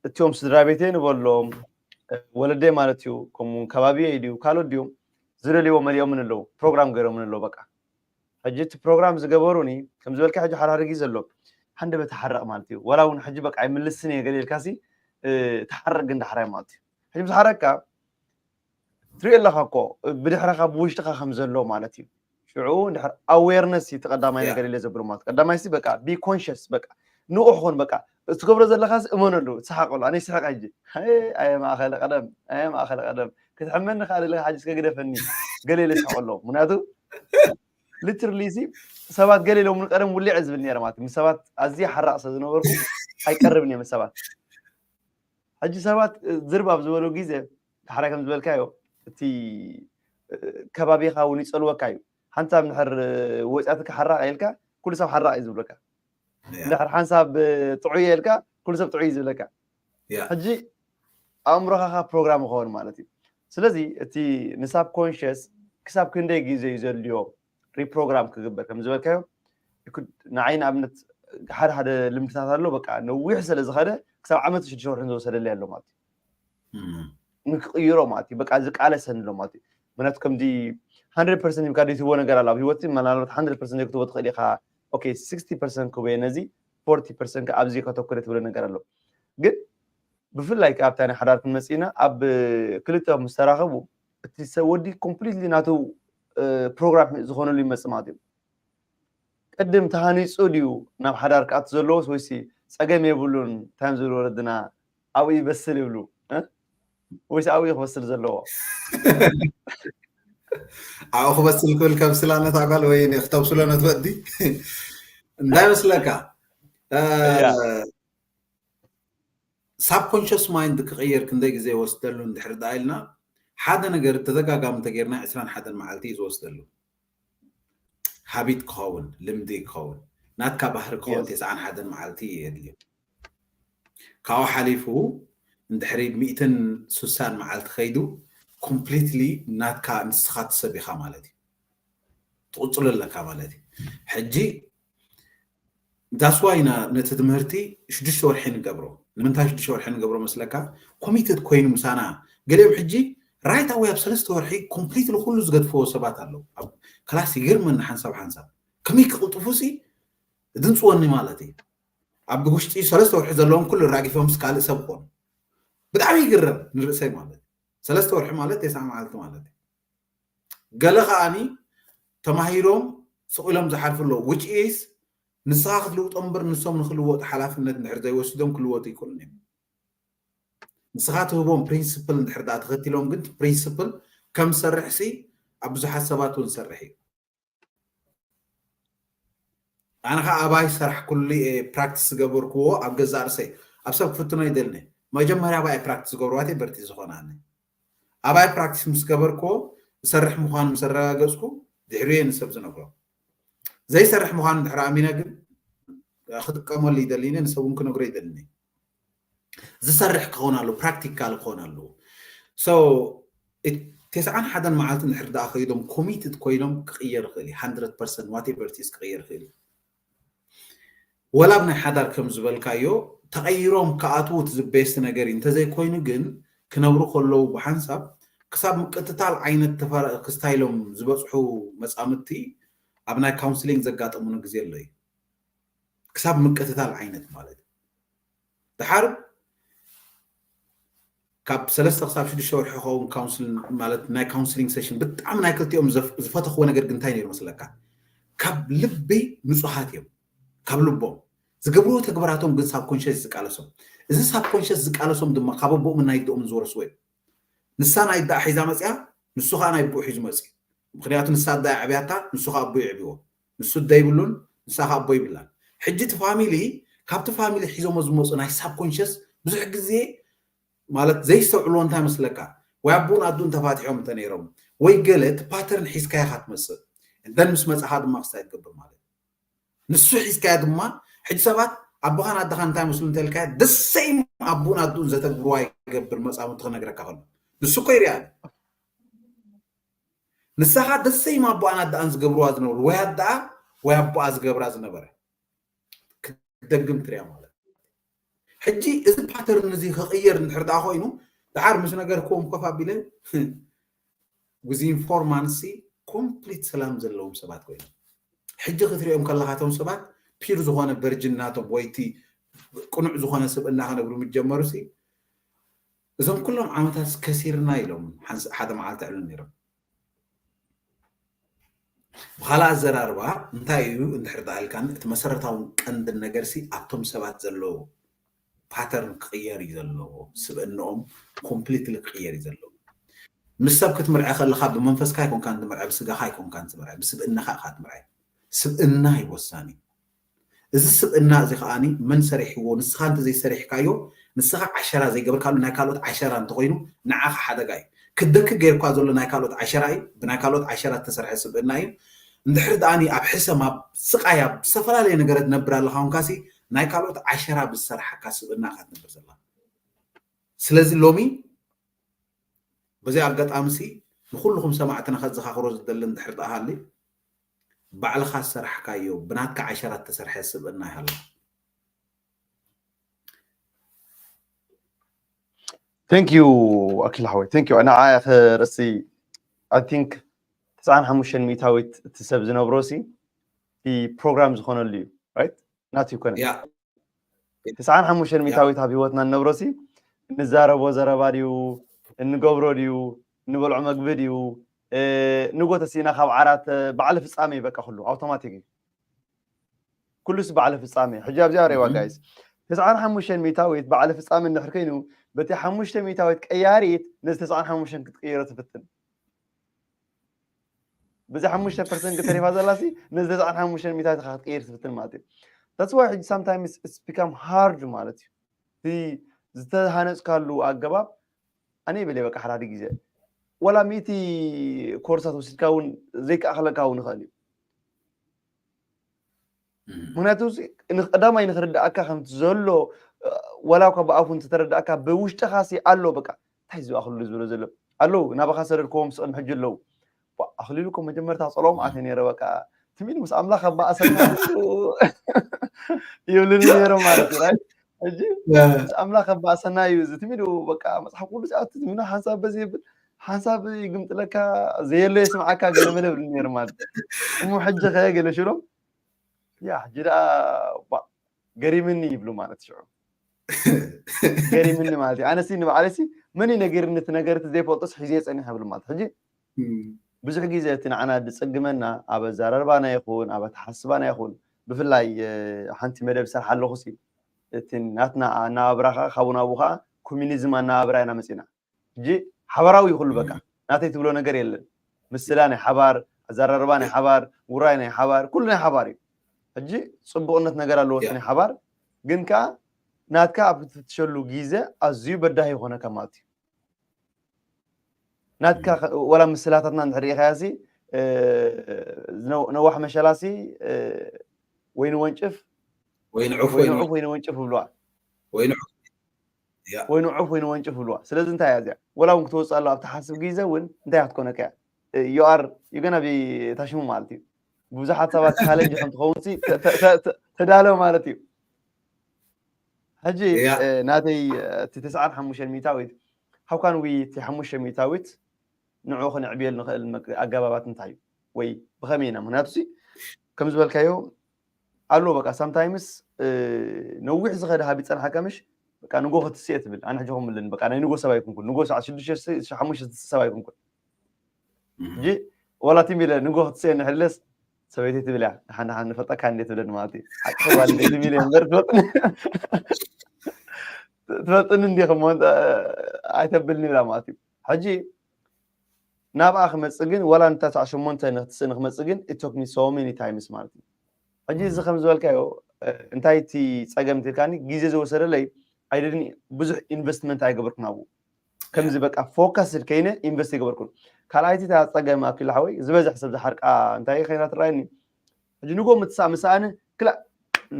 እቲኦም ስድራ ቤተይ ንበሎም ወለደይ ማለት እዩ፣ ከምኡ ከባቢየይ ድዩ ካልኦት ድዮም ዝደልይዎ መሊኦምን ኣለዉ፣ ፕሮግራም ገይሮምን ኣለዉ። በቃ ሕጂ እቲ ፕሮግራም ዝገበሩኒ ከም ዝበልካ ሕጂ ሓደ ሓደ ግዜ ዘሎ ሓንደበት ተሓረቕ ማለት እዩ። ወላ እውን ሕጂ በቃ ኣይምልስን እየ ገለ ኢልካሲ ተሓረቕ ግን ዳሕራይ ማለት እዩ። ሕጂ ምስ ሓረቅካ ትሪኦ ኣለኻ እኮ ብድሕረኻ ብውሽጥኻ ከም ዘሎ ማለት እዩ። ሽዑ እንድሕር ኣዌርነስ እዩ እቲ ቀዳማይ ነገር ኢለ ዘብሎ ማለት ቀዳማይ ሲ በቃ ቢ ኮንሽስ በቃ ንቑሕ ኹን በቃ እትገብሮ ዘለኻስ እመነሉ ትስሓቀሉ ኣነ ይስሕቅ ሕጂ ኣየ ማእኸለ ቀደም ኣየ ማእኸለ ቀደም ክትሕመኒ ከዓ ዘለካ ሕጂ እስከ ግደፈኒ ገለ ኢለ ስሕቀሎ ምክንያቱ ሊትርሊ ሲ ሰባት ገለ ኢሎምኒ ቀደም ውሊዐ ዝብል ነይረ ማለት ምስ ሰባት ኣዝየ ሓራቕ ስለ ዝነበርኩ ኣይቀርብን እየ ምስ ሰባት ሕጂ ሰባት ዝርብ ኣብ ዝበሉ ግዜ ዳሕራይ ከም ዝበልካዮ እቲ ከባቢኻ እውን ይፀልወካ እዩ ሓንሳብ እንድሕር ወፂኣትካ ሓራቕ ኢልካ ኩሉ ሰብ ሓራቕ እዩ ዝብለካ እንድሕር ሓንሳብ ጥዑይ ኢልካ ኩሉ ሰብ ጥዑይ እዩ ዝብለካ ሕጂ ኣእምሮኻ ካብ ፕሮግራም ይኸውን ማለት እዩ ስለዚ እቲ ንሳብ ኮንሽስ ክሳብ ክንደይ ግዜ እዩ ዘድልዮ ሪፕሮግራም ክግበር ከም ዝበልካዮ ንዓይ ንኣብነት ሓደ ሓደ ልምድታት ኣሎ በቃ ነዊሕ ስለ ዝኸደ ክሳብ ዓመት ሽዱሽተ ወርሒ ዝወሰደለይ ኣሎ ማለት እዩ ንክቕይሮ ማለት እዩ በቃ ዝቃለሰኒ ኣሎ ማለት እዩ ምክንያቱ ከምዚ hundred percent ኢልካ ዘይትህቦ ነገር ኣሎ ኣብ ህይወት ምናልባት hundred percent ዘይክትህቦ ትኽእል ኢኻ okay sixty percent ክበየ ነዚ forty percent ኣብዚ ከተኩረ ትብሎ ነገር ኣሎ ግን ብፍላይ ኣብታ ናይ ሓዳር ክንመፅእ ኢና ኣብ ክልተ ምስ ተራኸቡ እቲ ሰብ ወዲ ኮምፕሊትሊ ናቱ ፕሮግራም ዝኾነሉ ይመፅእ ማለት እዩ ቅድም ተሃኒፁ ድዩ ናብ ሓዳር ክኣቱ ዘለዎስ ወይሲ ፀገም የብሉን ታይም ዝብል ወለድና ኣብኡ ይበስል ይብሉ ወይሲ ኣብኡ ክበስል ዘለዎ ኣብኡ ክበስል ክብል ከምስላ ነታ ጓል ወይ ክተብስሎ ነትወዲ እንታይ መስለካ ሳብኮንሽስ ማይንድ ክቕየር ክንደይ ግዜ ይወስደሉ እንድሕር ደኣ ኢልና ሓደ ነገር ተደጋጋሚ እንተጌርና ዕስራን ሓደን መዓልቲ እዩ ዝወስደሉ ሃቢት ክኸውን ልምዲ ክኸውን ናትካ ባህሪ ክኸውን ተስዓን ሓደን መዓልቲ የድልዩ ካብኡ ሓሊፉ እንድሕሪ ሚእትን ስሳን መዓልቲ ከይዱ ኮምፕሊትሊ ናትካ ንስኻ ትሰብ ኢኻ ማለት እዩ ትቕፅሎ ኣለካ ማለት እዩ ሕጂ that's why ኢና ነቲ ትምህርቲ ሽዱሽተ ወርሒ ንገብሮ ንምንታይ ሽዱሽተ ወርሒ ንገብሮ መስለካ ኮሚትድ ኮይኑ ምሳና ገሊኦም ሕጂ right away ኣብ ሰለስተ ወርሒ ኮምፕሊትሊ ኩሉ ዝገድፍዎ ሰባት ኣለዉ ኣብ ክላስ ይገርመኒ ሓንሳብ ሓንሳብ ከመይ ክቕልጥፉ ሲ ድንፅወኒ ማለት እዩ ኣብ ውሽጢ ሰለስተ ወርሒ ዘለዎም ኩሉ ራጊፎም ምስ ካልእ ሰብ ክኾኑ ብጣዕሚ ይግረም ንርእሰይ ማለት ሰለስተ ወርሒ ማለት ተስዓ መዓልቲ ማለት እዩ ገለ ከዓኒ ተማሂሮም ስቕ ኢሎም ዝሓልፉ ኣለዉ which is ንስኻ ክትልውጦ እምበር ንሶም ንክልወጡ ሓላፍነት እንድሕር ዘይወሲዶም ክልወጡ ይክእሉን እዮም ንስኻ ትህቦም ፕሪንስፕል እንድሕር ዳ ተኸቲሎም ግን ፕሪንስፕል ከም ሰርሕ ሲ ኣብ ብዙሓት ሰባት እውን ሰርሕ እዩ ኣነ ከዓ ኣባይ ሰራሕ ኩሉ ፕራክቲስ ዝገበርክዎ ኣብ ገዛእ ርእሰይ ኣብ ሰብ ክፍትኖ ይደልኒ መጀመርያ ኣባይ ፕራክቲስ ዝገብርዋተይ በርቲ ዝኾናኒ ኣባይ ፕራክቲስ ምስ ገበርክዎ ዝሰርሕ ምዃኑ ምስ ኣረጋገፅኩ ድሕሪኡ እየ ንሰብ ዝነግሮ። ዘይሰርሕ ምዃኑ ድሕሪ ኣሚነ ግን ክጥቀመሉ ይደሊ እየ፣ ንሰብ እውን ክነግሮ ይደሊ እየ። ዝሰርሕ ክኸውን ኣለዎ፣ ፕራክቲካል ክኸውን ኣለዎ። So ተስዓን ሓደን መዓልቲ እንድሕር ደኣ ከይዶም ኮሚትድ ኮይኖም ክቕየር ይኽእል እዩ። ሃንድረድ ፐርሰንት ዋቴቨር ኢት ኢዝ ክቕየር ይኽእል እዩ። ወላ ኣብ ናይ ሓዳር ከም ዝበልካዮ ተቐይሮም ክኣትዉ እቲ ዝበየስቲ ነገር እዩ። እንተዘይኮይኑ ግን ክነብሩ ከለዉ ብሓንሳብ ክሳብ ምቅትታል ዓይነት ተፈራ- ክስታይሎም ዝበፅሑ መፃምድቲ ኣብ ናይ ካውንስሊንግ ዘጋጠሙኒ ግዜ ኣሎ እዩ። ክሳብ ምቅትታል ዓይነት ማለት እዩ። ድሓር ካብ ሰለስተ ክሳብ ሽዱሽተ ወርሒ ክኸውን ካውንስል ማለት ናይ ካውንስሊንግ ሴሽን ብጣዕሚ ናይ ክልቲኦም ዘፍ- ዝፈተኽዎ ነገር ግን እንታይ ነይሩ መስለካ? ካብ ልቢ ንጹሃት እዮም። ካብ ልቦም ዝገብርዎ ተግባራቶም ግን ሳብኮንሽስ ዝቃለሶም። እዚ ሳብኮንሽስ ዝቃለሶም ድማ ካብ ኣቦኦምን ናይ ኣደኦምን ዝወረስዎ እዩ። ንሳ ናይ ኣደኣ ሒዛ መጽያ፣ ንሱ ከዓ ናይ ኣቦኡ ሒዙ መጽዩ። ምክንያቱ ንሳ ኣደኣ የዕብያታ፣ ንሱ ከዓ ኣቦኡ የዕብዎ። ንሱ ኣደ ይብሉን ንሳ ከዓ ኣቦ ይብላን። ሕጂ እቲ ፋሚሊ ካብቲ ፋሚሊ ሒዞሞ ዝመፁ ናይ ሳብኮንሽስ ብዙሕ ግዜ ማለት ዘይስተውዕልዎ እንታይ መስለካ? ወይ ኣቦኡን ኣዱን ተፋቲሖም እንተ ነይሮም ወይ ገለ እቲ ፓተርን ሒዝካዮ ኢኻ ትመፅእ። እንደን ምስ መፅኻ ድማ ክስታይ ትገብር ማለት እዩ። ንሱ ሒዝካዮ ድማ ሕጂ ሰባት ኣቦኻን ኣደኻን እንታይ መስሉ እንተልካዮ ደሰይም ኣቦኡን ኣዱን ዘተግብርዋ ይገብር መፃምድቱ ክነግረካ ከሎ ንሱ እኮ ይሪኣ ኣሎ። ንሳኻ ደሰይም ኣቦኣን ኣደኣን ዝገብርዋ ዝነበሩ ወይ ኣደኣ ወይ ኣቦኣ ዝገብራ ዝነበረ ክትደግም ትሪያ ማለት እዩ። ሕጂ እዚ ፓተርን እዚ ክቕየር እንድሕር ደኣ ኮይኑ ደሓር ምስ ነገርክዎም ኮፍ ኣቢለ ዊዚን ፎር ማንትስ ኮምፕሊት ሰላም ዘለዎም ሰባት ኮይኖም ሕጂ ክትሪኦም ከለኻ እቶም ሰባት ፒር ዝኾነ ቨርጅን ናቶም ወይ እቲ ቅኑዕ ዝኾነ ስብእና ክነብሩ ምስ ጀመሩ ሲ እዞም ኩሎም ዓመታት ከሲርና ኢሎም ሓንስ- ሓደ መዓልቲ ኣዕልሉ ነይሮም። ብኻልእ ኣዘራርባ እንታይ እዩ እንድሕር ደኣ ኢልካኒ እቲ መሰረታውን ቀንድን ነገር ሲ ኣብቶም ሰባት ዘሎ ፓተርን ክቕየር እዩ ዘለዎ። ስብእንኦም ኮምፕሊትሊ ክቕየር እዩ ዘለዎ። ምስ ሰብ ክትምርዐ ከለኻ ብመንፈስካ ኣይኮንካን ትምርዐ፣ ብስጋኻ ኣይኮንካን ትምርዐ፣ ብስብእናኻ ኢኻ ትምርዐ። ስብእና እዩ ወሳኒ። እዚ ስብእና እዚ ከዓኒ መን ሰሪሕዎ? ንስኻ እንተዘይሰሪሕካዮ ንስኻ ዓሸራ ዘይገበርካሉ ናይ ካልኦት ዓሸራ እንተኾይኑ ንዓኻ ሓደጋ እዩ። ክደክ ገይርኳ ዘሎ ናይ ካልኦት ዓሸራ እዩ። ብናይ ካልኦት ዓሸራ ዝተሰርሐ ስብእና እዩ። እንድሕር ደኣኒ ኣብ ሕሰም ኣብ ስቃይ ኣብ ዝተፈላለየ ነገራት ነብር ኣለኻ ኮንካሲ ናይ ካልኦት ዓሸራ ብዝሰራሓካ ስብእና ኢኻ ትነብር ዘለኻ። ስለዚ ሎሚ በዚ ኣጋጣሚ ሲ ንኩልኹም ሰማዕትና ከዘኻኽሮ ዝደሊ እንድሕር ደኣ ሃሊ ባዕልኻ ዝሰራሕካዮ ብናትካ ዓሸራ እተሰርሐ ስብእና ይሃልኻ። Thank you ኣኪል ሓወይ thank you ንዓ ክርእሲ I think ተስዓን ሓሙሽተን ሚእታዊት እቲ ሰብ ዝነብሮ ሲ እቲ ፕሮግራም ዝኾነሉ እዩ right ናቱ ይኮነ ያ ተስዓን ሓሙሽተን ሚእታዊት ኣብ ህይወትና ንነብሮ ሲ እንዛረቦ ዘረባ ድዩ እንገብሮ ድዩ እንበልዖ መግቢ ድዩ ንጎተ ሲና ካብ ዓራት በዓል ፍጻሜ በቃ ኩሉ ኣውቶማቲክ እዩ ኩሉስ በዓል ፍጻሜ ሕጂ ኣብዚኣ ሬዋ guys ተስዓን ሓሙሽተን ሚእታዊት በዓል ፍጻሜ እንድሕር ኮይኑ በቲ ሓሙሽተ ሚእታዊት ቀያሪት ነዚ ተስዓን ሓሙሽተን ክትቅይሮ ትፍትን በዚ ሓሙሽተ ፐርሰንት ተሪፋ ዘላ ሲ ነዚ ተስዓን ሓሙሽተን ሚእታዊት ኢኻ ክትቅይር ትፍትን ማለት እዩ that's why ሕጂ sometimes it's become hard ማለት እዩ እቲ ዝተሃነፅካሉ ኣገባብ ኣነ ይብል በቃ ሓደ ግዜ ወላ ሚእቲ ኮርሳት ወሲድካ እውን ዘይከኣኸለካ እውን ይኽእል እዩ ምክንያቱ ቀዳማይ ንክርዳእካ ከምቲ ዘሎ ወላ እኳ ብኣፉ እንተተረዳእካ ብውሽጥኻ ሲ ኣሎ በቃ እንታይ ዝኣኽሉ ዝብሎ ዘሎ ኣለዉ ናባኻ ሰደድክዎም ስቕድሚ ሕጂ ኣለዉ ኣኽሊሉ እኮ መጀመርታ ፀሎም ኣተ ነይረ በቃ ትሚል ምስ ኣምላኽ ኣባኣሰና ይብልኒ ነይሮም ማለት እዩ ሕጂ ምስ ኣምላኽ ኣባኣሰና እዩ እዚ ትሚሉ በቃ መፅሓፍ ቅዱስ ኣቱ ትሚሉ ሓንሳብ በዚ ይብል ሓንሳብ ይግምጥለካ ዘየሎ የስምዓካ ገለ መለ ብሉ ነይሩ ማለት እሞ ሕጂ ከ ገለ ሽሎም ያ ሕጂ ደኣ ገሪምኒ ይብሉ ማለት ሽዑ ገሪምኒ ማለት እዩ ኣነሲ ንባዕለሲ መን እዩ ነጊርኒ እቲ ነገር እቲ ዘይፈልጦስ ሒዘ የፀኒሕ ይብሉ ማለት ሕጂ ብዙሕ ግዜ እቲ ንዓና ዝፅግመና ኣብ ኣዘራርባና ይኹን ኣብ ኣተሓስባና ይኹን ብፍላይ ሓንቲ መደብ ሰርሓ ኣለኹ ሲ እቲ ናትና ኣናባብራ ከዓ ካብኡ ናብኡ ከዓ ኮሚኒዝም ኣናባብራ ኢና መፂና ሕጂ ሓበራዊ ይኹሉ በቃ ናተይ ትብሎ ነገር የለን ምስላ ናይ ሓባር ኣዘራርባ ናይ ሓባር ውራይ ናይ ሓባር ኩሉ ናይ ሓባር እዩ ሕጂ ፅቡቕነት ነገር ኣለዎ ናይ ሓባር ግን ከዓ ናትካ ኣብ ክትፍትሸሉ ግዜ ኣዝዩ በዳሂ ይኾነካ ማለት እዩ ናትካ ከ- ወላ ምስላታትና እንድሕር ርኢኻያ ሲ እ፣ ዝነው- ነዋሕ መሸላ ሲ እ፣ ወይ ንወንጭፍ ወይ ንዑፍ ወይ ወይ ንዑፍ ወይ ንወንጭፍ ይብልዋ ወይ ንዑፍ ያ ወይ ንዑፍ ወይ ንወንጭፍ ይብልዋ። ስለዚ እንታይ እያ እዚኣ? ወላ እውን ክትወፅእ ኣለዋ ኣብ ትሓስብ ግዜ እውን እንታይ ክትኮነካ እያ? You are you gonna be ታሽሙ ማለት እዩ። ብዙሓት ሰባት ቻለንጅ ከም ትኸውን ሲ ተ- ተ- ተ- ተ- ተዳሎ ማለት እዩ። ሕጂ ያ እ፣ ናተይ እ፣ እቲ ተስዓን ሓሙሽተን ሚእታዊት how can we እቲ ሓሙሽተ ሚእታዊት ንዑ ክንዕብየሉ ንኽእል መግ- ኣገባባት እንታይ እዩ ወይ ብኸመይ ኢና? ምክንያቱ ሲ ከም ዝበልካዮ ኣሎ በቃ ሳምታይምስ ነዊሕ ዝኸደ ሃቢ ፀንሓካ ምሽ በቃ ንጎ ክትስየ ትብል ኣነ ሕጂ ከምብልን በቃ ናይ ንጎ ሰብ ኣይኩንኩን ንጎ ሰዓት ሽዱሽተ ሓሙሽተ ሰብ ኣይኩንኩን እም። ሕጂ ወላ ቲም ኢለ ንጎ ክትስየ ንሕለስ ሰበይቲ ትብል እያ ሓን ሓን ንፈልጠካ እንዴ ትብለኒ ማለት እዩ ሓቂ ባል እንዴ ቲም ኢለ እምበር ትፈልጥኒ ትፈልጥኒ እንዲኹም ኣይተብልኒ ይብላ ማለት እዩ ሕጂ ናብኣ ክመፅእ ግን ዋላ ንታ ሰዓ ሸሞንተ ንክትስእ ንክመፅእ ግን it took me so many times ማለት እዩ ሕጂ እዚ ከም ዝበልካዮ እ፣ እንታይ እቲ ፀገም ትልካኒ ግዜ ዝወሰደለይ ኣይደድን ብዙሕ ኢንቨስትመንት ኣይገበርኩን ኣብኡ ከምዚ በቃ ፎካስ ከይነ ኢንቨስት ይገበርኩን ካልኣይቲ እታ ፀገም ኣኪሉ ሓወይ ዝበዝሕ ሰብ ዝሓርቃ እንታይ ከይና ትረኣየኒ ሕጂ ንጎ ምትሳእ ምሳኣነ ክላእ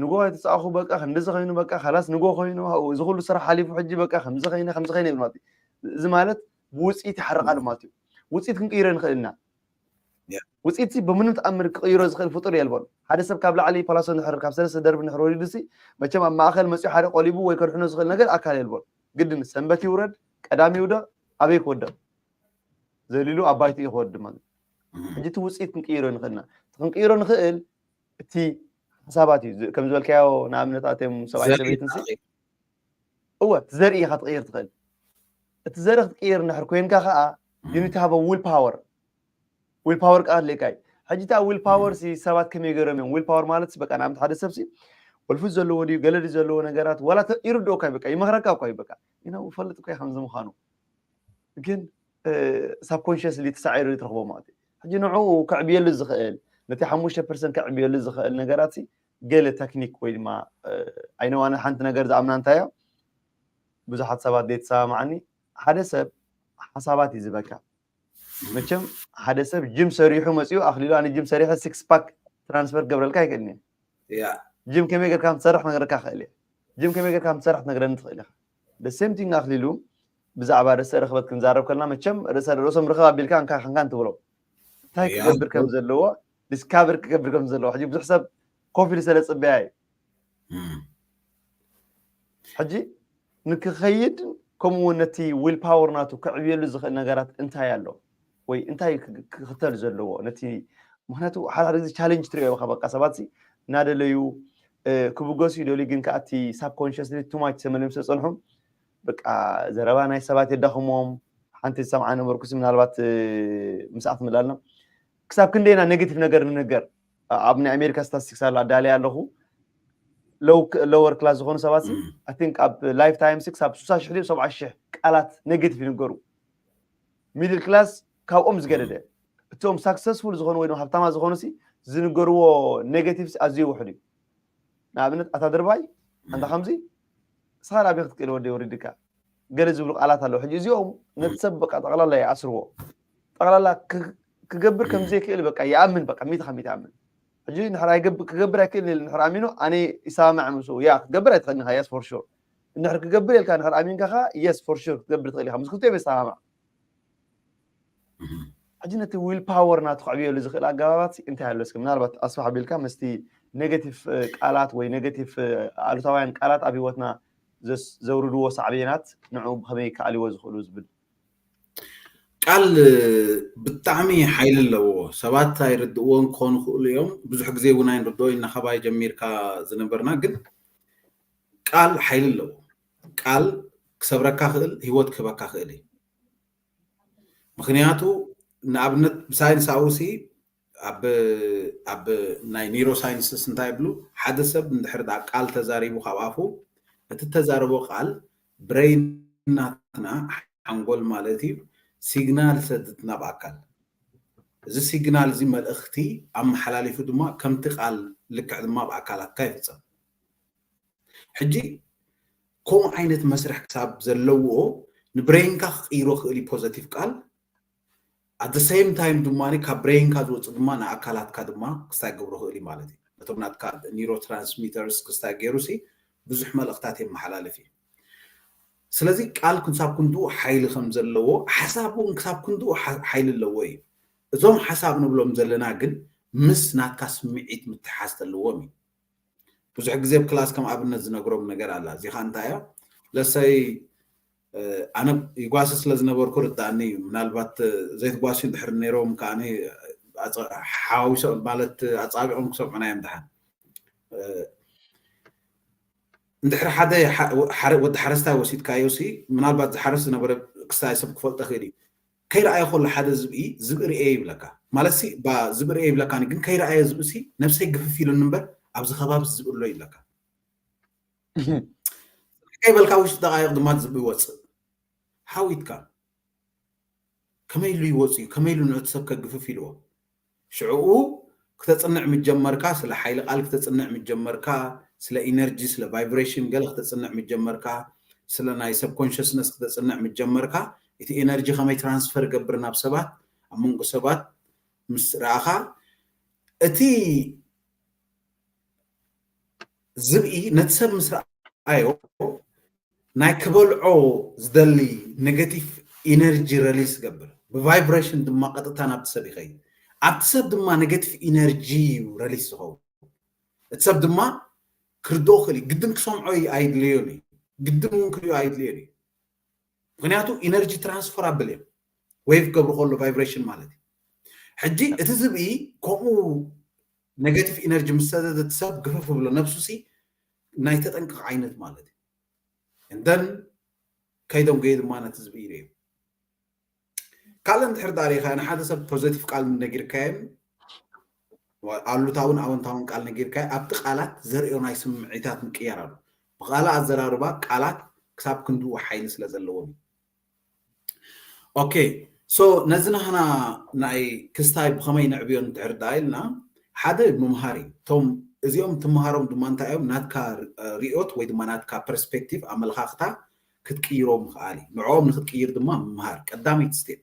ንጎ ኣይተፃእኹ በቃ ክንዲዚ ኮይኑ በቃ ካላስ ንጎ ኮይኑ እዚ ኩሉ ስራሕ ሓሊፉ ሕጂ በቃ ከምዚ ከይነ ከምዚ ከይነ ይብል ማለት እዩ እዚ ማለት ብውፅኢት ይሓርቃሉ ማለት እዩ ውፅኢት ክንቅይሮ ንኽእል ኢና ውፅኢት ብምንም ተኣምር ክቕይሮ ዝኽእል ፍጡር የልቦን ሓደ ሰብ ካብ ላዕሊ ፓላሶ ንሕር ካብ ሰለስተ ደርቢ ንሕር ወሪዱ ሲ መቸም ኣብ ማእኸል መፅኡ ሓደ ቆሊቡ ወይ ከድሕኖ ዝኽእል ነገር ኣካል የልቦን ግድን ሰንበት ይውረድ ቀዳም ይውደቕ ኣበይ ክወደቕ ዘሊሉ ኣብ ባይትኡ ክወርድ ማለት ሕጂ እቲ ውፅኢት ክንቅይሮ ንኽእልና ክንቅይሮ ንኽእል እቲ ሓሳባት እዩ ከም ዝበልካዮ ንኣብነት ኣትዮም ሰብኣይ ሰበይትን እወ እቲ ዘርኢ ኢኻ ትቕይር ትኽእል እቲ ዘርኢ ክትቅይር እንድሕር ኮይንካ ከዓ you need to have a will power will power ከዓ ኣድልየካ እዩ ሕጂ እታ will power ሲ ሰባት ከመይ ገይሮም እዮም will power ማለት በቃ ንኣብነት ሓደ ሰብ ሲ ወልፊት ዘለዎ ድዩ ገለ ድዩ ዘለዎ ነገራት ዋላ ይርድኦካ እዩ በቃ ይመኽረካ እኳ እዩ በቃ ይፈልጥ እኳ ከም ዝምዃኑ ግን ሳብኮንሽስሊ ተሳዒሩ ትረኽቦ ማለት እዩ ሕጂ ንዕኡ ከዕብየሉ ዝኽእል ነቲ ሓሙሽተ ፐርሰንት ከዕብየሉ ዝኽእል ነገራት ገለ ተክኒክ ወይ ድማ ኣይነዋነ ሓንቲ ነገር ዝኣምና እንታይ እያ ብዙሓት ሰባት ዘይተሰማማዓኒ ሓደ ሰብ ሓሳባት እዩ ዝበካ መቸም ሓደ ሰብ ጅም ሰሪሑ መፅኡ ኣክሊሉ ኣነ ጅም ሰሪሐ ሲክስ ፓክ ትራንስፈር ክገብረልካ ኣይክእልን እየ ጅም ከመይ ገርካ ትሰርሕ ክነግረካ ክእል እየ ጅም ከመይ ገርካ ትሰርሕ ትነግረኒ ትኽእል ኢኻ the same thing ኣክሊሉ ብዛዕባ ርእሰ ርኽበት ክንዛረብ ከለና መቸም ርእሰ ርእሶም ርኽብ ኣቢልካ እንካ ከንካ እንትብሎ እንታይ ክገብር ከም ዘለዎ ዲስካቨር ክገብር ከም ዘለዎ ሕጂ ብዙሕ ሰብ ኮፍ ኢሉ ስለ ፅበያ እዩ ሕጂ ንክኸይድ ከምኡ እውን ነቲ ዊል ፓወር ናቱ ክዕብየሉ ዝኽእል ነገራት እንታይ ኣሎ ወይ እንታይ ክኽተል ዘለዎ ነቲ ምክንያቱ ሓደ ሓደ ግዜ ቻሌንጅ ትሪኦ ኢኻ በቃ ሰባት እናደለዩ ክብገሱ ይደልዩ ግን ከኣቲ ሳብኮንሽስ ቱማች ተመልዮም ስለ ፀንሑ በቃ ዘረባ ናይ ሰባት የዳኽሞም ሓንቲ ዝሰምዓ ነበርኩ ምናልባት ምስኣት ምላልና ክሳብ ክንደይና ኔጌቲቭ ነገር ንነገር ኣብ ናይ ኣሜሪካ ስታስቲክስ ኣሎ ኣዳለየ ኣለኹ ሎወር ክላስ ዝኾኑ ሰባት ቲንክ ኣብ ላይፍ ታይም ክሳብ ስሳ ሽሕ ሰብዓ ሽሕ ቃላት ኔጌቲቭ ይንገሩ ሚድል ክላስ ካብኦም ዝገደደ እቶም ሳክሰስፉል ዝኾኑ ወይ ሃብታማ ዝኾኑ ዝንገርዎ ኔጌቲቭ ኣዝዩ ውሕድ እዩ ንኣብነት ኣታ ድርባይ ኣንታ ከምዚ ስኻ ናበይ ክትክእል ወደ ወሪድካ ገለ ዝብሉ ቃላት ኣለዉ ሕጂ እዚኦም ነቲ ሰብ በቃ ጠቕላላ ይኣስርዎ ጠቕላላ ክገብር ከም ዘይክእል በቃ ይኣምን በቃ ሚት ካብ ሚት ይኣምን ሕጂ ንሕር ክገብር ኣይክእል ንሕር ኣሚኑ ኣነ ይሰማማዕ ምስኡ ያ ክትገብር ኣይትኽእልኒ ኢኻ የስ ፎር ሹር እንድሕር ክገብር ኢልካ እንድሕር ኣሚንካ ኸዓ የስ ፎር ሹር ክትገብር ትኽእል ኢኻ ምስ ክልቲኦም የሰማማዕ ሕጂ ነቲ ዊል ፓወር ናቱ ከዕብየሉ ዝኽእል ኣገባባት እንታይ ኣሎ እስኪ ምናልባት ኣስፋሕ ኣቢልካ ምስቲ ኔጌቲቭ ቃላት ወይ ኔጌቲቭ ኣሉታውያን ቃላት ኣብ ህይወትና ዘውርድዎ ሳዕቤናት ንዑ ብኸመይ ከኣልዎ ዝኽእሉ ዝብል ቃል ብጣዕሚ ሓይሊ ኣለዎ ሰባት ኣይርድእዎን ክኾኑ ክእሉ እዮም ብዙሕ ግዜ እውን ኣይንርድኦ ኢና ካባይ ጀሚርካ ዝነበርና ግን ቃል ሓይሊ ኣለዎ ቃል ክሰብረካ ክእል ህይወት ክህበካ ክእል እዩ ምክንያቱ ንኣብነት ብሳይንሳዊ ሲ ኣብ ኣብ ናይ ኒሮ ሳይንስስ እንታይ ይብሉ ሓደ ሰብ እንድሕር ዳ ቃል ተዛሪቡ ካብ ኣፉ እቲ ተዛረቦ ቃል ብሬን ናትና ሓንጎል ማለት እዩ ሲግናል ሰድት ናብ ኣካል እዚ ሲግናል እዚ መልእኽቲ ኣመሓላሊፉ ድማ ከምቲ ቃል ልክዕ ድማ ኣብ ኣካላትካ ይፍፀም ሕጂ ከምኡ ዓይነት መስርሕ ክሳብ ዘለዎ ንብሬንካ ክቅይሮ ክእል ፖዘቲቭ ቃል at the same time ድማ ካብ ብሬንካ ዝወፅእ ድማ ንኣካላትካ ድማ ክስታይ ገብሮ ክእል እዩ ማለት እዩ። ነቶም ናትካ ኒውሮ ትራንስሚተርስ ክስታይ ገይሩ ሲ ብዙሕ መልእኽታት የመሓላልፍ እዩ። ስለዚ ቃል ክሳብ ክንድኡ ሓይሊ ከም ዘለዎ ሓሳብ እውን ክሳብ ክንድኡ ሓይሊ ኣለዎ እዩ። እዞም ሓሳብ ንብሎም ዘለና ግን ምስ ናትካ ስምዒት ምትሓዝ ኣለዎም እዩ። ብዙሕ ግዜ ኣብ ክላስ ከም ኣብነት ዝነግሮም ነገር ኣላ። እዚኻ እንታይ እያ? ለሰይ ኣነ ይጓሲ ስለ ዝነበርኩ ርዳእኒ እዩ። ምናልባት ዘይትጓስዩ እንድሕር ነይሮም ከዓ ሓዋዊሶም ማለት ኣፃቢዖም ክሰምዑና እዮም። ድሓን እንድሕር ሓደ ወዲ ሓረስታይ ወሲድካዮ ሲ ምናልባት ዝሓርስ ዝነበረ ክስታይ ሰብ ክፈልጦ ክእል እዩ። ከይረኣየ ከሎ ሓደ ዝብኢ ዝብኢ ርኤ ይብለካ ማለት ሲ ዝብኢ ርኤ ይብለካ፣ ግን ከይረኣየ ዝብኢ ሲ ነብሰይ ግፍፍ ኢሉኒ እምበር ኣብዚ ከባቢ ዝብኢ ኣሎ ይብለካ። ከይበልካ ውሽጢ ደቃይቕ ድማ ዝብኢ ይወፅእ። ሓዊትካ ከመይ ኢሉ ይወፅእ እዩ? ከመይ ኢሉ ንእቲ ሰብ ከግፍፍ ኢልዎ? ሽዕኡ ክተፅንዕ ምጀመርካ፣ ስለ ሓይሊ ቃል ክተፅንዕ ምጀመርካ፣ ስለ ኢነርጂ፣ ስለ ቫይብሬሽን ገለ ክተፅንዕ ምጀመርካ፣ ስለ ናይ ሰብ ኮንሽስነስ ክተፅንዕ ምጀመርካ፣ እቲ ኤነርጂ ከመይ ትራንስፈር ገብር ናብ ሰባት፣ ኣብ መንጎ ሰባት ምስ ረኣኻ፣ እቲ ዝብኢ ነቲ ሰብ ምስ ረኣዮ ናይ ክበልዖ ዝደሊ ኔጋቲቭ ኢነርጂ ረሊስ ገብር፣ ብቫይብሬሽን ድማ ቀጥታ ናብቲ ሰብ ይኸይድ። ኣብቲ ሰብ ድማ ኔጋቲቭ ኢነርጂ እዩ ረሊስ ዝኸውን። እቲ ሰብ ድማ ክርድኦ ክእል እዩ። ግድን ክሰምዖ ኣየድልዮን እዩ። ግድን እውን ክሪኦ ኣየድልዮን እዩ። ምክንያቱ ኢነርጂ ትራንስፈራብል እዮም። ዌቭ ክገብሩ ከሎ ቫይብሬሽን ማለት እዩ። ሕጂ እቲ ዝብኢ ከምኡ ኔጋቲቭ ኢነርጂ ምስ ሰደደ እቲ ሰብ ግፍፍ ብሎ ነብሱ ሲ ናይ ተጠንቀቕ ዓይነት ማለት እዩ። እንደን ከይዶም ገዩ ድማ ነቲ ዝብኢ ይርእዩ። ካልእ እንድሕር ዳሪኻ ንሓደ ሰብ ፖዘቲቭ ቃል ነጊርካዮም ኣሉታውን ኣወንታውን ቃል ነጊርካዮ ኣብቲ ቃላት ዘርእዮ ናይ ስምዒታት ምቅያር ኣሎ። ብኻልእ ኣዘራርባ ቃላት ክሳብ ክንድኡ ሓይሊ ስለ ዘለዎም እዩ። ኦኬ ሶ ነዚ ናህና ናይ ክስታይ ብኸመይ ንዕብዮ እንድሕር ዳ ኢልና ሓደ ምምሃር እዩ። እቶም እዚኦም ትምሃሮም ድማ እንታይ እዮም? ናትካ ሪኦት ወይ ድማ ናትካ ፐርስፔክቲቭ ኣመለኻኽታ ክትቅይሮ ምኽኣል እዩ። ንዕኦም ንክትቅይር ድማ ምምሃር ቀዳመይቲ ስቴፕ።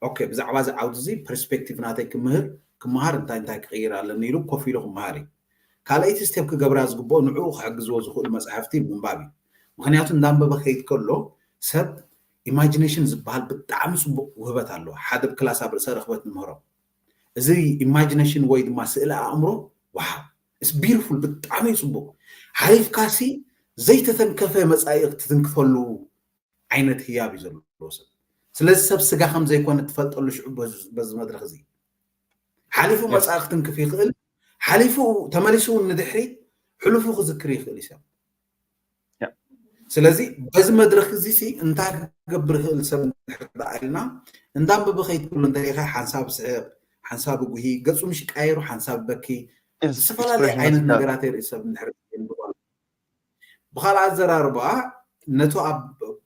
ኦኬ ብዛዕባ እዚ ዓውዲ እዚ ፐርስፔክቲቭ ናተይ ክምህር ክምሃር እንታይ እንታይ ክቅይር ኣለኒ ኢሉ ኮፍ ኢሉ ክምሃር እዩ። ካልኣይቲ ስቴፕ ክገብራ ዝግብኦ ንዕኡ ክሕግዝዎ ዝኽእሉ መፅሓፍቲ ምንባብ እዩ። ምክንያቱ እንዳንበበ ከይድ ከሎ ሰብ ኢማጂኔሽን ዝበሃል ብጣዕሚ ፅቡቅ ውህበት ኣለዎ። ሓደ ብክላስ ኣብ ርእሰ ርክበት ንምህሮም እዚ ኢማጂኔሽን ወይ ድማ ስእሊ ኣእምሮ ዋው ስ ቢርፉል ብጣዕሚ እዩ ፅቡቅ። ሓሊፍካ ሲ ዘይተተንከፈ መፃኢ ክትትንክፈሉ ዓይነት ህያብ እዩ ዘለዎ ሰብ። ስለዚ ሰብ ስጋ ከም ዘይኮነ ትፈልጠሉ ሽዑ በዚ መድረክ እዚ ሓሊፉ መፃኢ ክትንክፍ ይኽእል፣ ሓሊፉ ተመሊሱ እውን ንድሕሪት ሕሉፉ ክዝክር ይኽእል እዩ ሰብ። ስለዚ በዚ መድረክ እዚ ሲ እንታይ ክገብር ይኽእል ሰብ እንድሕር ደኣ ኢልና እንዳንበበ ከይትብሉ እንተሪኢኻ ሓንሳብ ስሕቅ፣ ሓንሳብ ጉሂ፣ ገፁ ምሽ ቀያይሩ ሓንሳብ በኪ፣ ዝተፈላለዩ ዓይነት ነገራት የርኢ ሰብ እንድሕር ብኻልእ ኣዘራርባ ነቱ ኣብ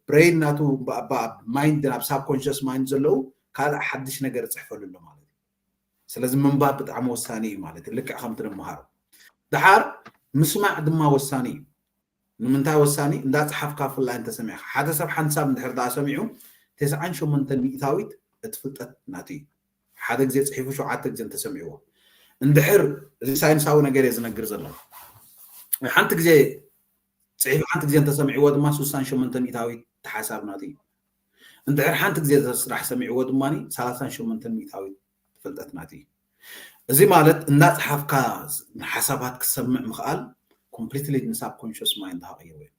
ብሬን ናቱ ኣብ ማይንድ ኣብ ሳብኮንሽስ ማይንድ ዘለዉ ካልእ ሓድሽ ነገር ይፅሕፈሉ ኣሎ ማለት እዩ። ስለዚ ምንባብ ብጣዕሚ ወሳኒ እዩ ማለት እዩ። ልክዕ ከምቲ ንመሃሮ ድሓር ምስማዕ ድማ ወሳኒ እዩ። ንምንታይ ወሳኒ? እንዳፅሓፍካ ፍላይ እንተሰሚዕካ ሓደ ሰብ ሓንሳብ እንድሕር ደኣ ሰሚዑ ተስዓን ሸሞንተን ሚእታዊት እቲ ፍልጠት ናቱ እዩ። ሓደ ግዜ ፅሒፉ ሸውዓተ ግዜ እንተሰሚዕዎ እንድሕር እዚ ሳይንሳዊ ነገር እየ ዝነግር ዘለኹ። ሓንቲ ግዜ ፅሒፉ ሓንቲ ግዜ እንተሰሚዕዎ ድማ ስሳን ሸሞንተ ሚእታዊት ተሓሳብ ናቱ እዩ። እንድሕር ሓንቲ ግዜ ስራሕ ሰሚዕዎ ድማ ሰላሳን ሸሞንተን ሚእታዊት ፍልጠት ናቱ እዩ። እዚ ማለት እንዳፅሓፍካ ንሓሳባት ክሰምዕ ምኽኣል ኮምፕሊትሊ ንሳብ ኮንሽስ ማይንድ ሃቀይሩ እዩ።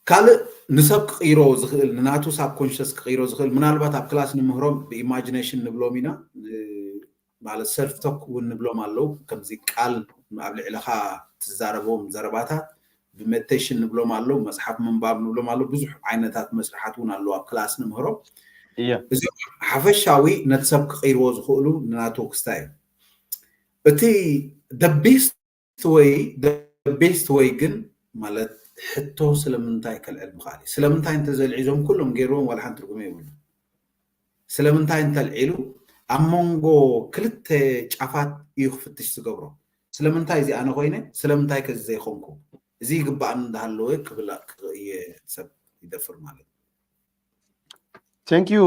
ካልእ ንሰብ ክቕይሮ ዝኽእል ንናቱ ሳብ ኮንሽስ ክቕይሮ ዝኽእል ምናልባት ኣብ ክላስ ንምህሮም ብኢማጂኔሽን ንብሎም ኢና ማለት ሰልፍ ቶክ እውን ንብሎም ኣለዉ። ከምዚ ቃል ኣብ ልዕልኻ ትዛረቦም ዘረባታት ብሜዲቴሽን ንብሎም ኣለዉ፣ መፅሓፍ ምንባብ ንብሎም ኣለዉ። ብዙሕ ዓይነታት መስርሓት እውን ኣለዉ ኣብ ክላስ ንምህሮም። እዚኦም ሓፈሻዊ ነቲ ሰብ ክቐይርዎ ዝኽእሉ ንናቱ ክስታይ እዩ። እቲ ደቢስት ወይ ደቤስት ወይ ግን ማለት ሕቶ ስለምንታይ ከልዕል ምኽኣል እዩ። ስለምንታይ እንተዘልዒዞም ኩሎም ገይርዎም ዋላ ሓንቲ ትርጉም የብሉ። ስለምንታይ እንተልዒሉ ኣብ መንጎ ክልተ ጫፋት እዩ ክፍትሽ ዝገብሮ። ስለምንታይ እዚ ኣነ ኮይነ ስለምንታይ ከዚ ዘይኮንኩ እዚ ይግባኣኒ እንዳሃለወ ክብል እየ ሰብ ይደፍር ማለት እዩ። Thank you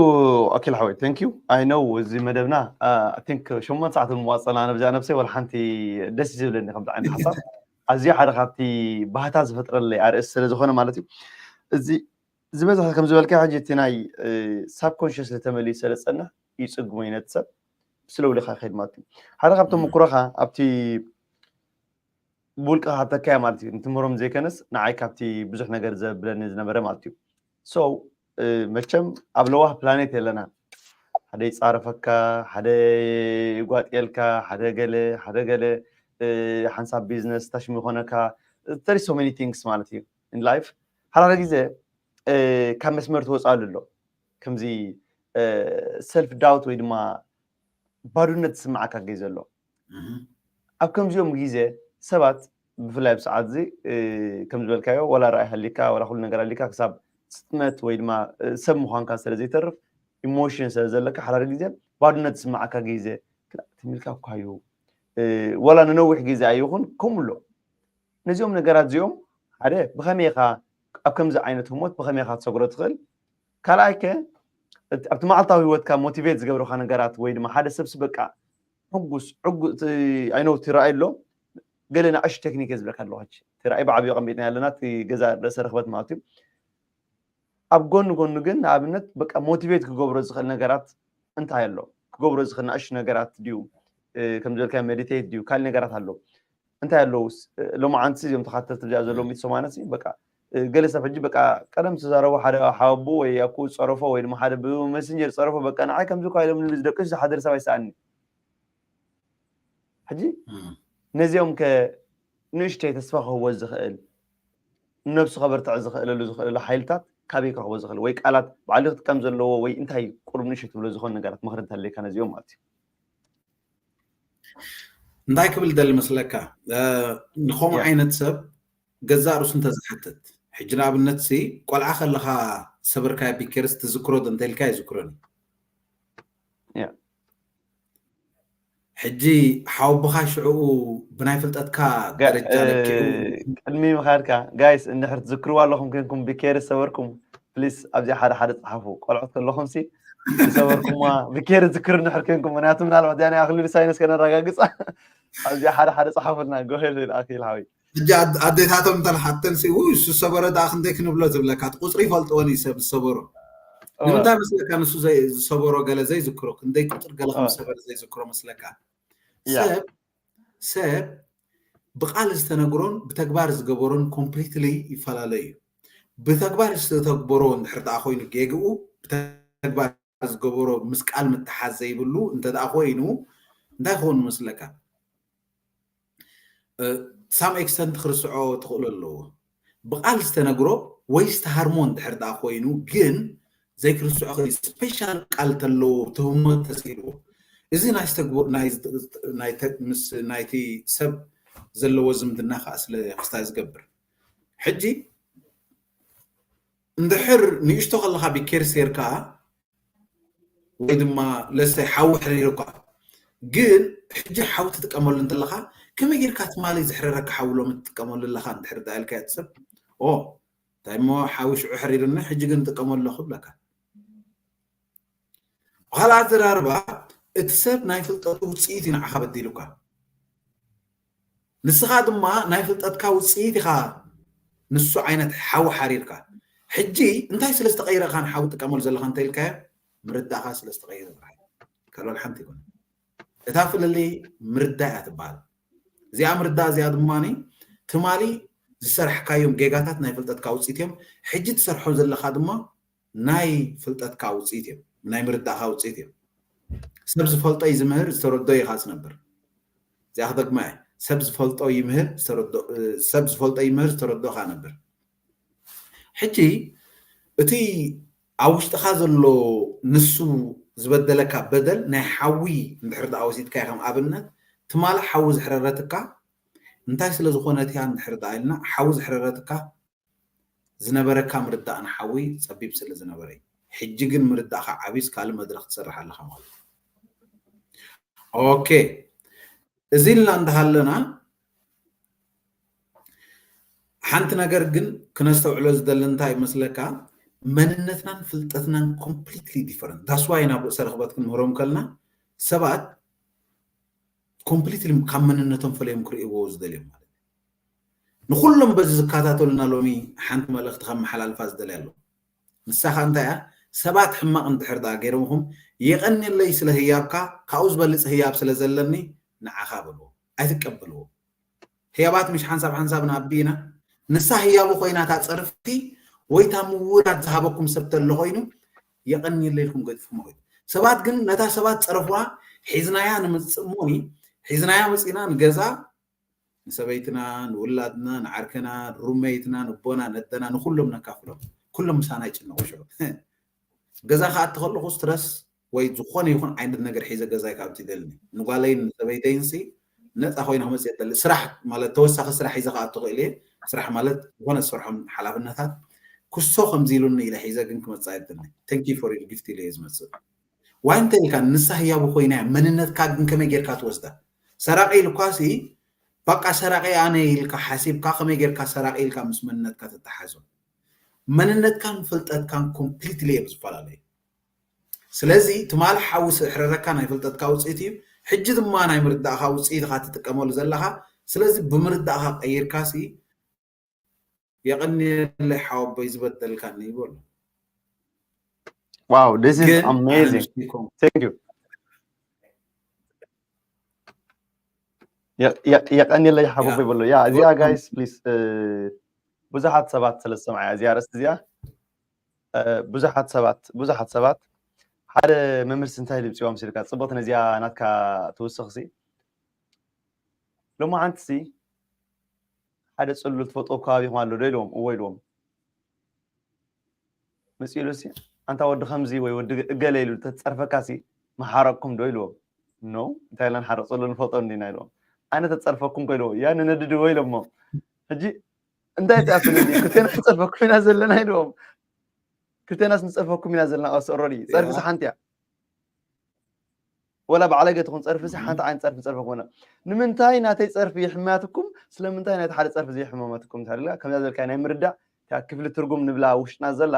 ኣኪል ሓወይ፣ thank you። I know እዚ መደብና I think ሸሞንተ ሰዓት ምዋፀና ነብዚኣ ነብሰይ ወላ ሓንቲ ደስ ዝብለኒ ከምዚ ዓይነት ሓሳብ ኣዝዩ ሓደ ካብቲ ባህታ ዝፈጥረለይ ኣርእስቲ ስለ ዝኾነ ማለት እዩ። እዚ ዝበዝሐ ከም ዝበልካ ሕጂ እቲ ናይ ሳብኮንሽስ ዝተመልዩ ስለ ዝፀንሕ ይፅግሞ ይነቲ ሰብ ስለ ውልካ ይኸይድ ማለት እዩ። ሓደ ካብ ተመኩሮኻ ኣብቲ ብውልቅኻ ተካያ ማለት እዩ ንትምህሮም ዘይከነስ ንዓይ ካብቲ ብዙሕ ነገር ዘብለኒ ዝነበረ ማለት እዩ። So መቸም ኣብ ለዋህ ፕላኔት የለና። ሓደ ይፃረፈካ፣ ሓደ ይጓጥየልካ፣ ሓደ ገለ ሓደ ገለ ሓንሳብ ቢዝነስ ታሽሚ ይኮነካ። There is so many things ማለት እዩ in life። ሓደ ሓደ ግዜ ካብ መስመር ትወፅኣሉ ኣሎ። ከምዚ ሰልፍ ዳውት ወይ ድማ ባዶነት ዝስምዓካ ግዜ ኣሎ። ኣብ ከምዚኦም ግዜ ሰባት ብፍላይ ኣብ ሰዓት እዚ ከም ዝበልካዮ ዋላ ራእይ ሃሊካ ዋላ ኩሉ ነገር ሃሊካ ክሳብ ስጥመት ወይ ድማ ሰብ ምዃንካ ስለ ዘይተርፍ ኢሞሽን ስለ ዘለካ ሓዳር ግዜ ባዶነት ዝስምዓካ ግዜ ትምልካ እኳ እዩ። ዋላ ንነዊሕ ግዜ ኣይኹን ከምኡ ኣሎ። ነዚኦም ነገራት እዚኦም ሓደ ብኸመይ ኢኻ ኣብ ከምዚ ዓይነት ህሞት ብኸመይ ኢኻ ትሰግሮ ትኽእል? ካልኣይ ከ ኣብቲ መዓልታዊ ህይወትካ ሞቲቬት ዝገብረካ ነገራት ወይ ድማ ሓደ ሰብሲ በቃ ሕጉስ ሕጉስ ኣይነው ትረኣይ ኣሎ ገለ ንኣሽ ቴክኒክ እየ ዝብለካ ኣለኹ። ሕጂ ትረኣይ ብዓብዩ ቀሚጥና ኣለና እቲ ገዛ ርእሰ ርክበት ማለት እዩ። ኣብ ጎኒ ጎኒ ግን ንኣብነት በቃ ሞቲቬት ክገብሮ ዝኽእል ነገራት እንታይ ኣሎ? ክገብሮ ዝኽእል ንኣሽ ነገራት ድዩ? ከም ዝበልካ ሜዲቴት ድዩ? ካልእ ነገራት ኣሎ? እንታይ ኣለዉ? ሎማዓንቲ እዚኦም ተኻተልቲ እዚኣ ዘለዉ ሚእቲ ሰማንያ በቃ ገለ ሰብ ሕጂ በቃ ቀደም ዝተዛረቦ ሓደ ሓወቦ ወይ ኣኩ ዝፀረፎ ወይ ድማ ሓደ ብመሰንጀር ዝፀረፎ በቃ ንዓይ ከምዚ እኳ ኢሎም ንሉ ዝደቅስ ዝሓደር ሰብ ኣይሰኣኒ። ሕጂ ነዚኦም ከ ንእሽተይ ተስፋ ክህቦ ዝኽእል ነብሱ ከበርትዕ ዝኽእለሉ ዝኽእለሉ ሓይልታት ካበይ ክረኽቦ ዝኽእል ወይ ቃላት ባዕሉ ክጥቀም ዘለዎ ወይ እንታይ ቁሩብ ንእሽተይ ትብሎ ዝኾኑ ነገራት ምኽሪ እንተለካ ነዚኦም ማለት እዩ። እንታይ ክብል ደሊ መስለካ ንኸምኡ ዓይነት ሰብ ገዛእ ርእሱ እንተዝሓትት ሕጂ ንኣብነት ሲ ቆልዓ ከለኻ ሰበርካዮ ቢኬርስ ትዝክሮ ዶ እንተልካ ይዝክሮኒ ሕጂ ሓወቦኻ ሽዕኡ ብናይ ፍልጠትካ ደረጃ ለኪዑ ቅድሚ ምኻድካ ጋይስ እንድሕር ትዝክርዋ ኣለኹም ኮንኩም ቢኬርስ ሰበርኩም ፕሊስ ኣብዚኣ ሓደ ሓደ ፀሓፉ ቆልዑት ከለኹም ሲ ዝሰበርኩማ ቢኬርስ ዝክር እንድሕር ኮንኩም ምክንያቱ ምናልባት እዚኣ ናይ ኣክሊሉ ሳይንስ ከነረጋግፃ ኣብዚኣ ሓደ ሓደ ፀሓፉልና ጎሄድ ኣኪል ሓዊ ሕጂ ኣዴታቶም እንተልሓተን ሲ ውይ እሱ ሰበረ ደኣ ክንደይ ክንብሎ ዝብለካ እቲ ቁፅሪ ይፈልጥወን እዩ ሰብ ዝሰበሮ ንምንታይ መስለካ ንሱ ዝሰበሮ ገለ ዘይዝክሮ ክንደይ ቁፅሪ ገለ ከም ሰበረ ዘይዝክሮ መስለካ ሰብ ሰብ ብቃል ዝተነግሮን ብተግባር ዝገበሮን ኮምፕሊትሊ ይፈላለ እዩ ብተግባር ዝተተግበሮ እንድሕር ደኣ ኮይኑ ጌግኡ ብተግባር ዝገበሮ ምስ ቃል ምትሓዝ ዘይብሉ እንተ ደኣ ኮይኑ እንታይ ክኸውን መስለካ ሳም ኤክስተንት ክርስዖ ትኽእሎ ኣለዎ ብቃል ዝተነግሮ ወይ ዝተሃርሞ እንድሕር ደኣ ኮይኑ ግን ዘይክርስዖ ስፔሻል ቃል ተለዎ ትህሞ ተስኢልዎ እዚ ናይቲ ሰብ ዘለዎ ዝምድና ከዓ ስለ ክስታይ ዝገብር ሕጂ እንድሕር ንእሽቶ ከለካ ቢኬር ሴርካ ወይ ድማ ለሰይ ሓዊ ሕሪርካ ግን ሕጂ ሓዊ ትጥቀመሉ እንተለካ ከመይ ጌርካ ትማሊ ዝሕረረካ ሓዊ ሎሚ ትጥቀመሉ ኣለካ እንድሕር ዳኢልካዮ ሰብ ኦ እንታይ እሞ ሓዊ ሽዑ ሕሪርኒ ሕጂ ግን ጥቀመሉ ኣለኩ ብለካ ብካልእ ኣዘራርባ እቲ ሰብ ናይ ፍልጠቱ ውፅኢት እዩ ንዓኻ በዲሉካ ንስኻ ድማ ናይ ፍልጠትካ ውፅኢት ኢኻ ንሱ ዓይነት ሓዊ ሓሪርካ ሕጂ እንታይ ስለ ዝተቐይረ ኢኻ ንሓዊ ጥቀመሉ ዘለኻ እንተ ኢልካዮ ምርዳእኻ ስለ ዝተቐይረ ጥራሕ ካልኦል ሓንቲ ይኮነ እታ ፍልልይ ምርዳእ እያ ትበሃል እዚኣ ምርዳእ እዚኣ ድማ ትማሊ ዝሰርሕካዮም ጌጋታት ናይ ፍልጠትካ ውፅኢት እዮም ሕጂ ትሰርሖ ዘለኻ ድማ ናይ ፍልጠትካ ውፅኢት እዮም ናይ ምርዳእካ ውፅኢት እዮም ሰብ ዝፈልጦ እዩ ዝምህር ዝተረዶ ኢኻ ዝነብር እዚኣ ክደግማ እየ ሰብ ዝፈልጦ ይምህር ሰብ ዝፈልጦ ይምህር ዝተረዶ ኢኻ ነብር ሕጂ እቲ ኣብ ውሽጥኻ ዘሎ ንሱ ዝበደለካ በደል ናይ ሓዊ እንድሕር ደኣ ወሲድካ ከም ኣብነት ትማሊ ሓዊ ዝሕረረትካ እንታይ ስለ ዝኾነት እያ እንድሕር ደኣ ኢልና ሓዊ ዝሕረረትካ ዝነበረካ ምርዳእ ንሓዊ ፀቢብ ስለ ዝነበረ እዩ ሕጂ ግን ምርዳእካ ዓብስ ካልእ መድረክ ትሰርሕ ኣለካ ማለት እዩ ኦኬ እዚ ኢልና እንዳሃለና ሓንቲ ነገር ግን ክነስተውዕሎ ዝደሊ እንታይ ይመስለካ መንነትናን ፍልጠትናን completely different። That's why ናብ ርእሰ ርኽበት ክንምህሮም ከልና ሰባት completely ካብ መንነቶም ፈለዮም ክርእይዎ ዝደልዮም ማለት እዩ። ንኩሎም በዚ ዝከታተሉና ሎሚ ሓንቲ መልእኽቲ ከመሓላልፋ ዝደልያ ኣሎ። ንሳኻ እንታይ እያ? ሰባት ሕማቕ እንድሕር ደኣ ገይሮምኹም፣ የቐንየለይ ስለ ህያብካ፣ ካብኡ ዝበልጽ ህያብ ስለ ዘለኒ ንዓኻ በልዎ። ኣይትቀበልዎ። ህያባት ምሽ ሓንሳብ ሓንሳብ ንኣቢ ኢና። ንሳ ህያቡ ኮይና እታ ጸርፊ ወይ እታ ምውራድ ዝሃበኩም ሰብ ተሎ ኮይኑ፣ የቐንየለይ ኢልኩም ገዲፍኩም ኾይኑ። ሰባት ግን ነታ ሰባት ጸረፍዋ ሒዝናያ ንምጽእ እሞኒ፣ ሒዝናያ መጺና ንገዛ ንሰበይትና፣ ንውላድና፣ ንዓርከና፣ ንሩመይትና፣ ንቦና፣ ነደና፣ ንኩሎም ነካፍሎም። ኩሎም ምሳና ይጭነቑ ሽዑ። ገዛ ክኣቲ ከለኹ ስትረስ ወይ ዝኾነ ይኹን ዓይነት ነገር ሒዘ ገዛይ ክኣቱ ይደልኒ። ንጓለይን ንሰበይተይንሲ ነፃ ኮይነ ክመፅእ የደሊ። ስራሕ ማለት ተወሳኺ ስራሕ ሒዘ ክኣቱ ክእል እየ። ስራሕ ማለት ዝኾነ ዝሰርሖም ሓላፍነታት ክሶ ከምዚ ኢሉኒ ኢለ ሒዘ ግን ክመፅእ ኣይደልኒ። Thank you for your gift ኢለ እየ ዝመፅእ። ዋይ እንተ ኢልካ ንሳ ህያቡ ኮይና እያ፣ መንነትካ ግን ከመይ ጌርካ ትወስዳ? ሰራቂ ኢልኳሲ በቃ ሰራቂ ኣነ ኢልካ ሓሲብካ ከመይ ጌርካ ሰራቂ ኢልካ ምስ መንነትካ ተተሓዞ? መንነትካን ፍልጠትካን completely እዮም ዝፈላለዩ። ስለዚ ትማሊ ሓዊ ዝሕረረካ ናይ ፍልጠትካ ውፅኢት እዩ። ሕጂ ድማ ናይ ምርዳእካ ውፅኢት ኢኻ ትጥቀመሉ ዘለኻ። ስለዚ ብምርዳእካ ቀይርካሲ የቐንየለይ ሓወቦይ ዝበደልካኒ ይበሎ። Wow, this is ግን ኣነ amazing. ንሱ ይኮን Thank you. የ- የ- የቐንየለይ ሓቦቦ ያ። ይበሎ። ያ እዚኣ ወ- ጋይስ ፕሊስ ብዙሓት ሰባት ስለ ዝሰምዓ እያ እዚኣ ርእሲ እዚኣ እ፣ ብዙሓት ሰባት ብዙሓት ሰባት ሓደ መምህርሲ እንታይ ድምፂ ዋምሲልካ ፅቡቅ ነዚኣ ናትካ ትውስኽሲ ሎማዓንትሲ ሓደ ፅሉል ትፈጥሮ ከባቢኹም ኣሎ ዶ ኢልዎም እዎ ኢልዎም መፅኢሉ ሲ ኣንታ ወዲ ከምዚ ወይ ወዲ እገለ ኢሉ ተፀርፈካ ሲ መሓረቅኩም ዶ ኢልዎም ኖ እንታይ ኢልና ንሓረቅ ዘሎ ንፈልጦ እንዲና ኢልዎም ኣነ ተፀርፈኩም ኮ ኢልዎ ያ ንነድድዎ ኢሎሞ ሕጂ እንታይ ትኣፍን እንዲ ክልቴና ንፀርፈኩም ኢና ዘለና ኢልዎም ክልቴናስ ንፀርፈኩም ኢና ዘለና ቀስ ኦረዲ ፀርፊ ያ። ሓንቲ እያ ወላ ባዕለገ ትኹን ፀርፊ ሲ ሓንቲ ዓይነት ፀርፊ ፀርፈኩም ኢና ንምንታይ ናተይ ፀርፊ ይሕማትኩም ስለምንታይ ናይቲ ሓደ ፀርፊ ዘይሕመመትኩም እንተሃልላ ከምዛ ዘልካ ናይ ምርዳእ እታ ክፍሊ ትርጉም ንብላ ውሽጥና ዘላ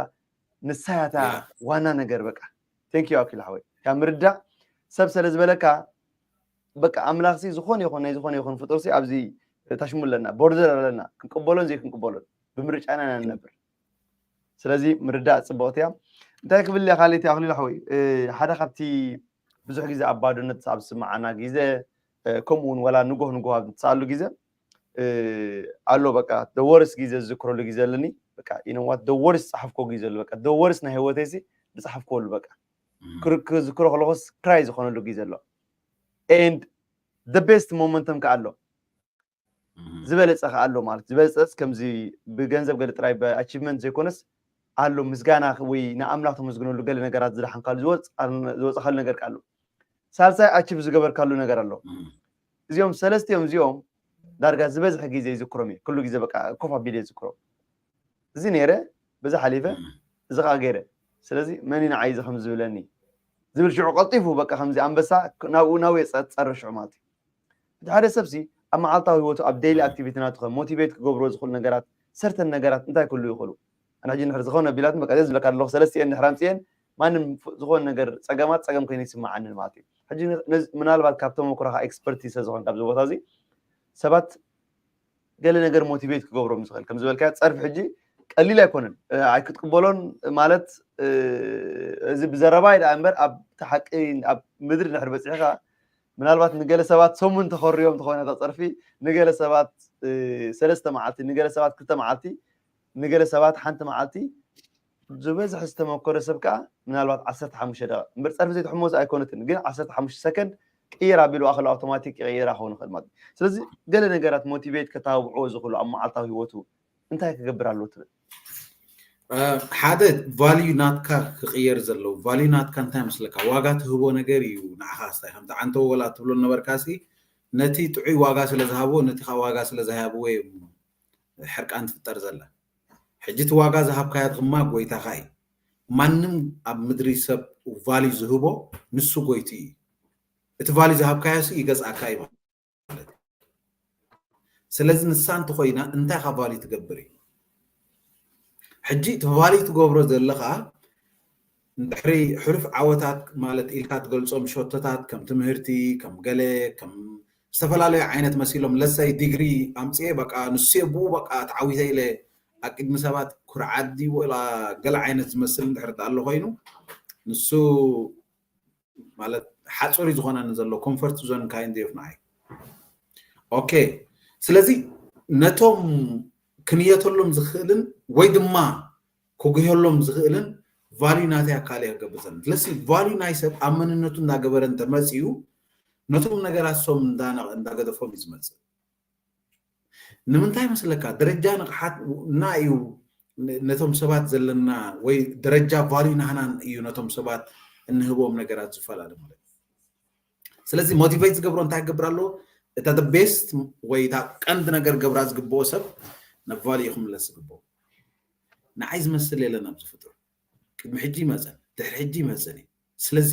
ንሳ እያ እታ ያ። ዋና ነገር በቃ thank you ኣኪል ሓወይ ካብ ምርዳእ ሰብ ስለ ዝበለካ በቃ ኣምላኽሲ ዝኾነ ይኹን ናይ ዝኾነ ይኹን ፍጡርሲ ኣብዚ ታሽሙ ኣለና ቦርደር ኣለና ክንቅበሎን ዘይክንቅበሎን ብምርጫና ኢና ንነብር ስለዚ ምርዳእ ፅቡቕቲ እያ እንታይ ክብል እያ ካልእቲ ኣክሊሉ ሓወይ እ፣ ሓደ ካብቲ ብዙሕ ግዜ ኣብ ባዶነት ኣብ ዝስምዓና ግዜ እ፣ ከምኡ እውን ወላ ንጎህ ንጎህ ኣብ ትሰኣሉ ግዜ እ፣ ኣሎ በቃ ደወርስ ግዜ ዝዝክረሉ ግዜ ኣለኒ በቃ ኢነዋት ደወርስ ዝፀሓፍኮ ግዜ ኣሎ በቃ ደወርስ ናይ ህይወተይሲ ዝፀሓፍኮሉ በቃ ክር- ክዝክሮ ከለኹስ ክራይ ዝኾነሉ ግዜ ኣሎ and the best momentum ከ ኣሎ ዝበለፀ ከ ኣሎ ማለት ዝበለፀስ ከምዚ ብገንዘብ ገለ ጥራይ ብኣቺቭመንት ዘይኮነስ ኣሎ ምስጋና ወይ ንኣምላኽ ተመስግነሉ ገለ ነገራት ዝደሓንካሉ ዝወፅ- ዝወፅኻሉ ነገር ከ ኣሎ ሳልሳይ ኣቺቭ ዝገበርካሉ ነገር ኣሎ እዚኦም ሰለስቲኦም እዚኦም ዳርጋ ዝበዝሐ ግዜ ይዝክሮም እዩ ኩሉ ግዜ በቃ ኮፍ ኣቢለ ይዝክሮም እዚ ነይረ በዛ ሓሊፈ እዚ ከዓ ገይረ ስለዚ መን እዩ ንዓይ እዚ ከም ዝብለኒ ዝብል ሽዑ ቀልጢፉ በቃ ከምዚ ኣንበሳ ናብኡ ናብኡ የፀርር ሽዑ ማለት እዩ እቲ ሓደ ሰብሲ ኣብ መዓልታዊ ህይወቱ ኣብ ዴይሊ ኣክቲቪቲ ናቱ ከ ሞቲቬት ክገብርዎ ዝኽእሉ ነገራት ሰርተን ነገራት እንታይ ክህሉ ይኽእሉ ኣነ ሕጂ ንድሕር ዝኾነ ቢላትን በቃ ዝብለካ ኣለኹ ሰለስቲኤን ድሕር ኣምፅኤን ማንም ዝኾነ ነገር ፀገማት ፀገም ኮይኑ ይስማዓንን ማለት እዩ ሕጂ ምናልባት ካብ ተመክሮኻ ኤክስፐርቲ ስለ ዝኾንካ ኣብዚ ቦታ እዚ ሰባት ገለ ነገር ሞቲቬት ክገብሮም ዝኽእል ከም ዝበልካዮ ፀርፊ ሕጂ ቀሊል ኣይኮነን ኣይክትቅበሎን ማለት እዚ ብዘረባ ይደኣ እምበር ኣብ ሓቂ ኣብ ምድሪ ድሕር በፂሕካ ምናልባት ንገለ ሰባት ሰሙን ተኸርዮም ተኾነ ተፀርፊ ንገለ ሰባት ሰለስተ መዓልቲ ንገለ ሰባት ክልተ መዓልቲ ንገለ ሰባት ሓንቲ መዓልቲ ዝበዝሐ ዝተመከረ ሰብ ከዓ ምናልባት ዓሰርተ ሓሙሽተ ደቂቕ እምበር ፀርፊ ዘይትሕመሱ ኣይኮነትን ግን ዓሰርተ ሓሙሽተ ሰከንድ ቅይር ኣቢሉ ኣኽል ኣውቶማቲክ ይቕይር ኣኸውን ይኽእል ማለት እዩ ስለዚ ገለ ነገራት ሞቲቬት ከተባብዕዎ ዝኽእሉ ኣብ መዓልታዊ ህይወቱ እንታይ ክገብር ኣለዎ ትብል ሓደ ቫልዩ ናትካ ክቕየር ዘለዎ ቫልዩ ናትካ እንታይ መስለካ ዋጋ ትህቦ ነገር እዩ ንዓኻ ስታይ ከምቲ ዓንተ ወላ ትብሎ ነበርካ ሲ ነቲ ጥዑይ ዋጋ ስለ ዝሃብዎ ነቲ ካ ዋጋ ስለ ዝሃብዎ እዮም ሕርቃን ትፍጠር ዘላ ሕጂ እቲ ዋጋ ዝሃብካያ ድማ ጎይታኻ እዩ ማንም ኣብ ምድሪ ሰብ ቫልዩ ዝህቦ ንሱ ጎይቱ እዩ እቲ ቫልዩ ዝሃብካዮ ሲ ይገዝኣካ እዩ ማለት እዩ ስለዚ ንሳ እንተኮይና እንታይ ካ ቫልዩ ትገብር እዩ ሕጂ እቲ ቫልዩ ትገብሮ ዘለኻ እንድሕሪ ሕሉፍ ዓወታት ማለት ኢልካ ትገልጾም ሸቶታት ከም ትምህርቲ ከም ገለ ከም ዝተፈላለዩ ዓይነት መሲሎም ለሳይ ዲግሪ ኣምፅኤ በቃ ንሱ ብኡ በቃ ተዓዊተ ኢለ ኣብ ቅድሚ ሰባት ኩርዓት ድዩ ወላ ገለ ዓይነት ዝመስል እንድሕር ኣሎ ኮይኑ ንሱ ማለት ሓፁሪ ዝኾነኒ ዘሎ ኮንፈርት ዞን ካይንድ ኦፍ ንዓይ ኦኬ ስለዚ ነቶም ክንየተሎም ዝኽእልን ወይ ድማ ክጉህሎም ዝኽእልን ቫልዩ ናተይ ኣካል እያ ክገብር ዘለና ስለዚ ቫልዩ ናይ ሰብ ኣብ መንነቱ እንዳገበረ እንተመፅኡ ነቶም ነገራት ሶም እንዳገደፎም እዩ ዝመፅእ ንምንታይ መስለካ ደረጃ ንቕሓት እና እዩ ነቶም ሰባት ዘለና ወይ ደረጃ ቫልዩ ናህናን እዩ ነቶም ሰባት እንህቦም ነገራት ዝፈላለ ማለት ስለዚ ሞቲቬት ዝገብሮ እንታይ ክገብር ኣለዎ እታ ቤስት ወይ እታ ቀንዲ ነገር ገብራ ዝግብኦ ሰብ ናብ ቫልዩ ክምለስ ዝግብኦ ንዓይ ዝመስል የለን ኣብዚ ፍጡር ቅድሚ ሕጂ ይመፀን ድሕሪ ሕጂ ይመፀን እዩ ስለዚ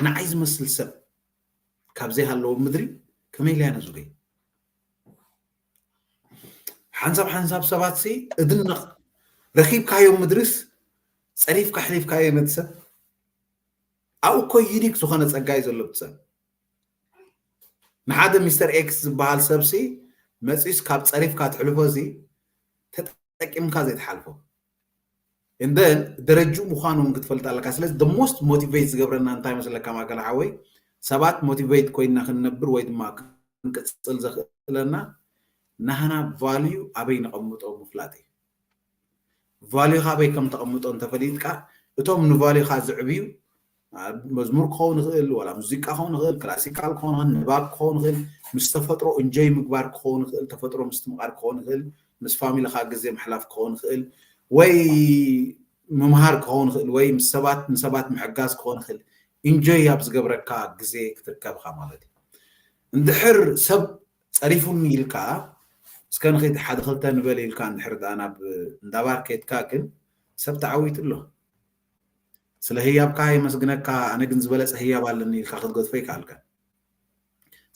ንዓይ ዝመስል ሰብ ካብ ዘይሃለዎ ምድሪ ከመይ ኢለያ ነዙገይ ሓንሳብ ሓንሳብ ሰባት ሲ እድነቕ ረኪብካዮ ምድርስ ፀሪፍካ ሕሊፍካዮ ነቲ ሰብ ኣብኡ እኮ ዩኒክ ዝኾነ ፀጋይ ዘሎ ሰብ ንሓደ ሚስተር ኤክስ ዝበሃል ሰብሲ መፂስ ካብ ፀሪፍካ ትሕልፎ እዚ ተጠቂምካ ዘይትሓልፎ እንደን ደረጅኡ ምዃኑ እውን ክትፈልጥ ኣለካ ስለዚ ሞስት ሞቲቬት ዝገብረና እንታይ መስለካ ማእከል ሓወይ ሰባት ሞቲቬት ኮይና ክንነብር ወይ ድማ ክንቅፅል ዘኽእለና ናህና ቫልዩ ኣበይ ነቐምጦ ምፍላጥ እዩ ቫልዩ ካበይ ከም ተቐምጦ እንተፈሊጥካ እቶም ንቫልዩካ ዝዕብዩ መዝሙር ክኸውን ይኽእል ዋላ ሙዚቃ ክኸውን ይኽእል ክላሲካል ክኸውን ንባብ ክኸውን ይኽእል ምስ ተፈጥሮ እንጆይ ምግባር ክኸውን ይኽእል ተፈጥሮ ምስትምቓር ክኸውን ይኽእል ምስ ፋሚልኻ ግዜ ምሕላፍ ክኸውን ይኽእል ወይ ምምሃር ክኸውን ይኽእል ወይ ምስ ሰባት ንሰባት ምሕጋዝ ክኸውን ይኽእል ኢንጆይ ኣብ ዝገብረካ ግዜ ክትርከብካ ማለት እዩ እንድሕር ሰብ ጸሪፉኒ ኢልካ እስከ ንኺድ ሓደ ክልተ ንበል ኢልካ እንድሕር ደኣ ናብ እንዳባር ከይድካ ግን ሰብ ተዓዊቱ ኣሎ ስለ ህያብካ የመስግነካ ኣነ ግን ዝበለጸ ህያብ ኣለኒ ኢልካ ክትገድፎ ይከኣልካ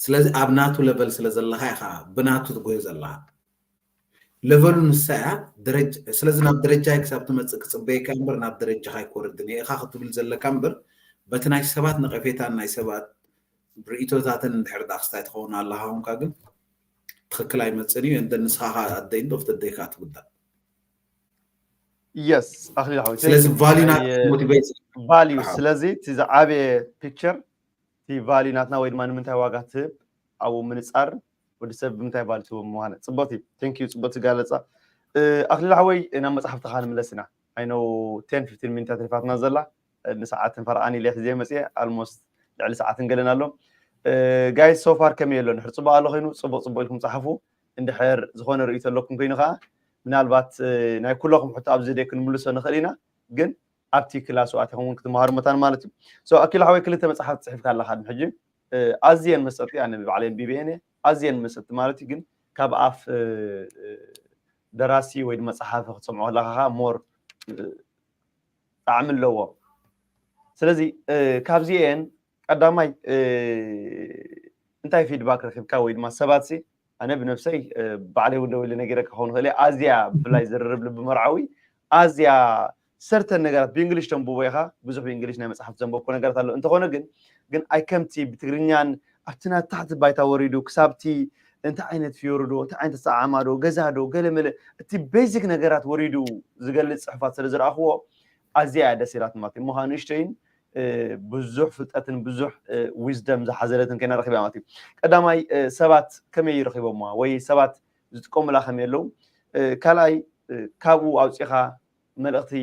ስለዚ ኣብ ናቱ ለቨል ስለ ዘለኻ ኢኻ ብናቱ ትጎዮ ዘለኻ ለቨሉ ንሳ እያ ደረጃ ስለዚ ናብ ደረጃይ ክሳብ ትመፅእ ክፅበየካ እምበር ናብ ደረጃኻ ኣይኮርድን እየ ኢኻ ክትብል ዘለካ እምበር በቲ ናይ ሰባት ነቐፌታን ናይ ሰባት ርእቶታትን እንድሕር ዳ ክስታይ ትኸውን ኣለኻ ኹንካ ግን ትኽክል ኣይመፅን እዩ እንደ ንስኻ ከዓ ኣደይ እንዶ ፍተደይ ከዓ ትጉዳእ የስ ኣኽሊል ሓወይ ስለዚ ቫሊና ሞቲቬት ቫሊዩ ስለዚ እቲ ዝዓበየ ፒክቸር እቲ ቫሊዩ ናትና ወይ ድማ ንምንታይ ዋጋ ትህብ ኣብኡ ምንፃር ወዲ ሰብ ብምንታይ ቫሊዩ ትህቦ ምዃነ ፅቡቅ እዩ ቴንክ ዩ ፅቡቅ ትጋለፃ ኣኽሊል ሓወይ ናብ መፅሓፍትኻ ንምለስ ኢና ኣይነው ቴን ፊፍቲን ሚኒታት ሪፋትና ዘላ ንሰዓትን ፈርቓን ኢለ ሒዘ መፅየ ኣልሞስት ልዕሊ ሰዓትን ገለን ኣሎ ጋይስ ሶፋር ከመይ ኣሎ ንድሕር ፅቡቅ ኣሎ ኮይኑ ፅቡቅ ፅቡቅ ኢልኩም ፀሓፉ እንድሕር ዝኾነ ርእይቶ ኣለኩም ኮይኑ ከዓ ምናልባት ናይ ኩለኹም ሕቶ ኣብዚ ደ ክንምልሶ ንኽእል ኢና ግን ኣብቲ ክላስ ኣቲኹም እውን ክትመሃሩ መታን ማለት እዩ ኣኪል ሓወይ ክልተ መፅሓፍቲ ፅሒፍካ ኣለካ ድም ሕጂ ኣዝየን መሰጥቲ ኣነ ባዕለይ ኣንቢበየን ኣዝየን መሰጥቲ ማለት እዩ ግን ካብ ኣፍ ደራሲ ወይ ድማ ፀሓፊ ክትሰምዖ ከለካ ሞር ጣዕሚ ኣለዎ ስለዚ ካብዚኤን ቀዳማይ እንታይ ፊድባክ ረኪብካ ወይ ድማ ሰባት ኣነ ብነብሰይ ባዕለይ እውን ደው ኢለ ነጊረካ ክኸውን ክእል ኣዝያ ብፍላይ ዝርርብ ልቢ መርዓዊ ኣዝያ ሰርተን ነገራት ብእንግሊሽ ተንብቦ ኢኻ ብዙሕ ብእንግሊሽ ናይ መፅሓፍ ዘንበብኩ ነገራት ኣሎ እንተኾነ ግን ግን ኣይከምቲ ብትግርኛን ኣብቲ ናብ ታሕቲ ባይታ ወሪዱ ክሳብቲ እንታይ ዓይነት ፍዮሪ ዶ እንታይ ዓይነት ኣፀዓዕማ ዶ ገዛ ዶ ገለመለ እቲ ቤዚክ ነገራት ወሪዱ ዝገልፅ ፅሑፋት ስለ ዝረኣኽዎ ኣዝያ እያ ደስ ኢላትኒ ማለት እዩ እሞ ከዓ ንእሽተይን ብዙሕ ፍልጠትን ብዙሕ ዊዝደም ዝሓዘለትን ኮይና ረኪባ ማለት እዩ ቀዳማይ ሰባት ከመይ ረኪቦምዋ ወይ ሰባት ዝጥቀሙላ ከመይ ኣለዉ ካልኣይ ካብኡ ኣውፂኻ መልእኽቲ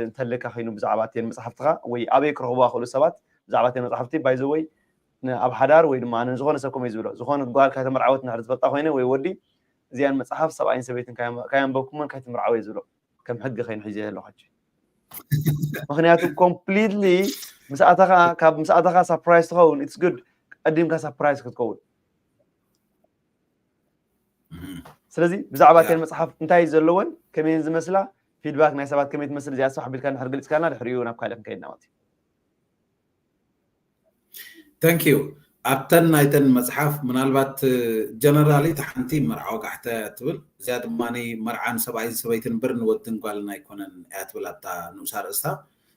እንተለካ ኮይኑ ብዛዕባ እተን መፅሓፍትኻ ወይ ኣበይ ክረኽቡዋ ክእሉ ሰባት ብዛዕባ እተን መፅሓፍቲ ባይዘወይ ኣብ ሓዳር ወይ ድማ ኣነ ዝኾነ ሰብ ከምኡ ዝብሎ ዝኾነ ጓል ካይተመርዓወት እንድሕር ዝፈልጣ ኮይነ ወይ ወዲ እዚኣን መፅሓፍ ሰብኣይን ሰበይትን ካየንበብኩመን ካይትምርዓወ ዝብሎ ከም ሕጊ ከይኑ ሒዘ ኣለኹ ሕጂ ምክንያቱ ኮምፕሊትሊ ምስ ኣተኻ ካብ ምስ ኣተኻ ሳፕራይዝ ትኸውን ኢትስ ጉድ ቀዲምካ ሳፕራይዝ ክትከውን ስለዚ ብዛዕባ እተን መፅሓፍ እንታይ ዘለወን ከመይን ዝመስላ ፊድባክ ናይ ሰባት ከመይ ትመስል እዚኣ ስራሕ ቢልካ ንድሕር ገሊፅካልና ድሕሪኡ ናብ ካልእ ክንከይድና ማለት እዩ Thank you ኣብተን ናይተን መፅሓፍ ምናልባት ጀነራሊ እታ ሓንቲ መርዓ ወጋሕታ እያ ትብል። እዚኣ ድማ መርዓን ሰብኣይን ሰበይትን እምበር ንወድን ጓልን ኣይኮነን እያ ትብል ኣብታ ንኡስ ኣርእስታ።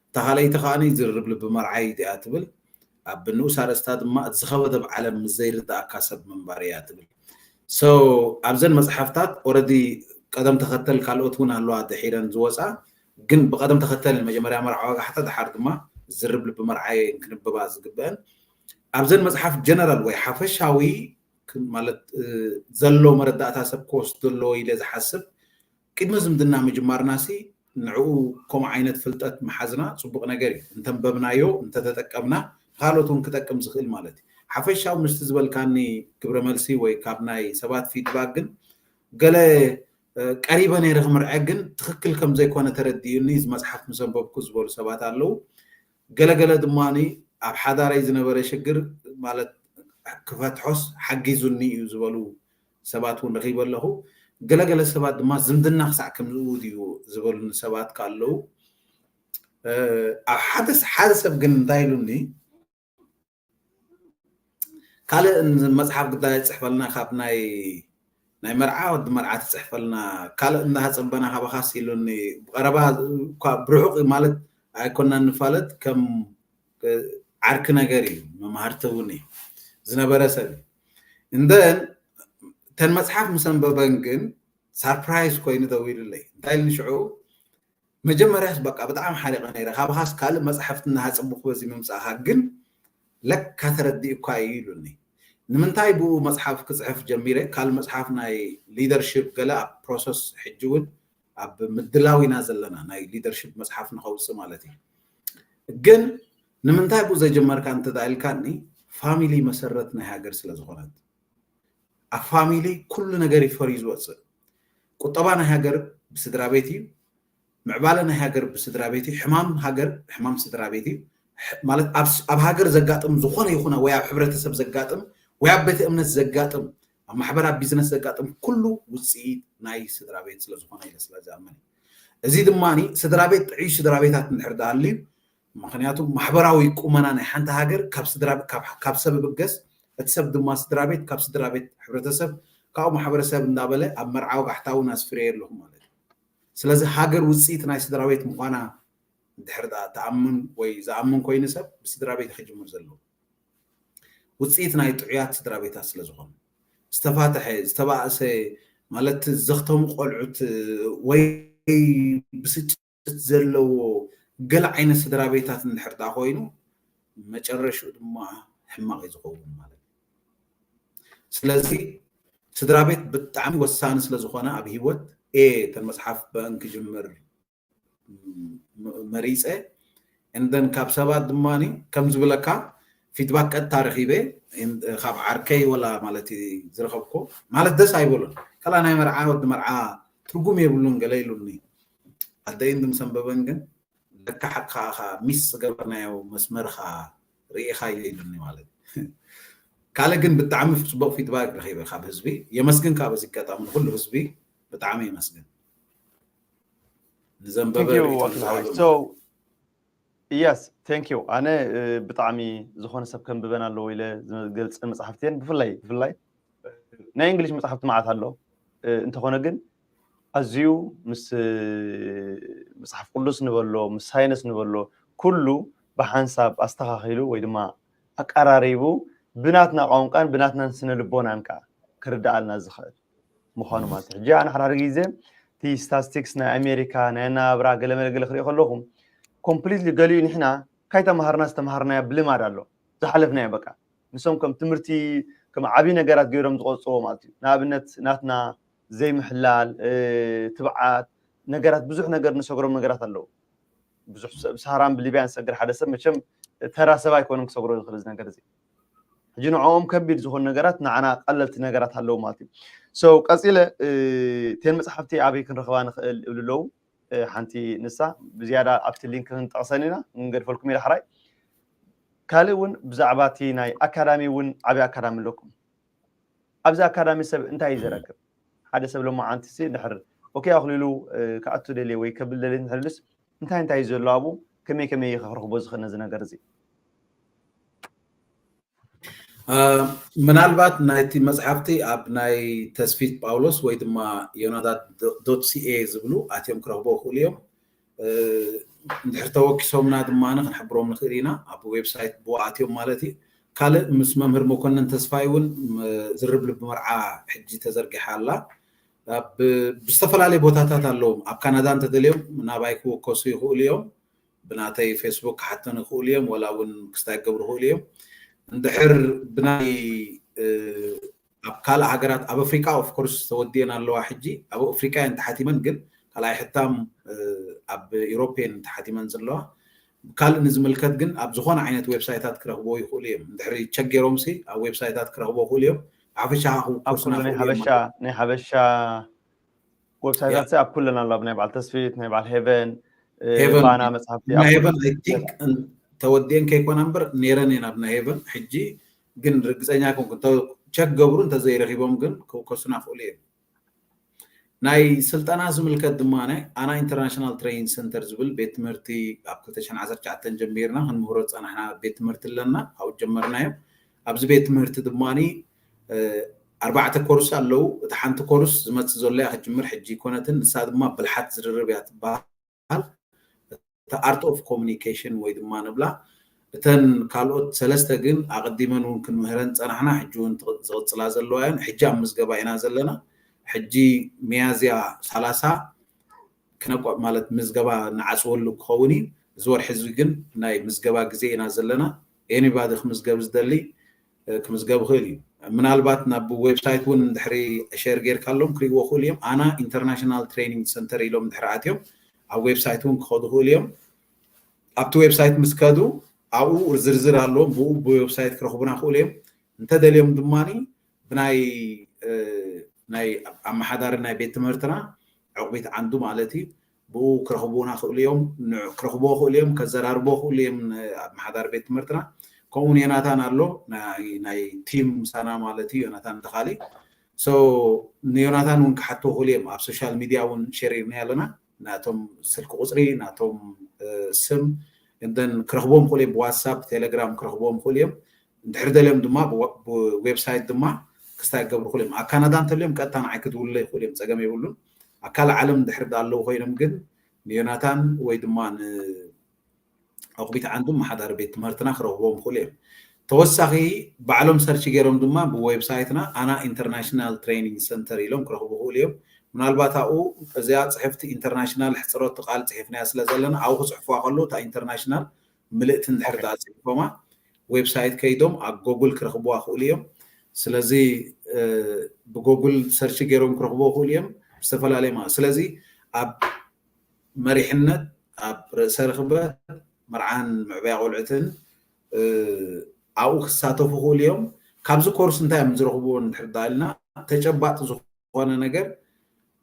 እታ ካልኣይቲ ከዓኒ ዝርርብ ልቢ መርዓይ እያ ትብል። ኣብ ንኡስ ኣርእስታ ድማ እቲ ዝኸበደ ብዓለም ምስ ዘይርዳእካ ሰብ ምንባር እያ ትብል። So ኣብዘን መፅሓፍታት ኦረዲ ቀደም ተኸተል ካልኦት እውን ኣለዋ ድሒረን ዝወፃ፣ ግን ብቐደም ተኸተል መጀመርያ መርዓ ወጋሕታ፣ ድሓር ድማ ዝርብ ልቢ መርዓይ ክንብባ ዝግበአን። ኣብዘን መፅሓፍ ጀነራል ወይ ሓፈሻዊ ማለት ዘሎ መረዳእታ ሰብ ክወስዶ ኣለዎ ኢለ ዝሓስብ፣ ቅድሚ ዝምድና ምጅማርናሲ ንዕኡ ከምኡ ዓይነት ፍልጠት ምሓዝና ፅቡቕ ነገር እዩ። እንተንበብናዮ እንተተጠቀምና ካልኦት እውን ክጠቅም ዝኽእል ማለት እዩ። ሓፈሻዊ ምስቲ ዝበልካኒ ግብረ መልሲ ወይ ካብ ናይ ሰባት ፊድባክ ግን ገለ ቀሪበ ነይረ ክምርዐ ግን ትኽክል ከም ዘይኮነ ተረዲኡኒ እዚ መፅሓፍ ምስ ኣንበብኩ ዝበሉ ሰባት ኣለዉ። ገለገለ ድማ ኣብ ሓዳረይ ዝነበረ ሽግር ማለት ክፈትሖስ ሓጊዙኒ እዩ ዝበሉ ሰባት እውን ረኺበ ኣለኹ። ገለገለ ሰባት ድማ ዝምድና ክሳዕ ከም ዝእውድ እዩ ዝበሉኒ ሰባት ከ ኣለዉ። ኣብ ሓደ ሓደ ሰብ ግን እንታይ ኢሉኒ፣ ካልእ መፅሓፍ ግዳ ይፅሕፈልና ካብ ናይ ናይ መርዓ ወዲ መርዓ ትፅሕፈልና ካልእ እንዳሃፀበና ካባኻስ ኢሉኒ። ብቐረባ እኳ ብርሑቕ ማለት ኣይኮናን ንፋለጥ ከም ዓርኪ ነገር እዩ፣ መማህርቲ እውን እዩ ዝነበረ ሰብ እዩ። እንደን ተን መፅሓፍ ምስ ኣንበበን ግን ሳርፕራይዝ ኮይኑ ደዊሉለይ እንታይ ኢልኒ ሽዑ መጀመርያስ በቃ ብጣዕሚ ሓሪቐ ነይረ። ካባኻስ ካልእ መፅሓፍቲ እናሃፀብኩ በዚ ምምፃእኻ ግን ለካ ተረዲእኳ እዩ ኢሉኒ። ንምንታይ ብኡ መፅሓፍ ክፅሕፍ ጀሚረ? ካልእ መፅሓፍ ናይ ሊደርሽፕ ገለ ኣብ ፕሮሰስ ሕጂ እውን ኣብ ምድላው ኢና ዘለና ናይ ሊደርሽፕ መፅሓፍ ንኸውፅእ ማለት እዩ። ግን ንምንታይ ብኡ ዘይጀመርካ እንተዳ ኢልካኒ ፋሚሊ መሰረት ናይ ሃገር ስለ ዝኾነት ኣብ ፋሚሊ ኩሉ ነገር እዩ ፈርዩ ዝወፅእ። ቁጠባ ናይ ሃገር ብስድራ ቤት እዩ። ምዕባለ ናይ ሃገር ብስድራ ቤት እዩ። ሕማም ሃገር ሕማም ስድራ ቤት እዩ። ማለት ኣብ ሃገር ዘጋጥም ዝኾነ ይኹነ ወይ ኣብ ሕብረተሰብ ዘጋጥም ወይ ኣብ ቤተ እምነት ዘጋጥም ኣብ ማሕበር ኣብ ቢዝነስ ዘጋጥም ኩሉ ውፅኢት ናይ ስድራ ቤት ስለዝኾነ ኢለ ስለ ዝኣምን እዩ። እዚ ድማ ስድራ ቤት ጥዑይ ስድራ ቤታት እንድሕር ዝሃልዩ ምክንያቱ ማሕበራዊ ቁመና ናይ ሓንቲ ሃገር ካብ ስድራ ካብ ሰብ ብገስ እቲ ሰብ ድማ ስድራ ቤት ካብ ስድራ ቤት ሕብረተሰብ ካብኡ ማሕበረሰብ እንዳበለ ኣብ መርዓ ወጋሕታ እውን ኣስፍረየ ኣለኹ ማለት እዩ። ስለዚ ሃገር ውፅኢት ናይ ስድራ ቤት ምዃና እንድሕር ደኣ ተኣምን ወይ ዝኣምን ኮይኑ ሰብ ብስድራ ቤት ክጅምር ዘለዎ ውፅኢት ናይ ጥዑያት ስድራ ቤታት ስለ ዝኾኑ ዝተፋተሐ ዝተባእሰ ማለት ዘኽተሙ ቆልዑት ወይ ብስጭት ዘለዎ ገለ ዓይነት ስድራ ቤታት እንድሕር ደኣ ኮይኑ መጨረሽኡ ድማ ሕማቕ እዩ ዝኸውን ማለት እዩ። ስለዚ ስድራ ቤት ብጣዕሚ ወሳኒ ስለ ዝኾነ ኣብ ህይወት እየ እተን መፅሓፍ ብአን ክጅምር መሪፀ እንደን ካብ ሰባት ድማ ከም ዝብለካ ፊድባክ ቀጥታ ረኺበ ካብ ዓርከይ ወላ ማለት ዝረኸብኮ ማለት ደስ ኣይበሉን። ከላ ናይ መርዓ ወዲ መርዓ ትርጉም የብሉን ገለ ኢሉኒ። ኣደይ እንድምሰንበበን ግን ለካ ሓቅኻ ኢኻ ሚስ ዝገበርናዮ መስመርኻ ርኢኻዮ ኢሉኒ ማለት ካልእ ግን ብጣዕሚ ፅቡቅ ፊድባክ ረኺበ ካብ ህዝቢ የመስግን ካብ እዚ ኣጋጣሚ ንኩሉ ህዝቢ ብጣዕሚ የመስግን። ንዘንበበ ንዘንበበ yes thank you ኣነ ብጣዕሚ ዝኾነ ሰብ ከንብበን ኣለዎ ኢለ ዝገልፀን መፅሓፍቲ እየን ብፍላይ ብፍላይ ናይ እንግሊሽ መፅሓፍቲ መዓት ኣሎ እንተኾነ ግን ኣዝዩ ምስ መፅሓፍ ቅዱስ ንበሎ ምስ ሳይንስ ንበሎ ኩሉ ብሓንሳብ ኣስተኻኺሉ ወይ ድማ ኣቀራሪቡ ብናትና ቋንቋን ብናትናን ስነ ልቦናን ከዓ ክርዳኣልና ዝኽእል ምዃኑ ማለት እዩ። ሕጂ ኣነ ሓደ ግዜ እቲ ስታስቲክስ ናይ ኣሜሪካ ናይ ኣነባብራ ገለመለ ገለ ክሪኦ ከለኹ ኮምፕሊትሊ ገሊኡ ንሕና ካይተማሃርና ዝተማሃርናዮ ብልማድ ኣሎ ዝሓለፍናዮ በቃ ንሶም ከም ትምህርቲ ከም ዓብዪ ነገራት ገይሮም ዝቆፅዎ ማለት እዩ። ንኣብነት ናትና ዘይምሕላል ትብዓት ነገራት ብዙሕ ነገር ንሰግሮም ነገራት ኣለዉ። ብዙሕ ሰብ ሰሃራን ብሊብያን ዝሰግር ሓደ ሰብ መቸም ተራ ሰብ ኣይኮነን ክሰግሮ ዝኽእል እዚ ነገር እዚ። ሕጂ ንዕኦም ከቢድ ዝኾኑ ነገራት ንዓና ቀለልቲ ነገራት ኣለዉ ማለት እዩ። So ቀፂለ እተን መፅሓፍቲ ኣበይ ክንረኽባ ንኽእል ይብሉ ኣለዉ። ሓንቲ ንሳ ብዝያዳ ኣብቲ ሊንክ ክንጠቕሰን ኢና ክንገድፈልኩም ኢለ ሕራይ ካልእ እውን ብዛዕባ እቲ ናይ ኣካዳሚ እውን ዓብዪ ኣካዳሚ ኣለኩም። ኣብዚ ኣካዳሚ ሰብ እንታይ እዩ ዝረክብ? ሓደ ሰብ ሎማዓንቲ ሲ ድሕር ኦኬ ኣኽሊሉ ክኣቱ ደልየ ወይ ከብል ደልየ እንድሕር ኢሉስ እንታይ እንታይ እዩ ዘሎ ኣብኡ ከመይ ከመይ እዩ ክረኽቦ ዝኽእል ነዚ ነገር እዚ? ምናልባት ናይቲ መፅሓፍቲ ኣብ ናይ ተስፊት ጳውሎስ ወይ ድማ ዮናታ ዶት ሲኤ ዝብሉ ኣትዮም ክረኽቦ ይኽእሉ እዮም። እንድሕር ተወኪሶምና ድማ ክንሕብሮም ንኽእል ኢና። ኣብ ዌብሳይት ብኣትዮም ማለት እዩ። ካልእ ምስ መምህር መኮንን ተስፋይ እውን ዝርብ ልቢ መርዓ ሕጂ ተዘርጊሓ ኣላ። ብዝተፈላለየ ቦታታት ኣለዎም። ኣብ ካናዳ እንተደልዮም ናባይ ክወከሱ ይኽእሉ እዮም። ብናተይ ፌስቡክ ክሓተኑ ይኽእሉ እዮም፣ ወላ እውን ክስታይ ክገብሩ ይኽእሉ እዮም። እንድሕር ብናይ ኣብ ካልእ ሃገራት ኣብ ኣፍሪቃ ኦፍኮርስ ተወዲኤን ኣለዋ። ሕጂ ኣብ ኣፍሪቃ እየን ተሓቲመን፣ ግን ካልኣይ ሕታም ኣብ ኢሮፕ እየን ተሓቲመን ዘለዋ። ካልእ ንዝምልከት ግን ኣብ ዝኾነ ዓይነት ዌብሳይታት ክረኽብዎ ይኽእሉ እዮም። እንድሕሪ ቸገሮም ሲ ኣብ ዌብሳይታት ክረኽብዎ ይኽእሉ እዮም። ሓፈሻ ክውከሱና ናይ ሓበሻ ናይ ሓበሻ ዌብሳይታት ኣብ ኩለን ኣሎ። ኣብ ናይ በዓል ተስፊት፣ ናይ በዓል ሄቨን፣ ሄቨን ባና መጽሓፍቲ ናይ ሄቨን ኣይ ቲንክ ተወዲኤን ከይኮና እምበር ነይረን እየን ኣብ ናይ ሄቨን። ሕጂ ግን ርግፀኛ ኮንኩ ቸክ ገብሩ እንተዘይረኺቦም ግን ክውከሱና ክእሉ እዮም። ናይ ስልጠና ዝምልከት ድማ ናይ ኣና ኢንተርናሽናል ትሬኒንግ ሰንተር ዝብል ቤት ትምህርቲ ኣብ ክልተ ሽሕን ዓሰርተ ትሽዓተን ጀሚርና ክንምህሮ ዝፀናሕና ቤት ትምህርቲ ኣለና። ካብኡ ጀመርናዮ። ኣብዚ ቤት ትምህርቲ ድማ ኣርባዕተ ኮርስ ኣለዉ። እቲ ሓንቲ ኮርስ ዝመፅእ ዘሎ እያ ክጅምር ሕጂ ይኮነትን። ንሳ ድማ ብልሓት ዝርርብ እያ ትበሃል። እታ ኣርት ኦፍ ኮሚኒኬሽን ወይ ድማ ንብላ። እተን ካልኦት ሰለስተ ግን ኣቐዲመን እውን ክንምህረን ጸናሕና፣ ሕጂ እውን ዝቕጽላ ዘለዋ እየን። ሕጂ ኣብ ምዝገባ ኢና ዘለና። ሕጂ ሚያዝያ ሰላሳ ክነቋ-፣ ማለት ምዝገባ ንዓጽወሉ ክኸውን እዩ። እዚ ወርሒ እዚ ግን ናይ ምዝገባ ግዜ ኢና ዘለና። ኤኒባዲ ክምዝገብ ዝደሊ ክምዝገብ ይኽእል እዩ። ምናልባት ናብ ዌብሳይት እውን እንድሕሪ ሸር ጌርካሎም ክርእይዎ ክኽእሉ እዮም። ኣና ኢንተርናሽናል ትሬኒንግ ሰንተር ኢሎም እንድሕሪ ኣትዮም ኣብ ዌብሳይት እውን ክኸዱ ይኽእሉ እዮም። ኣብቲ ዌብሳይት ምስ ከዱ ኣብኡ ዝርዝር ኣለዎም። ብኡ ብዌብሳይት ክረኽቡና ይኽእሉ እዮም። እንተደልዮም ድማ ብናይ ናይ ኣመሓዳሪ ናይ ቤት ትምህርትና ዕቑቢት ዓንዱ ማለት እዩ ብኡ ክረኽቡና ክእሉ እዮም። ክረኽብዎ ክእሉ እዮም፣ ከዘራርብዎ ክእሉ እዮም ኣመሓዳሪ ቤት ትምህርትና። ከምኡ ዮናታን ኣሎ ናይ ቲም ምሳና ማለት እዩ። ዮናታን ተኻሊ ንዮናታን እውን ክሓትዎ ክእሉ እዮም። ኣብ ሶሻል ሚድያ እውን ሸሪርና ኣለና። ናቶም ስልኪ ቁፅሪ፣ ናቶም ስም እንደን ክረኽቦም ክእሉ እዮም። ብዋትሳፕ ቴሌግራም ክረኽቦም ክእሉ እዮም። እንድሕር ደልዮም ድማ ብዌብሳይት ድማ ክስታይ ክገብሩ ክእሉ እዮም። ኣብ ካናዳ እንተልዮም ቀጥታ ንዓይ ክድውልለ ይኽእሉ እዮም፣ ፀገም የብሉን። ኣብ ካልእ ዓለም እንድሕር ኣለዉ ኮይኖም ግን ንዮናታን ወይ ድማ ንዕቑቢት ዓንዱ ኣመሓዳሪ ቤት ትምህርትና ክረኽቦም ይኽእሉ እዮም። ተወሳኺ ባዕሎም ሰርች ገይሮም ድማ ብዌብሳይትና ኣና ኢንተርናሽናል ትሬኒንግ ሰንተር ኢሎም ክረኽቡ ይኽእሉ እዮም። ምናልባት ኣብኡ እዚኣ ፅሕፍቲ ኢንተርናሽናል ሕፅሮት ቃል ፅሒፍናያ ስለ ዘለና ኣብኡ ክፅሕፉዋ ከለዉ እታ ኢንተርናሽናል ምልእቲ እንድሕር ዳኣ ፅሒፎማ ዌብሳይት ከይዶም ኣብ ጎጉል ክረኽብዋ ክእሉ እዮም። ስለዚ ብጎጉል ሰርች ገይሮም ክረኽብዎ ክእሉ እዮም ብዝተፈላለየ ማለት። ስለዚ ኣብ መሪሕነት፣ ኣብ ርእሰ ርኽበት፣ መርዓን ምዕባያ ቆልዑትን ኣብኡ ክሳተፉ ክእሉ እዮም። ካብዚ ኮርስ እንታይ እዮም ዝረኽብዎ እንድሕር ዳኣ ኢልና ተጨባጢ ዝኾነ ነገር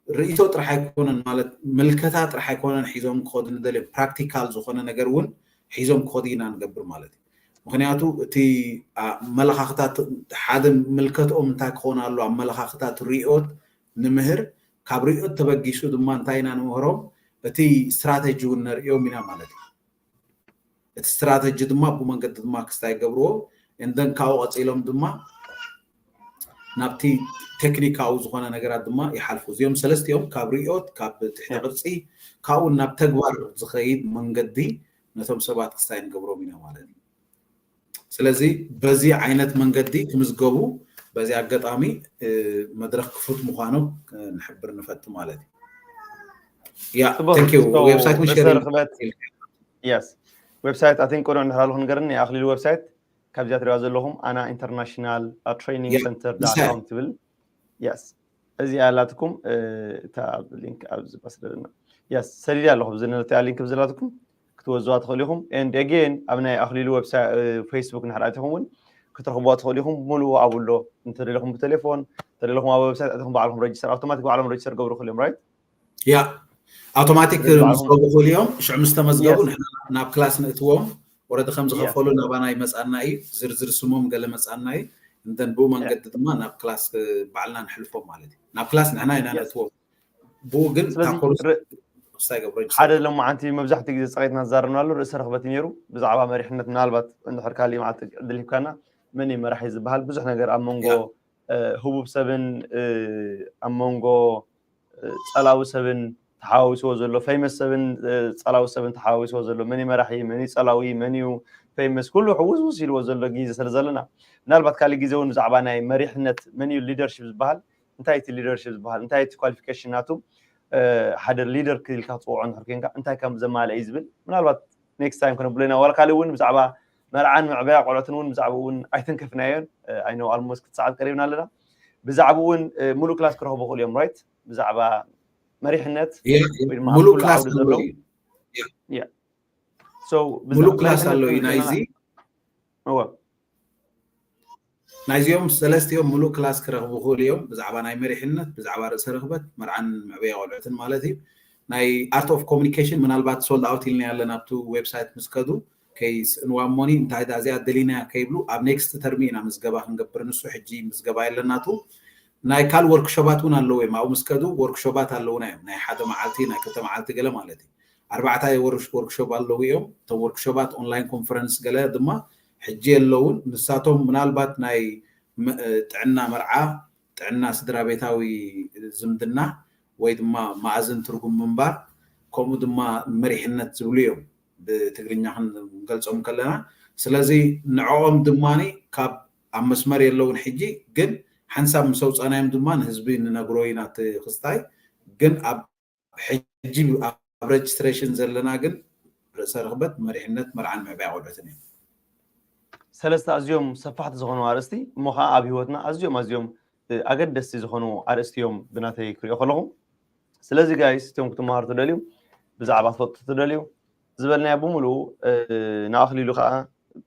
ርእይቶ ጥራሕ ኣይኮነን ማለት ምልከታ ጥራሕ ኣይኮነን ሒዞም ክኸዱ ንደልዮም ፕራክቲካል ዝኾነ ነገር እውን ሒዞም ክኸዱ ኢና ንገብር ማለት እዩ። ምክንያቱ እቲ ኣመለኻኽታት ሓደ ምልከትኦም እንታይ ክኾን ኣሎ ኣመለኻኽታት ርኢኦት ንምህር ካብ ርኢኦት ተበጊሱ ድማ እንታይ ኢና ንምህሮም እቲ ስትራተጂ እውን ነርእዮም ኢና ማለት እዩ። እቲ ስትራተጂ ድማ ብመንገዲ ድማ ክስታይ ገብርዎ እንደን ካብኡ ቀፂሎም ድማ ናብቲ ቴክኒካዊ ዝኾነ ነገራት ድማ ይሓልፉ። እዚኦም ሰለስቲኦም ካብ ርኢኦት ካብ ትሕተ ቅርፂ ካብኡ ናብ ተግባር ዝኸይድ መንገዲ ነቶም ሰባት ክስታይ ንገብሮም ኢና ማለት እዩ። ስለዚ በዚ ዓይነት መንገዲ ክምዝገቡ በዚ ኣጋጣሚ መድረክ ክፉት ምዃኑ ንሕብር ንፈቲ ማለት እዩ። ያ ዌብሳይት ምሸር የስ ዌብሳይት ኣቲን ቅኑዕ እንድሕር ኣለኹ ንገርኒ ኣኽሊሉ ዌብሳይት ካብዚኣ ትሪዋ ዘለኹም ኣና ኢንተርናሽናል ትሬኒንግ ሰንተር ዳት ኮም ትብል የስ እዚኣ ያላትኩም እታ ሊንክ ኣብዚ ባስደልና የስ ሰሊል ኣለኹ ብዚ ነታ ሊንክ ብዘላትኩም ክትወዝዋ ትኽእሉ ኢኹም and again ኣብ ናይ ኣኽሊሉ ዌብሳይት ፌስቡክ እንድሕር ኣቲኹም እውን ክትረኽብዋ ትኽእሉ ኢኹም ሙሉኡ ኣብኡ ኣሎ እንተደለኹም ብቴሌፎን እንተደለኹም ኣብ ዌብሳይት ኣቲኹም ባዕልኹም ረጅስተር ኣውቶማቲክ ባዕሎም ረጅስተር ገብሩ ክእሉ እዮም ራይት ያ ኣውቶማቲክ ምስ ገብሩ እዮም ሽዑ ምስ ተመዝገቡ ናብ ክላስ ንእትዎም ወረዲ ከም ዝኸፈሉ ናባና ይመፃና እዩ ዝርዝር ስሞም ገለ መፃና እዩ እንተን ብኡ መንገዲ ድማ ናብ ክላስ ባዕልና ንሕልፎም ማለት እዩ ናብ ክላስ ንሕና ኢና ነእትዎም ብኡ ግን እታ ኮርስ ክስታይ ገብሮ ሓደ ሎማዓንቲ መብዛሕትኡ ግዜ ፀቂጥና ዝዛረብናሉ ርእሰ ረኽበት እዩ ነይሩ ብዛዕባ መሪሕነት ምናልባት እንድሕር ካሊእ መዓልቲ ዕድል ሂብካና መን እዩ መራሒ ዝበሃል ብዙሕ ነገር ኣብ መንጎ ህቡብ ሰብን ኣብ መንጎ ጸላዊ ሰብን ተሓዋዊስዎ ዘሎ፣ ፌመስ ሰብን ጸላዊ ሰብን ተሓዋዊስዎ ዘሎ፣ መን እዩ መራሒ፣ መን እዩ ጸላዊ፣ መን እዩ ፌመስ፣ ኩሉ ሕውስውስ ኢልዎ ዘሎ ግዜ ስለ ዘለና፣ ምናልባት ካልእ ግዜ እውን ብዛዕባ ናይ መሪሕነት፣ መን እዩ ሊደርሺፕ ዝበሃል፣ እንታይ እቲ ሊደርሺፕ ዝበሃል፣ እንታይ እቲ ኳሊፊኬሽን ናቱ፣ ሓደ ሊደር ክኢልካ ክትፅውዖ እንድሕር ኮንካ እንታይ ከም ዘማልአ እዩ ዝብል ምናልባት ኔክስት ታይም ከነብሎ ኢና። ዋላ ካልእ እውን ብዛዕባ መርዓን መዕበያ ቆልዑትን እውን ብዛዕባ እውን ኣይተንከፍናዮን። ኣይ ኖ ኣልሞስት ክልተ ሰዓት ቀሪብና ኣለና። ብዛዕባ እውን ሙሉእ ክላስ ክረኽቡ ይኽእሉ እዮም፣ ራይት? ብዛዕባ መሪሕነት ወይ ድማ ኣብ ሙሉእ ኩሉ ክላስ ዓውዲ ኣሎ ዘለዉ እዩ። ያ። So ሙሉእ ብዛዕባ ክላስ ኣሎ እዩ መሪሕነት ናይዚ እዋ ናይዚኦም ሰለስቲኦም ሙሉእ ክላስ ክረኽቡ ይኽእሉ እዮም። ብዛዕባ ናይ መሪሕነት፣ ብዛዕባ ርእሰ ርኽበት፣ መርዓን መዕበያ ቆልዑትን ማለት እዩ። ናይ ኣርት ኦፍ ኮሚኒኬሽን ምናልባት ሶልድ ኣውት ኢልና ያለ ናብቲ ዌብሳይት ምስ ከዱ ከይስእንዋ እሞኒ እንታይ ዳ እዚኣ ደሊና ከይብሉ ኣብ ኔክስት ተርሚ ኢና ምዝገባ ክንገብር። ንሱ ሕጂ ምዝገባ የለናቱ። ናይ ካል ወርክሾባት እውን ኣለዉ እዮም። ኣብኡ ምስ ከዱ ወርክሾባት ኣለዉና እዮም። ናይ ሓደ መዓልቲ ናይ ክልተ መዓልቲ ገለ ማለት እዩ። ኣርባዕተ ወርክ- ወርክሾፕ ኣለዉ እዮም። እቶም ወርክሾፓት ኦንላይን ኮንፈረንስ ገለ ድማ ሕጂ የለውን። ንሳቶም ምናልባት ናይ መ- ጥዕና መርዓ፣ ጥዕና ስድራ ቤታዊ ዝምድና ወይ ድማ መኣዝን ትርጉም ምንባር ከምኡ ድማ መሪሕነት ዝብሉ እዮም ብትግርኛ ክንገልፆም ከለና። ስለዚ ንዕኦም ድማ ካብ ኣብ መስመር የለውን ሕጂ ግን ሓንሳብ ምስ ኣውፃናዮም ድማ ንህዝቢ ንነግሮ ኢና እቲ ክስታይ ግን ኣብ ሕጂ ኣብ ረጅስትሬሽን ዘለና ግን ርእሰ ርኽበት መሪሕነት መርዓን ምዕባይ ቆልዑትን እዮም። ሰለስተ ኣዝዮም ሰፋሕቲ ዝኾኑ ኣርእስቲ እሞ ከዓ ኣብ ህይወትና ኣዝዮም ኣዝዮም ኣገደስቲ ዝኾኑ ኣርእስቲ እዮም ብናተይ ክሪኦ ከለኹ። ስለዚ ጋይስ እቶም ክትመሃሩ ትደልዩ ብዛዕባ ትፈልጡ ትደልዩ ዝበልናዮ ብምሉኡ ንኣኽሊሉ ከዓ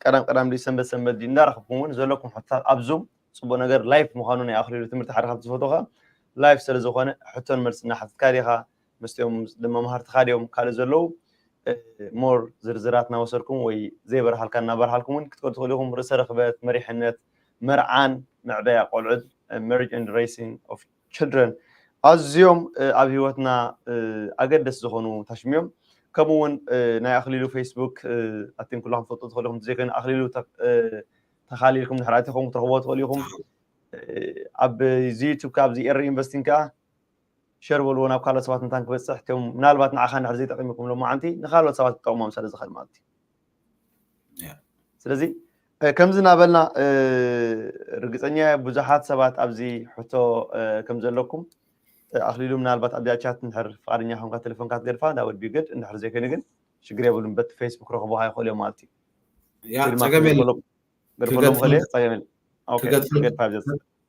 ቀዳም ቀዳም ድዩ ሰንበት ሰንበት ድዩ እንዳረኸብኩም እውን ዘለኩም ሕቶታት ኣብ ዙም ፅቡቅ ነገር ላይፍ ምዃኑ ናይ ኣኽሊሉ ትምህርቲ ሓደ ካብቲ ዝፈትዎ ከዓ ላይፍ ስለ ዝኾነ ሕቶን መልሲ እናሓተትካ ዲኻ ምስኦም ድማ መሃርትኻ ድዮም ካልእ ዘለዉ ሞር ዝርዝራት እናወሰድኩም ወይ ዘይበርሃልካ እናበርሃልኩም እውን ክትከዱ ትኽእሉ ኢኹም። ርእሰ ርኽበት፣ መሪሕነት፣ መርዓን መዕበያ ቆልዑት፣ marriage and raising of children ኣዝዮም ኣብ ህይወትና ኣገደስ ዝኾኑ ታሽም እዮም። ከምኡ እውን ናይ ኣኽሊሉ ፌስቡክ ኣትን ኩላኩም ትፈልጡ ትኽእሉ ኢኹም። ዘይኮይኑ ኣኽሊሉ ተኻሊልኩም ድሕር ኣቲኹም ክትረኽቦ ትኽእሉ ኢኹም። ኣብ ዩቱብ ካብ ዚ ኤሪ ኢንቨስቲንግ ከዓ ሸር በልዎ ናብ ካልኦት ሰባት እንታን ክበፅሕ እቶም ምናልባት ንዓኻ እንድሕር ዘይጠቂምኩም ሎማዓንቲ ንካልኦት ሰባት ክጠቅሞም ስለ ዝኽእል ማለት እዩ። ስለዚ ከምዚ እናበልና ርግፀኛ ብዙሓት ሰባት ኣብዚ ሕቶ ከም ዘለኩም ኣኽሊሉ ምናልባት ኣብዚኣ ቻት እንድሕር ፍቃደኛ ኮንካ ቴሌፎንካ ትገድፋ that would be good። እንድሕር ዘይኮይኑ ግን ሽግር የብሉን በቲ ፌስቡክ ረኽቡኻ ይኽእሉ እዮም ማለት እዩ። ያ ጸገም የለን። ገድፈሎም ኽእል ጸገም የለን። ኦኬ፣ ክገድፈል- ገድፋ ኣብዚ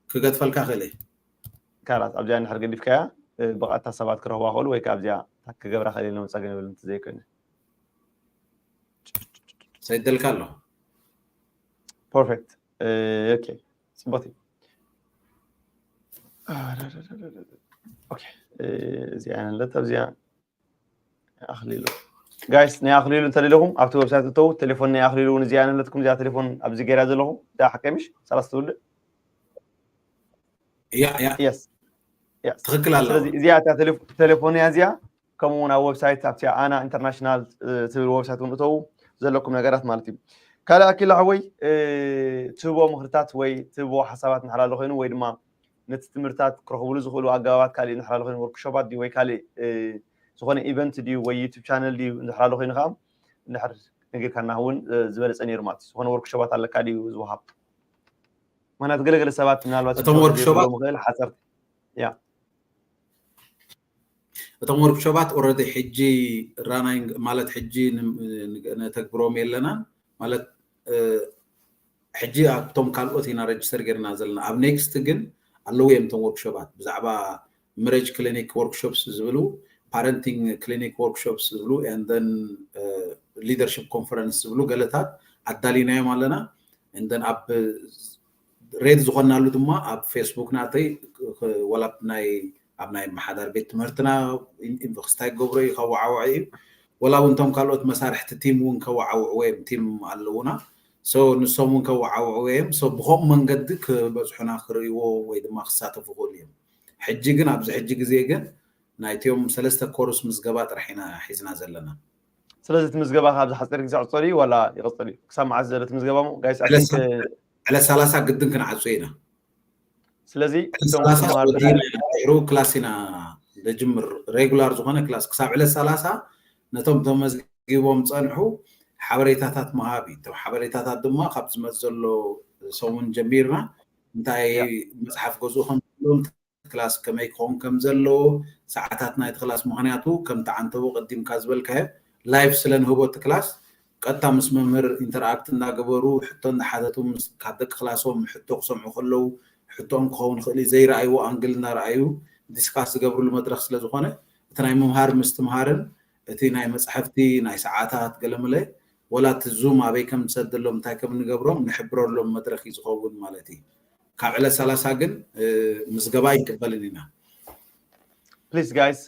ክገድፈልካ ክእል እየ። ካላት ኣብዚኣ እንድሕር ገዲፍካያ ብቐጥታ ሰባት ክረኽባ ክእሉ ወይ ከዓ ኣብዚኣ ክገብራ ክእል የለን ጸገም የብሉን እንተዘይኮይኑ። ሰይደልካ ኣሎ። ፐርፌክት። ኦኬ፣ ጽቡቅ እዩ። ኦኬ፣ እዚኣ ነለት ኣብዚኣ ኣኽሊሉ ጋይስ ናይ ኣኽሊሉ እንተደለኹም ኣብቲ ዌብሳይት እተው ቴሌፎን ናይ ኣኽሊሉ እውን እዚኣ ነለትኩም እዚኣ ቴሌፎን ኣብዚ ገይራ ዘለኹ እዚኣ ሓቀይ ምሽ ሰላሳ ትውልድ ያ ያ የስ ትኽክል ኣላ። ስለዚ እዚኣ እታ ቴሌፎን እያ እዚኣ ከምኡ እውን ኣብ ዌብሳይት ኣብቲ ኣና ኢንተርናሽናል ትብል ዌብሳይት እውን እተው ዘለኩም ነገራት ማለት እዩ። ካልእ ኣኪላ ሕወይ ትህቦ ምኽርታት ወይ ትህቦ ሓሳባት እንድሕር ኣሎ ኮይኑ ወይ ድማ ነቲ ትምህርታት ክረኽብሉ ዝኽእሉ ኣገባባት ካልእ እንድሕር ኣሎ ኮይኑ ወርክሾፓት ድዩ ወይ ካልእ ዝኾነ ኢቨንት ድዩ ወይ ዩቱብ ቻነል ድዩ እንድሕር ኣሎ ኮይኑ ከዓ እንድሕር ነጊርካና እውን ዝበለፀ ነይሩ ማለት እዩ። ዝኾነ ወርክሾፓት ኣለካ ድዩ ዝወሃብ ምክንያቱ ገለገለ ሰባት ምናልባት እቶም ወርክሾፓት ምኽእል ሓፀርቲ ያ እቶም ወርክሾፓት ኦረዲ ሕጂ ራናይንግ ማለት ሕጂ ነተግብሮም የለናን ማለት ሕጂ ኣብቶም ካልኦት ኢና ረጅስተር ገርና ዘለና ኣብ ኔክስት ግን ኣለዉ እዮም እቶም ወርክሾፓት ብዛዕባ ምረጅ ክሊኒክ ወርክሾፕስ ዝብሉ ፓረንቲንግ ክሊኒክ ወርክሾፕስ ዝብሉ ን ሊደርሽፕ ኮንፈረንስ ዝብሉ ገለታት ኣዳሊናዮም ኣለና ን ኣብ ሬድ ዝኾናሉ ድማ ኣብ ፌስቡክ ናተይ ወላ ናይ ኣብ ናይ መሓዳር ቤት ትምህርትና ኢንቨስታይ ክገብሮ እዩ ከወዓውዐ እዩ ወላ እውን እቶም ካልኦት መሳርሕቲ ቲም እውን ከወዓውዕዎ እዮም ቲም ኣለውና ንሶም እውን ከወዓውዕዎ እዮም ብከምኡ መንገዲ ክበፅሑና ክርእይዎ ወይ ድማ ክሳተፉ ክእሉ እዮም ሕጂ ግን ኣብዚ ሕጂ ግዜ ግን ናይቲኦም ሰለስተ ኮርስ ምዝገባ ጥራሕ ኢና ሒዝና ዘለና ስለዚ እቲ ምዝገባ ካብ ዝሓፀር ግዜ ዕፀሉ እዩ ዋላ ይቐፀል እዩ ክሳብ መዓዝ ዘሎ እቲ ምዝገባ ሞ ጋይስ ዕለት ሰላሳ ግድን ክንዓጹ ኢና። ስለዚ ዕለት ሰላሳ ወዲና ኢና፣ ድሕሩ ክላስ ኢና ንጅምር። ሬጉላር ዝኾነ ክላስ ክሳብ ዕለት ሰላሳ ነቶም ተመዝጊቦም ጸንሑ ሓበሬታታት ምሃብ እዩ። እቶም ሓበሬታታት ድማ ካብ ዝመጽእ ዘሎ ሰሙን ጀሚርና እንታይ መጽሓፍ ገዝኡ ከም ክላስ ከመይ ክኸውን ከም ዘለዎ፣ ሰዓታት ናይቲ ክላስ፣ ምኽንያቱ ከምቲ ዓንተቦ ቀዲምካ ዝበልካዮ ላይቭ ስለ ንህቦ እቲ ክላስ ቀጥታ ምስ መምህር ኢንተርኣክት እናገበሩ ሕቶ እናሓተቱ ምስ ካብ ደቂ ክላሶም ሕቶ ክሰምዑ ከለዉ ሕቶኦም ክኸውን ይኽእል እዩ ዘይረኣይዎ ኣንግል እናረኣዩ ዲስካስ ዝገብርሉ መድረኽ ስለ ዝኾነ እቲ ናይ ምምሃር ምስትምሃርን እቲ ናይ መፅሓፍቲ ናይ ሰዓታት ገለመለ ወላ እቲ ዙም ኣበይ ከም ንሰደሎም እንታይ ከም ንገብሮም ንሕብረሎም መድረኽ እዩ ዝኸውን ማለት እዩ። ካብ ዕለት ሰላሳ ግን ምዝገባ ኣይንቅበልን ኢና። ፕሊስ ጋይስ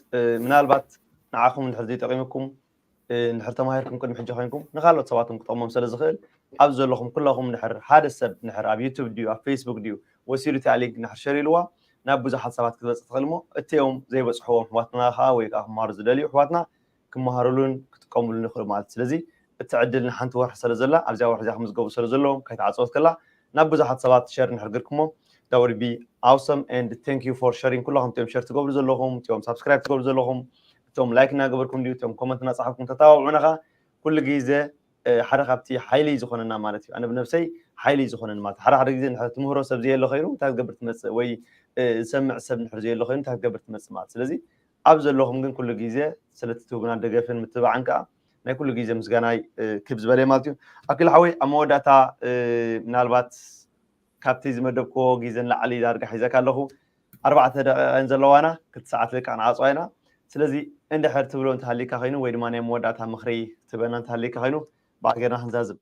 ምናልባት ንዓኹም እንድሕር ዘይጠቂምኩም እንድሕር ተማሂርኩም ቅድሚ ሕጂ ኮይንኩም ንካልኦት ሰባት ክጠቅሞም ስለ ዝኽእል ኣብዚ ዘለኹም ኩለኹም እንድሕር ሓደ ሰብ እንድሕር ኣብ ዩቱብ ድዩ ኣብ ፌስቡክ ድዩ ወሲዱ እቲኣ ሊንክ እንድሕር ሸር ኢልዋ ናብ ብዙሓት ሰባት ክትበፅእ ትኽእል እሞ እቲኦም ዘይበፅሕዎም ኣሕዋትና ከዓ ወይ ከዓ ክመሃሩ ዝደልዩ ኣሕዋትና ክመሃሩሉን ክጥቀምሉን ይኽእሉ ማለት እዩ። ስለዚ እቲ ዕድል ንሓንቲ ወርሒ ስለ ዘላ ኣብዚኣ ወርሒ እዚኣ ክምዝገቡ ስለ ዘለዎም ከይተዓፀወት ከላ ናብ ብዙሓት ሰባት ሸር እንድሕር ገርኩሞ that would be awesome and thank you for sharing ኩላኹም እቲኦም ሸር ትገብሩ ዘለኹም እቲኦም ሳብስክራይብ ትገብሩ ዘለኹም እቶም ላይክ እናገበርኩም ድዩ እቶም ኮመንት እናፀሓፍኩም ተተባብዑና ከዓ ኩሉ ግዜ ሓደ ካብቲ ሓይሊ ዝኾነና ማለት እዩ ኣነ ብነብሰይ ሓይሊ ዝኾነን ማለት ሓደ ሓደ ግዜ ትምህሮ ሰብ ዘየለ ኮይኑ እንታይ ትገብር ትመፅእ ወይ ዝሰምዕ ሰብ ንድሕር ዘየለ ኮይኑ እንታይ ትገብር ትመፅእ ማለት ስለዚ ኣብ ዘለኹም ግን ኩሉ ግዜ ስለቲ ትህቡና ደገፍን ምትባዕን ከዓ ናይ ኩሉ ግዜ ምስጋናይ ክብ ዝበለ ማለት እዩ ኣኪል ሓወይ ኣብ መወዳእታ ምናልባት ካብቲ ዝመደብክዎ ግዜ ንላዕሊ ዳርጋ ሒዘካ ኣለኹ ኣርባዕተ ደቂቃ ዘለዋና ክልተ ሰዓት ደቂ ንዓፅዋ ኢና ስለዚ እንድሕር ትብሎ እንተሃሊካ ኮይኑ ወይ ድማ ናይ መወዳእታ ምክሪ ትበና እንተሃሊካ ኮይኑ ባዕል ጌርና ክንዛዝም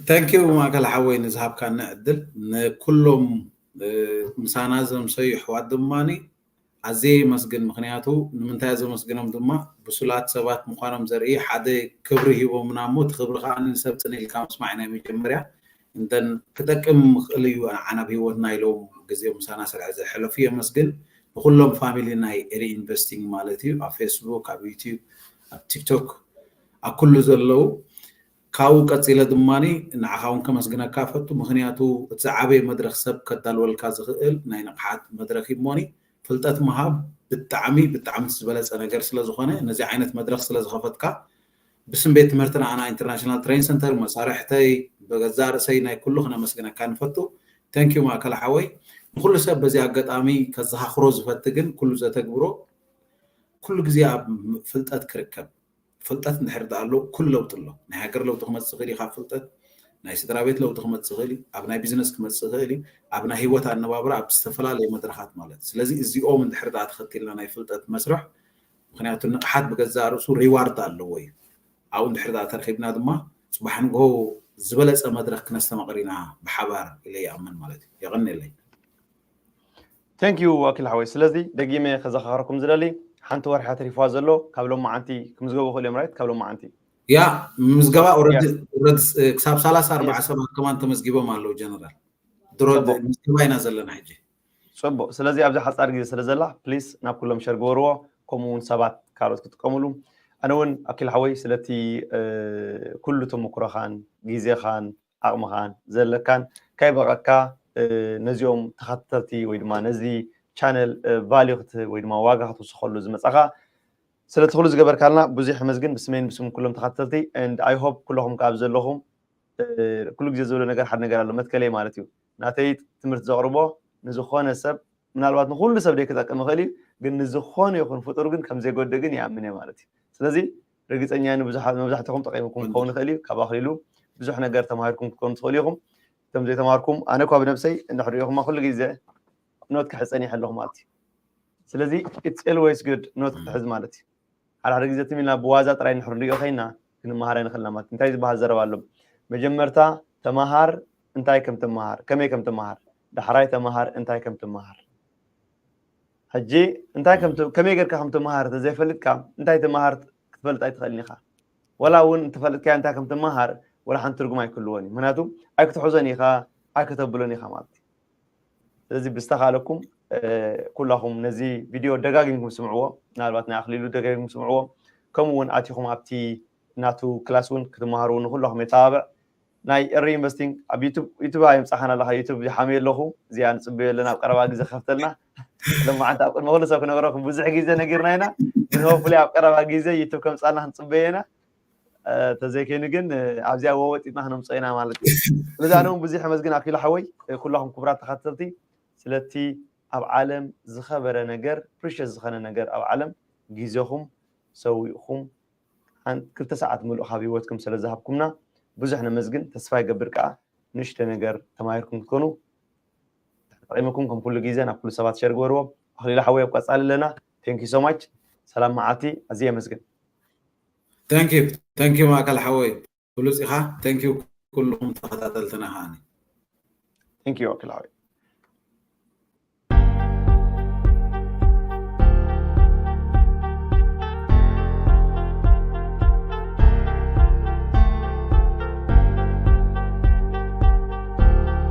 Thank you ማእከል ሓወይ ንዝሃብካኒ ዕድል ንኩሎም ምሳና ዘምሰዩ ኣሕዋት ድማ ኣዝየ የመስግን ምክንያቱ ንምንታይ ዘመስግኖም ድማ ብሱላት ሰባት ምዃኖም ዘርኢ ሓደ ክብሪ ሂቦምና እሞ እቲ ክብሪ ከዓ ንሰብ ፅን ኢልካ ምስማዕ ናይ መጀመርያ እንደን ክጠቅም ምኽእል እዩ ኣነ ኣብ ሂወትና ኢሎም ግዜ ምሳና ስርዐ ዘሕለፉ የመስግን ንኩሎም ፋሚሊ ናይ ኤሪ ኢንቨስቲንግ ማለት እዩ ኣብ ፌስቡክ ኣብ ዩቲብ ኣብ ቲክቶክ ኣብ ኩሉ ዘለዉ ካብኡ ቀፂለ ድማ ንዓኻ እውን ከመስግነካ ፈቱ ምክንያቱ እቲ ዝዓበየ መድረክ ሰብ ከዳልወልካ ዝኽእል ናይ ንቕሓት መድረክ እዩ እሞኒ ፍልጠት ምሃብ ብጣዕሚ ብጣዕሚ ዝበለፀ ነገር ስለዝኾነ ነዚ ዓይነት መድረክ ስለዝኸፈትካ ብስም ቤት ትምህርትና ኣና ኢንተርናሽናል ትሬን ሰንተር መሳርሕተይ በገዛ ርእሰይ ናይ ኩሉ ክነመስግነካ ንፈቱ ተንኪዩ ማእከል ሓወይ ንኩሉ ሰብ በዚ ኣጋጣሚ ከዘኻኽሮ ዝፈቲ ግን ኩሉ ዘተግብሮ ኩሉ ግዜ ኣብ ፍልጠት ክርከብ ፍልጠት እንድሕር ደኣ ኣሎ ኩሉ ለውጢ ኣሎ ናይ ሃገር ለውጢ ክመፅእ ይኽእል እዩ ካብ ፍልጠት ናይ ስድራ ቤት ለውጢ ክመፅእ ይኽእል እዩ ኣብ ናይ ቢዝነስ ክመፅእ ይኽእል እዩ ኣብ ናይ ህይወት ኣነባብራ ኣብ ዝተፈላለዩ መድረኻት ማለት ስለዚ እዚኦም እንድሕር ደኣ ተኸቲልና ናይ ፍልጠት መስርሕ ምክንያቱ ንቕሓት ብገዛእ ርእሱ ሪዋርድ ኣለዎ እዩ ኣብኡ እንድሕር ደኣ ተረኺብና ድማ ፅባሕ ንግሆ ዝበለፀ መድረክ ክነስተማቕር ኢና ብሓባር ኢለ ይኣምን ማለት እዩ የቐንየለይ Thank you ኣኪል ሓወይ ስለዚ ደጊመ ከዘኻኽረኩም ዝደሊ ሓንቲ ወርሒ ተሪፍዋ ዘሎ ካብ ሎማዓንቲ ክምዝገቡ ክእል እዮም ራይት ካብ ሎማዓንቲ ያ ምዝገባ ክሳብ ሰላሳ ኣርባዓ ሰባት ከማን ተመዝጊቦም ኣለዉ ጀነራል ድሮ ምዝገባ ኢና ዘለና ሕጂ ፅቡቅ ስለዚ ኣብዚ ሓፃር ግዜ ስለ ዘላ ፕሊስ ናብ ኩሎም ሸር ግበርዎ ከምኡ እውን ሰባት ካልኦት ክጥቀምሉ ኣነ እውን ኣኪል ሓወይ ስለቲ ኩሉ ተመክሮኻን ግዜኻን ዓቕምኻን ዘለካን ካይበቐካ ነዚኦም ተኸተልቲ ወይ ድማ ነዚ ቻነል ቫልዩ ክትህብ ወይ ድማ ዋጋ ክትውስኸሉ ዝመፃኻ ስለቲ ኩሉ ዝገበርካልና ብዙሕ መስግን ብስመይን ብስም ኩሎም ተኸተልቲ and I hope ኩለኹም ካብ ዘለኹም ኩሉ ግዜ ዝብሎ ነገር ሓደ ነገር ኣሎ መትከለይ ማለት እዩ ናተይ ትምህርቲ ዘቕርቦ ንዝኾነ ሰብ ምናልባት ንኩሉ ሰብ ደይ ክጠቅም ይኽእል እዩ ግን ንዝኾነ ይኹን ፍጡር ግን ከም ዘይጎድእ ግን ይኣምን እየ ማለት እዩ ስለዚ ርግፀኛ መብዛሕትኹም ጠቂምኩም ክኸውን ይኽእል እዩ ካብ ኣኽሊሉ ብዙሕ ነገር ተማሂርኩም ክትኮኑ ትኽእሉ ኢኹም እቶም ዘይተማርኩም ኣነ እኳ ብነብሰይ እንድሕር ኢኹማ ኩሉ ግዜ ኖት ክሕፀን ይሕ ኣለኹ ማለት እዩ ስለዚ it's always good ኖት ክትሕዝ ማለት እዩ ሓደ ሓደ ግዜ ትም ኢልና ብዋዛ ጥራይ እንድሕር ንሪኦ ኮይና ክንመሃር ኣይንኽእልና ማለት እንታይ ዝበሃል ዘረባ ኣሎ መጀመርታ ተመሃር እንታይ ከም ትመሃር ከመይ ከም ትመሃር ዳሕራይ ተመሃር እንታይ ከም ትመሃር ሕጂ እንታይ ከመይ ጌርካ ከም ትመሃር ተዘይፈልጥካ እንታይ ትመሃር ክትፈልጥ ኣይትኽእልን ኢኻ ወላ እውን እንተፈለጥካዮ እንታይ ከም ትመሃር ወላ ሓንቲ ትርጉም ኣይክህልዎን እዩ ምክንያቱ ኣይክትሕዞን ኢኻ ኣይክተብሎን ኢኻ ማለት እዩ ስለዚ ብዝተኻለኩም ኩላኹም ነዚ ቪድዮ ደጋጊምኩም ስምዕዎ ምናልባት ናይ ኣኽሊሉ ደጋጊምኩም ስምዕዎ ከምኡ እውን ኣቲኹም ኣብቲ ናቱ ክላስ እውን ክትመሃሩ ንኩላኹም የተባብዕ ናይ ኤሪ ኢንቨስቲንግ ኣብ ዩቱብ ዩቱብ ኣይምጻኻን ኣለኻ። ዩቱብ ይሓምየ ኣለኹ። እዚኣ ንጽበዮ ኣለና፣ ኣብ ቀረባ ግዜ ከፍተልና። ለማዓንቲ ኣብ ቅድሚ ኩሉ ሰብ ክነግረኩም ብዙሕ ግዜ ነጊርና ኢና፣ ግን ሆፕሊ ኣብ ቀረባ ግዜ ዩቱብ ከምጻልና ክንጽበዮ ኢና። ተዘይከይኑ ግን ኣብዚኣ ወወጢጥና ክነምጾ ኢና ማለት እዩ። ስለዚ ኣነ እውን ብዙሕ የመስግን ኣኪሉ ሓወይ፣ ኩላኹም ክቡራት ተኸታተልቲ ስለቲ ኣብ ዓለም ዝኸበረ ነገር፣ ፕሪሸስ ዝኾነ ነገር ኣብ ዓለም ግዜኹም ሰዊእኹም ክልተ ሰዓት ምሉእ ካብ ህይወትኩም ስለ ዝሃብኩምና ብዙሕ ነመስግን። ተስፋ ይገብር ከዓ ንእሽተ ነገር ተማሂርኩም ክትኮኑ። ተጠቂምኩም ከም ኩሉ ግዜ ናብ ኩሉ ሰባት ሸር ግበርዎ። ኣክሊሉ ሓወይ ኣብ ቀጻሊ ኣለና። Thank you so much። ሰላም መዓልቲ። ኣዝየ የመስግን። Thank you thank you ማእከል ሓወይ ብሉጽ ኢኻ። Thank you ኩልኹም ተኸታተልትና ከዓኒ። Thank you ኣክሊሉ ሓወይ።